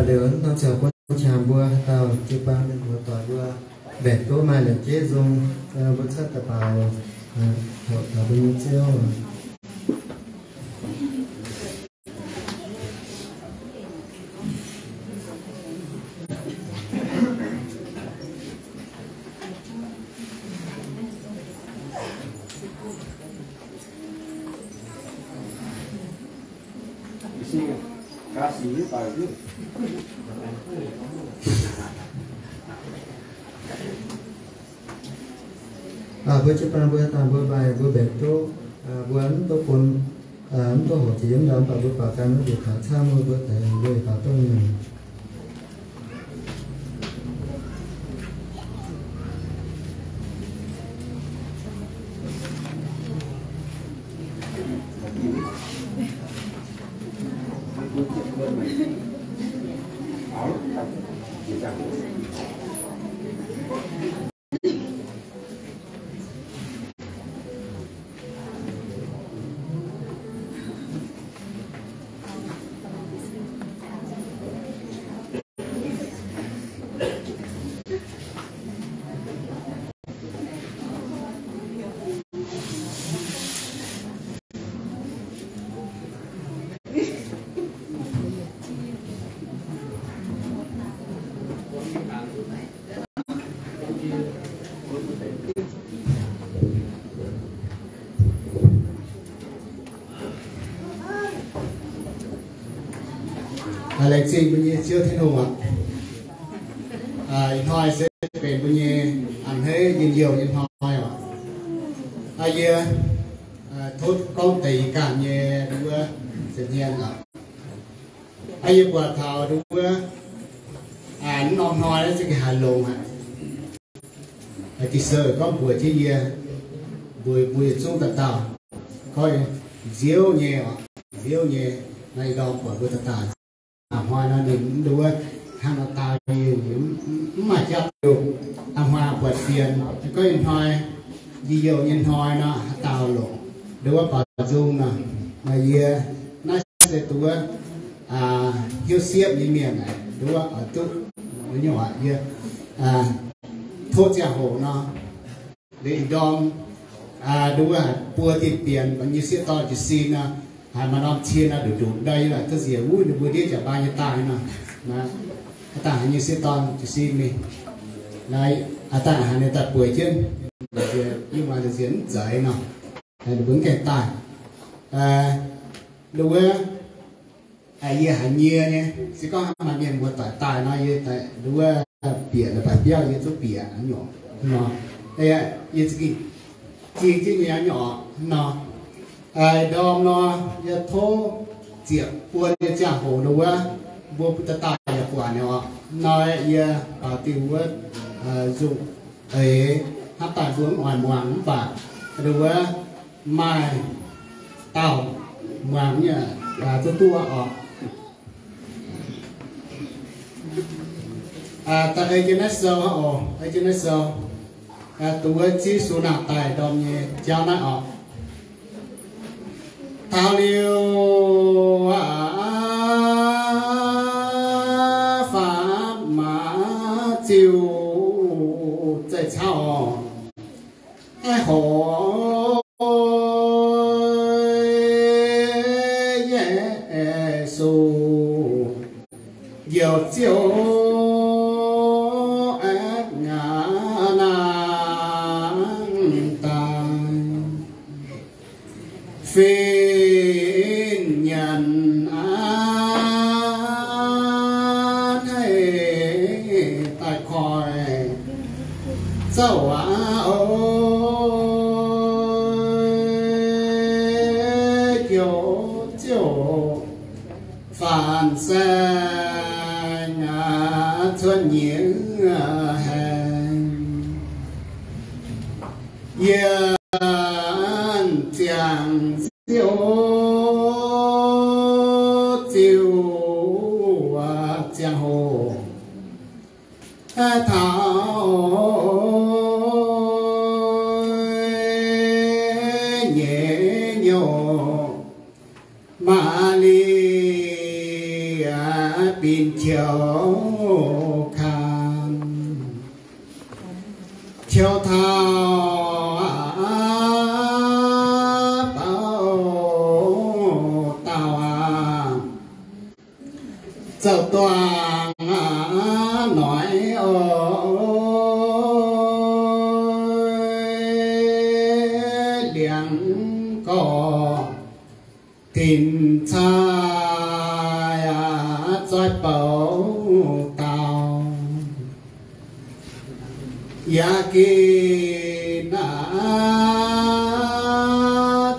Liuz norm ziangh hoc bun qangx mbuo haaix dauh jiu-baang mienh muoz-doic mbuo mbaeqc duqv maaih la'bieiv nzung, mbuo cuotv daaih baaux, hoqc taux mbuo nyei Ziouv. Mbuo jiu-baang mbuo dangh mbuo maaih mbuo mbaeqc duqv, mbuo mv duqv bun, mv duqv hoqc jiex yiem ndau, mv baac mbuo baaux ganh wuov njiec taux camv, mbuo deix mbuo yietc baaux duqv nyungc. Laengz zingh mbuo nyei Ziouv Tin-Hungh aac. Ih hnoi se benx mbuo nyei a'hneiv njien-youh nyei hnoi oc. Yie tov gorngv deix ih ganh nyei wuov ziepc hmien oc. Yie buatc taux wuov norm hnoi naaiv za'gengh haaix longx aqv. Ging-Sou gorngv mbuox jienv yie, mbuox mbuo yietc zungv dauh dauh, gorngv nziouv nyei oc, nziouv nyei. Naaiv ih ndorm buatc mbuo dauh dauh hnoi nor ninh wuov hnangv nor dau yie, mv maaih jauv liuz, hnoi buatc fienx. Gorngv ih hnoi njien-youh nyei hnoi nor, haaix dauh longc nduov wuov baaux nzung nor, yie naaiv se nduov wuov hnyouv siepv nyei mienh naaic, nduov wuov oix duqv nyungc yie tov ziangh hoc nor, liuz ih ndorm nduov wuov buo dinh bienx, mbuo nyei sieqv dorn jiez sin nor, haaix maaih norm cien nor, nduqc nduqc ndau yie laaix duqv nziex wuov ninh mbuo ndiev jaax baan nyei daaih nor, haaix dauh haiz nyei sieqv dorn jiez sin mingh, haaix dauh haiz ninh daaih bueix jienv, yie maaih nziex mv zeiz nor, ninh mbuo mv gaengh daaih. Nduov wuov yie haiz nyie nyei, se gorngv maaih mienh muoz-doic daaih nor, yie nduov wuov bieqc la'baeqc biauv yie zungv bieqc nyungc nor. Yie za'gengh jing jienv nyei nyungc nor. Ndorm nor, yie tov ziepc buo nyei ziangh hoc nduov wuov, mbuo dauh dauh yaac buatc nyei oc. Nor yie baaux diuh wuov nzung eix hnamv daaih mbuo mv oix muangx mv baac nduov wuov maaih dauh muangx nyei duqv duqv oc. Da'ei jienv naaiv sou oc, ei jienv naaiv sou, dongh wuov Ziouv Yesu nangh daaih ndorm nyei jauv naaiv oc. Taux liuz aqv, faam maaz ziouc zeih cauv oc. Hoz Yesu, Njoux Ziouv aengx nangh daaih, fin-nyanc a'hneiv ziouc faanv saeng cuotv nyiex haengx. Yie ziangh ziouv ziux ziangh hoc taux nyei nyouh Maa^li^yaa binc qiex kang, qiex taux bauv dauh aqv, zoux duangh aqv noic oc, liangx gorx dinc cai aqv, zoih bouc dauh. Yaac ginh aqv,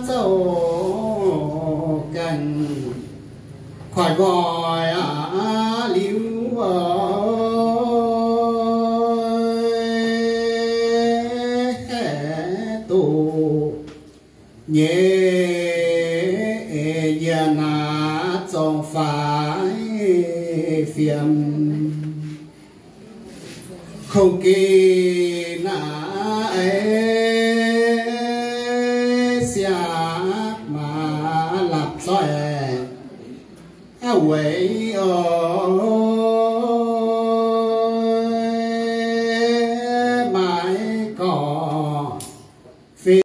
zouv gaengh koiv nqoi aqv liuz, haeqv duqv nyei nyienx aqv, zong faix fiem. Kungx ginh aqv, ei siang maaz lapc zoih aqv, weic oc, maiv gorngv fih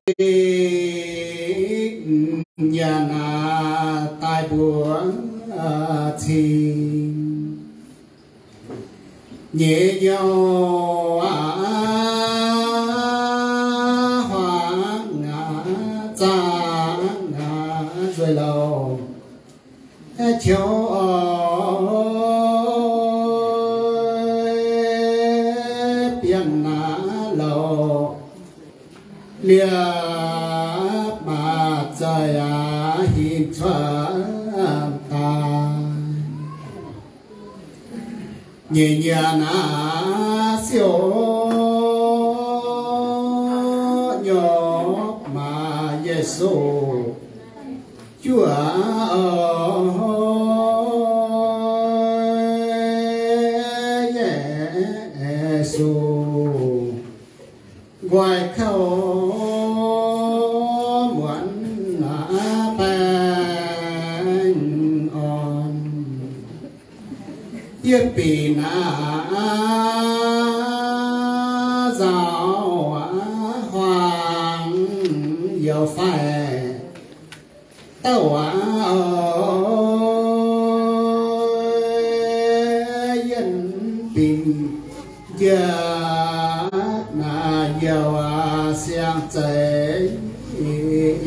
nyanc aqv, daaih mbuo cing nyei nyouh aqv, huaang aqv, zaangc aqv, nzueic louh qiemx oc, biangh naaiv louh liepc maaz-zeic aqv, hinc cuotv daaih. Nyei nyanc aqv, siouc nyorqc maaz Yesu juoqv oc, Yesu nqoi kouv muonz aqv, baengh orn. Yie binc aqv, nzaaux aqv, huaang youz faix dauh aqv, yie binc njiec naaiv youz aqv, siang-zeix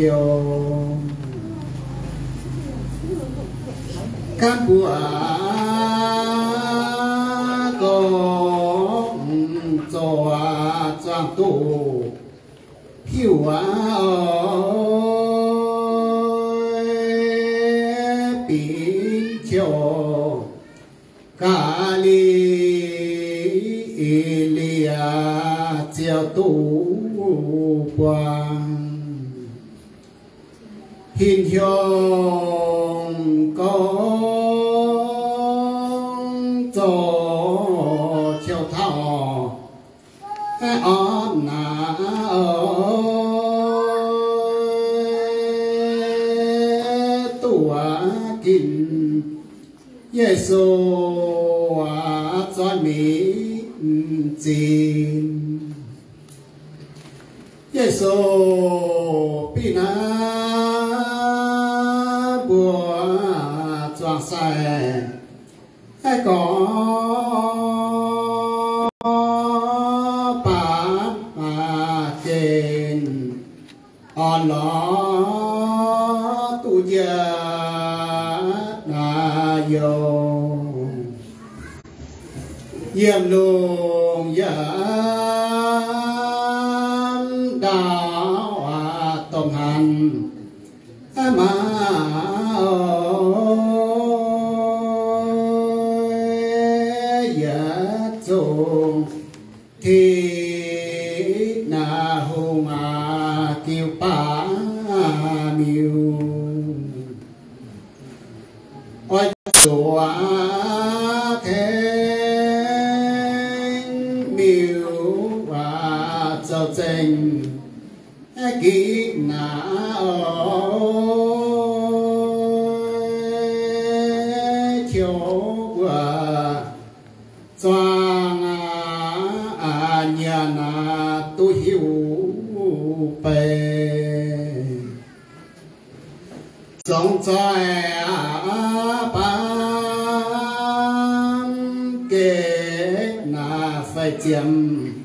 youz. Gaanv mbuo aqv, gorngv zoqc zuangx duqv hiuv aqv, oix binc qiex Gaa^li^e^li^yaa Ziouv duqv buangh. Hin-hiuv gorngv zoux qiu tauv orn naaiv oix duqv ginc Yesu aqv, zoih mingh zinh. Yesu bieqc naaiv mbuo zuangx sai, gorngv baav maac gen orn lorz duqv njiec naaiv youz. Yiem lungh yiem ndau aqv, domh hanc maaz oix zuqc tengx miuc zoux zengc gitv naaiv oc, qiu mbuo zuangx nyiemc duqv hiuv bei. Zongx zoih aqv, baamh gen naaiv fai ziemx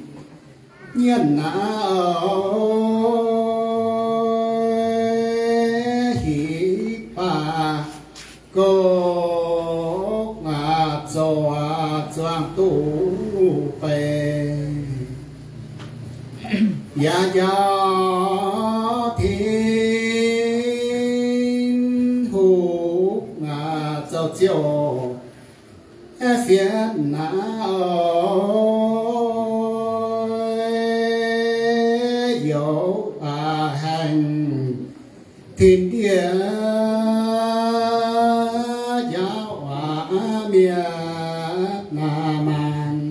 nyiemc naaiv oc, hiv baac gouv zoux zuangx duqv bei. Yaac njaaux Tin-Hungh zoux ziouc fienx naaiv oc, youz haengh tin ndiev njaaux mienh naaiv maanh.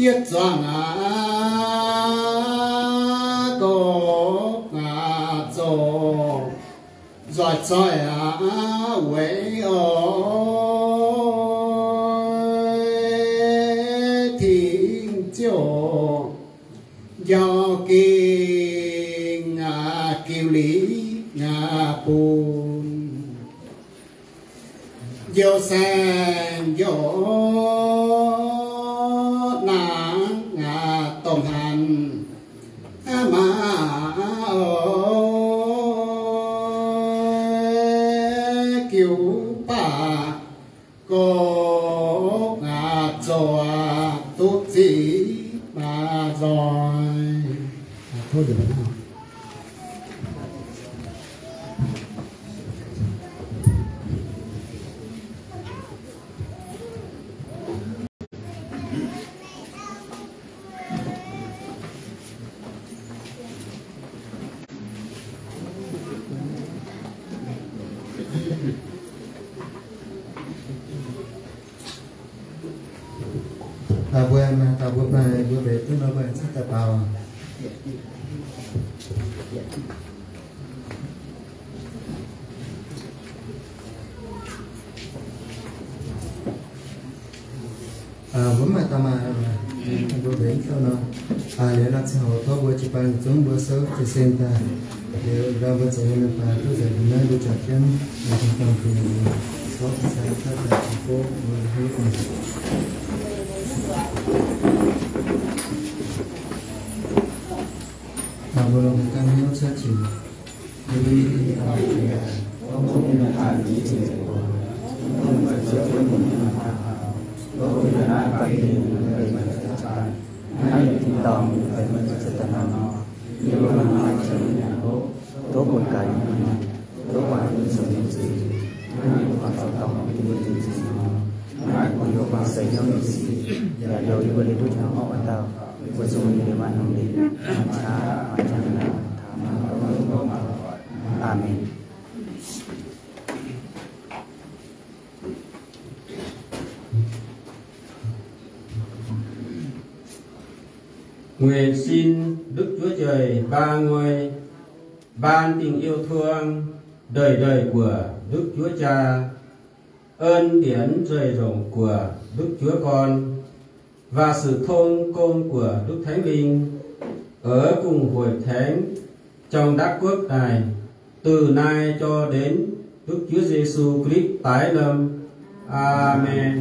Yietc zuangx aqv, gouv zoux nzoih zoih aqv, weic oix tingx ziouc njaaux gengh giu liqc bun. Njoux saeng njoux nangx domh hanc maah oc, jiu baac gorngv zoux duqv ziqc nzoih. Daux mbuo, daux mbuo mv baac mbuo mbenc duqv nor mbuo aengx cingv daaih baaux. Mbuo mv maaih daaih maaih, mbuo mbenc duqv nor, liuz nor ziangh hoc tov mbuo jiu-baang yietc zungv mbuo souv jiez sin daaih. Liuz ndau mbuo zoux nyei mienh baac duqv nzengc naaiv mbuo jangx jienv, dongh dongh dongh, tov sai cuotv daaih jiex gouv mbuo hiuv duqv. Mbuo longc ganh hnyouv cuotv jiex. Tov bun gaax yie mbuo, tov guangc yie mbuo zoux nyei zuiz, tov guangc zoux dorngc yie mbuo nyei zuiz nor, tov guangc seix hnyouv nyei sic, yaac njoux yie mbuo liuz duqv hnyouv orqv wuov dauh, mbuo zungv nyei maaih hungh lingc, maaih qaqv, maaih njang-laangc, taux naaiv. Aamen. Nguaengc sin ndutv Juov Njoih Mbaan Nguoih, mbaan dingc youh tuong, ndeic ndeic guoqc ndutv Juov jaa, ân điển nzueih nzongc guoqc ndutv Juov gorn, waac-suc tong gong guoqc ndutv Thánh Linh, oix gungh hoic tengx jong ndapv guoqv naaic, từ nay cho đến ndutv Juov Giê-su Krist tái lâm. Aamen.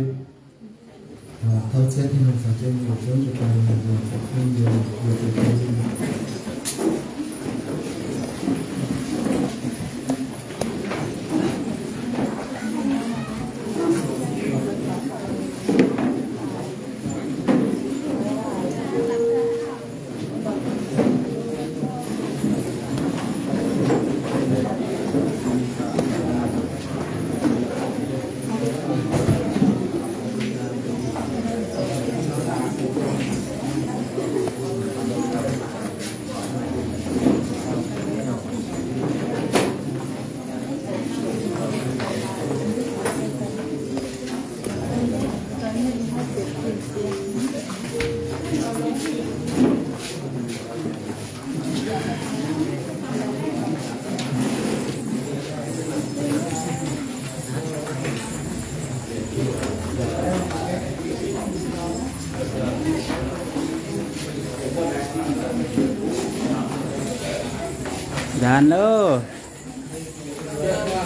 Loh,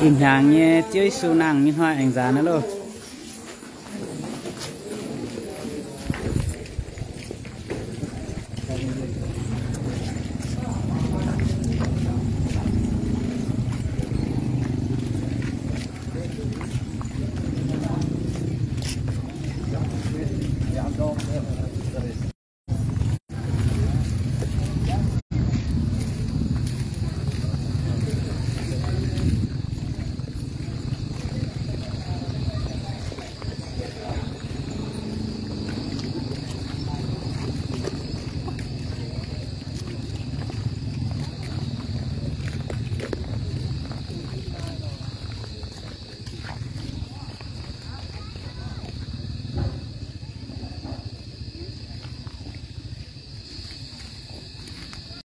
ih hnyangx nyei Ziouv Yesu nangh nyei hnoi aengx nzaanx loh.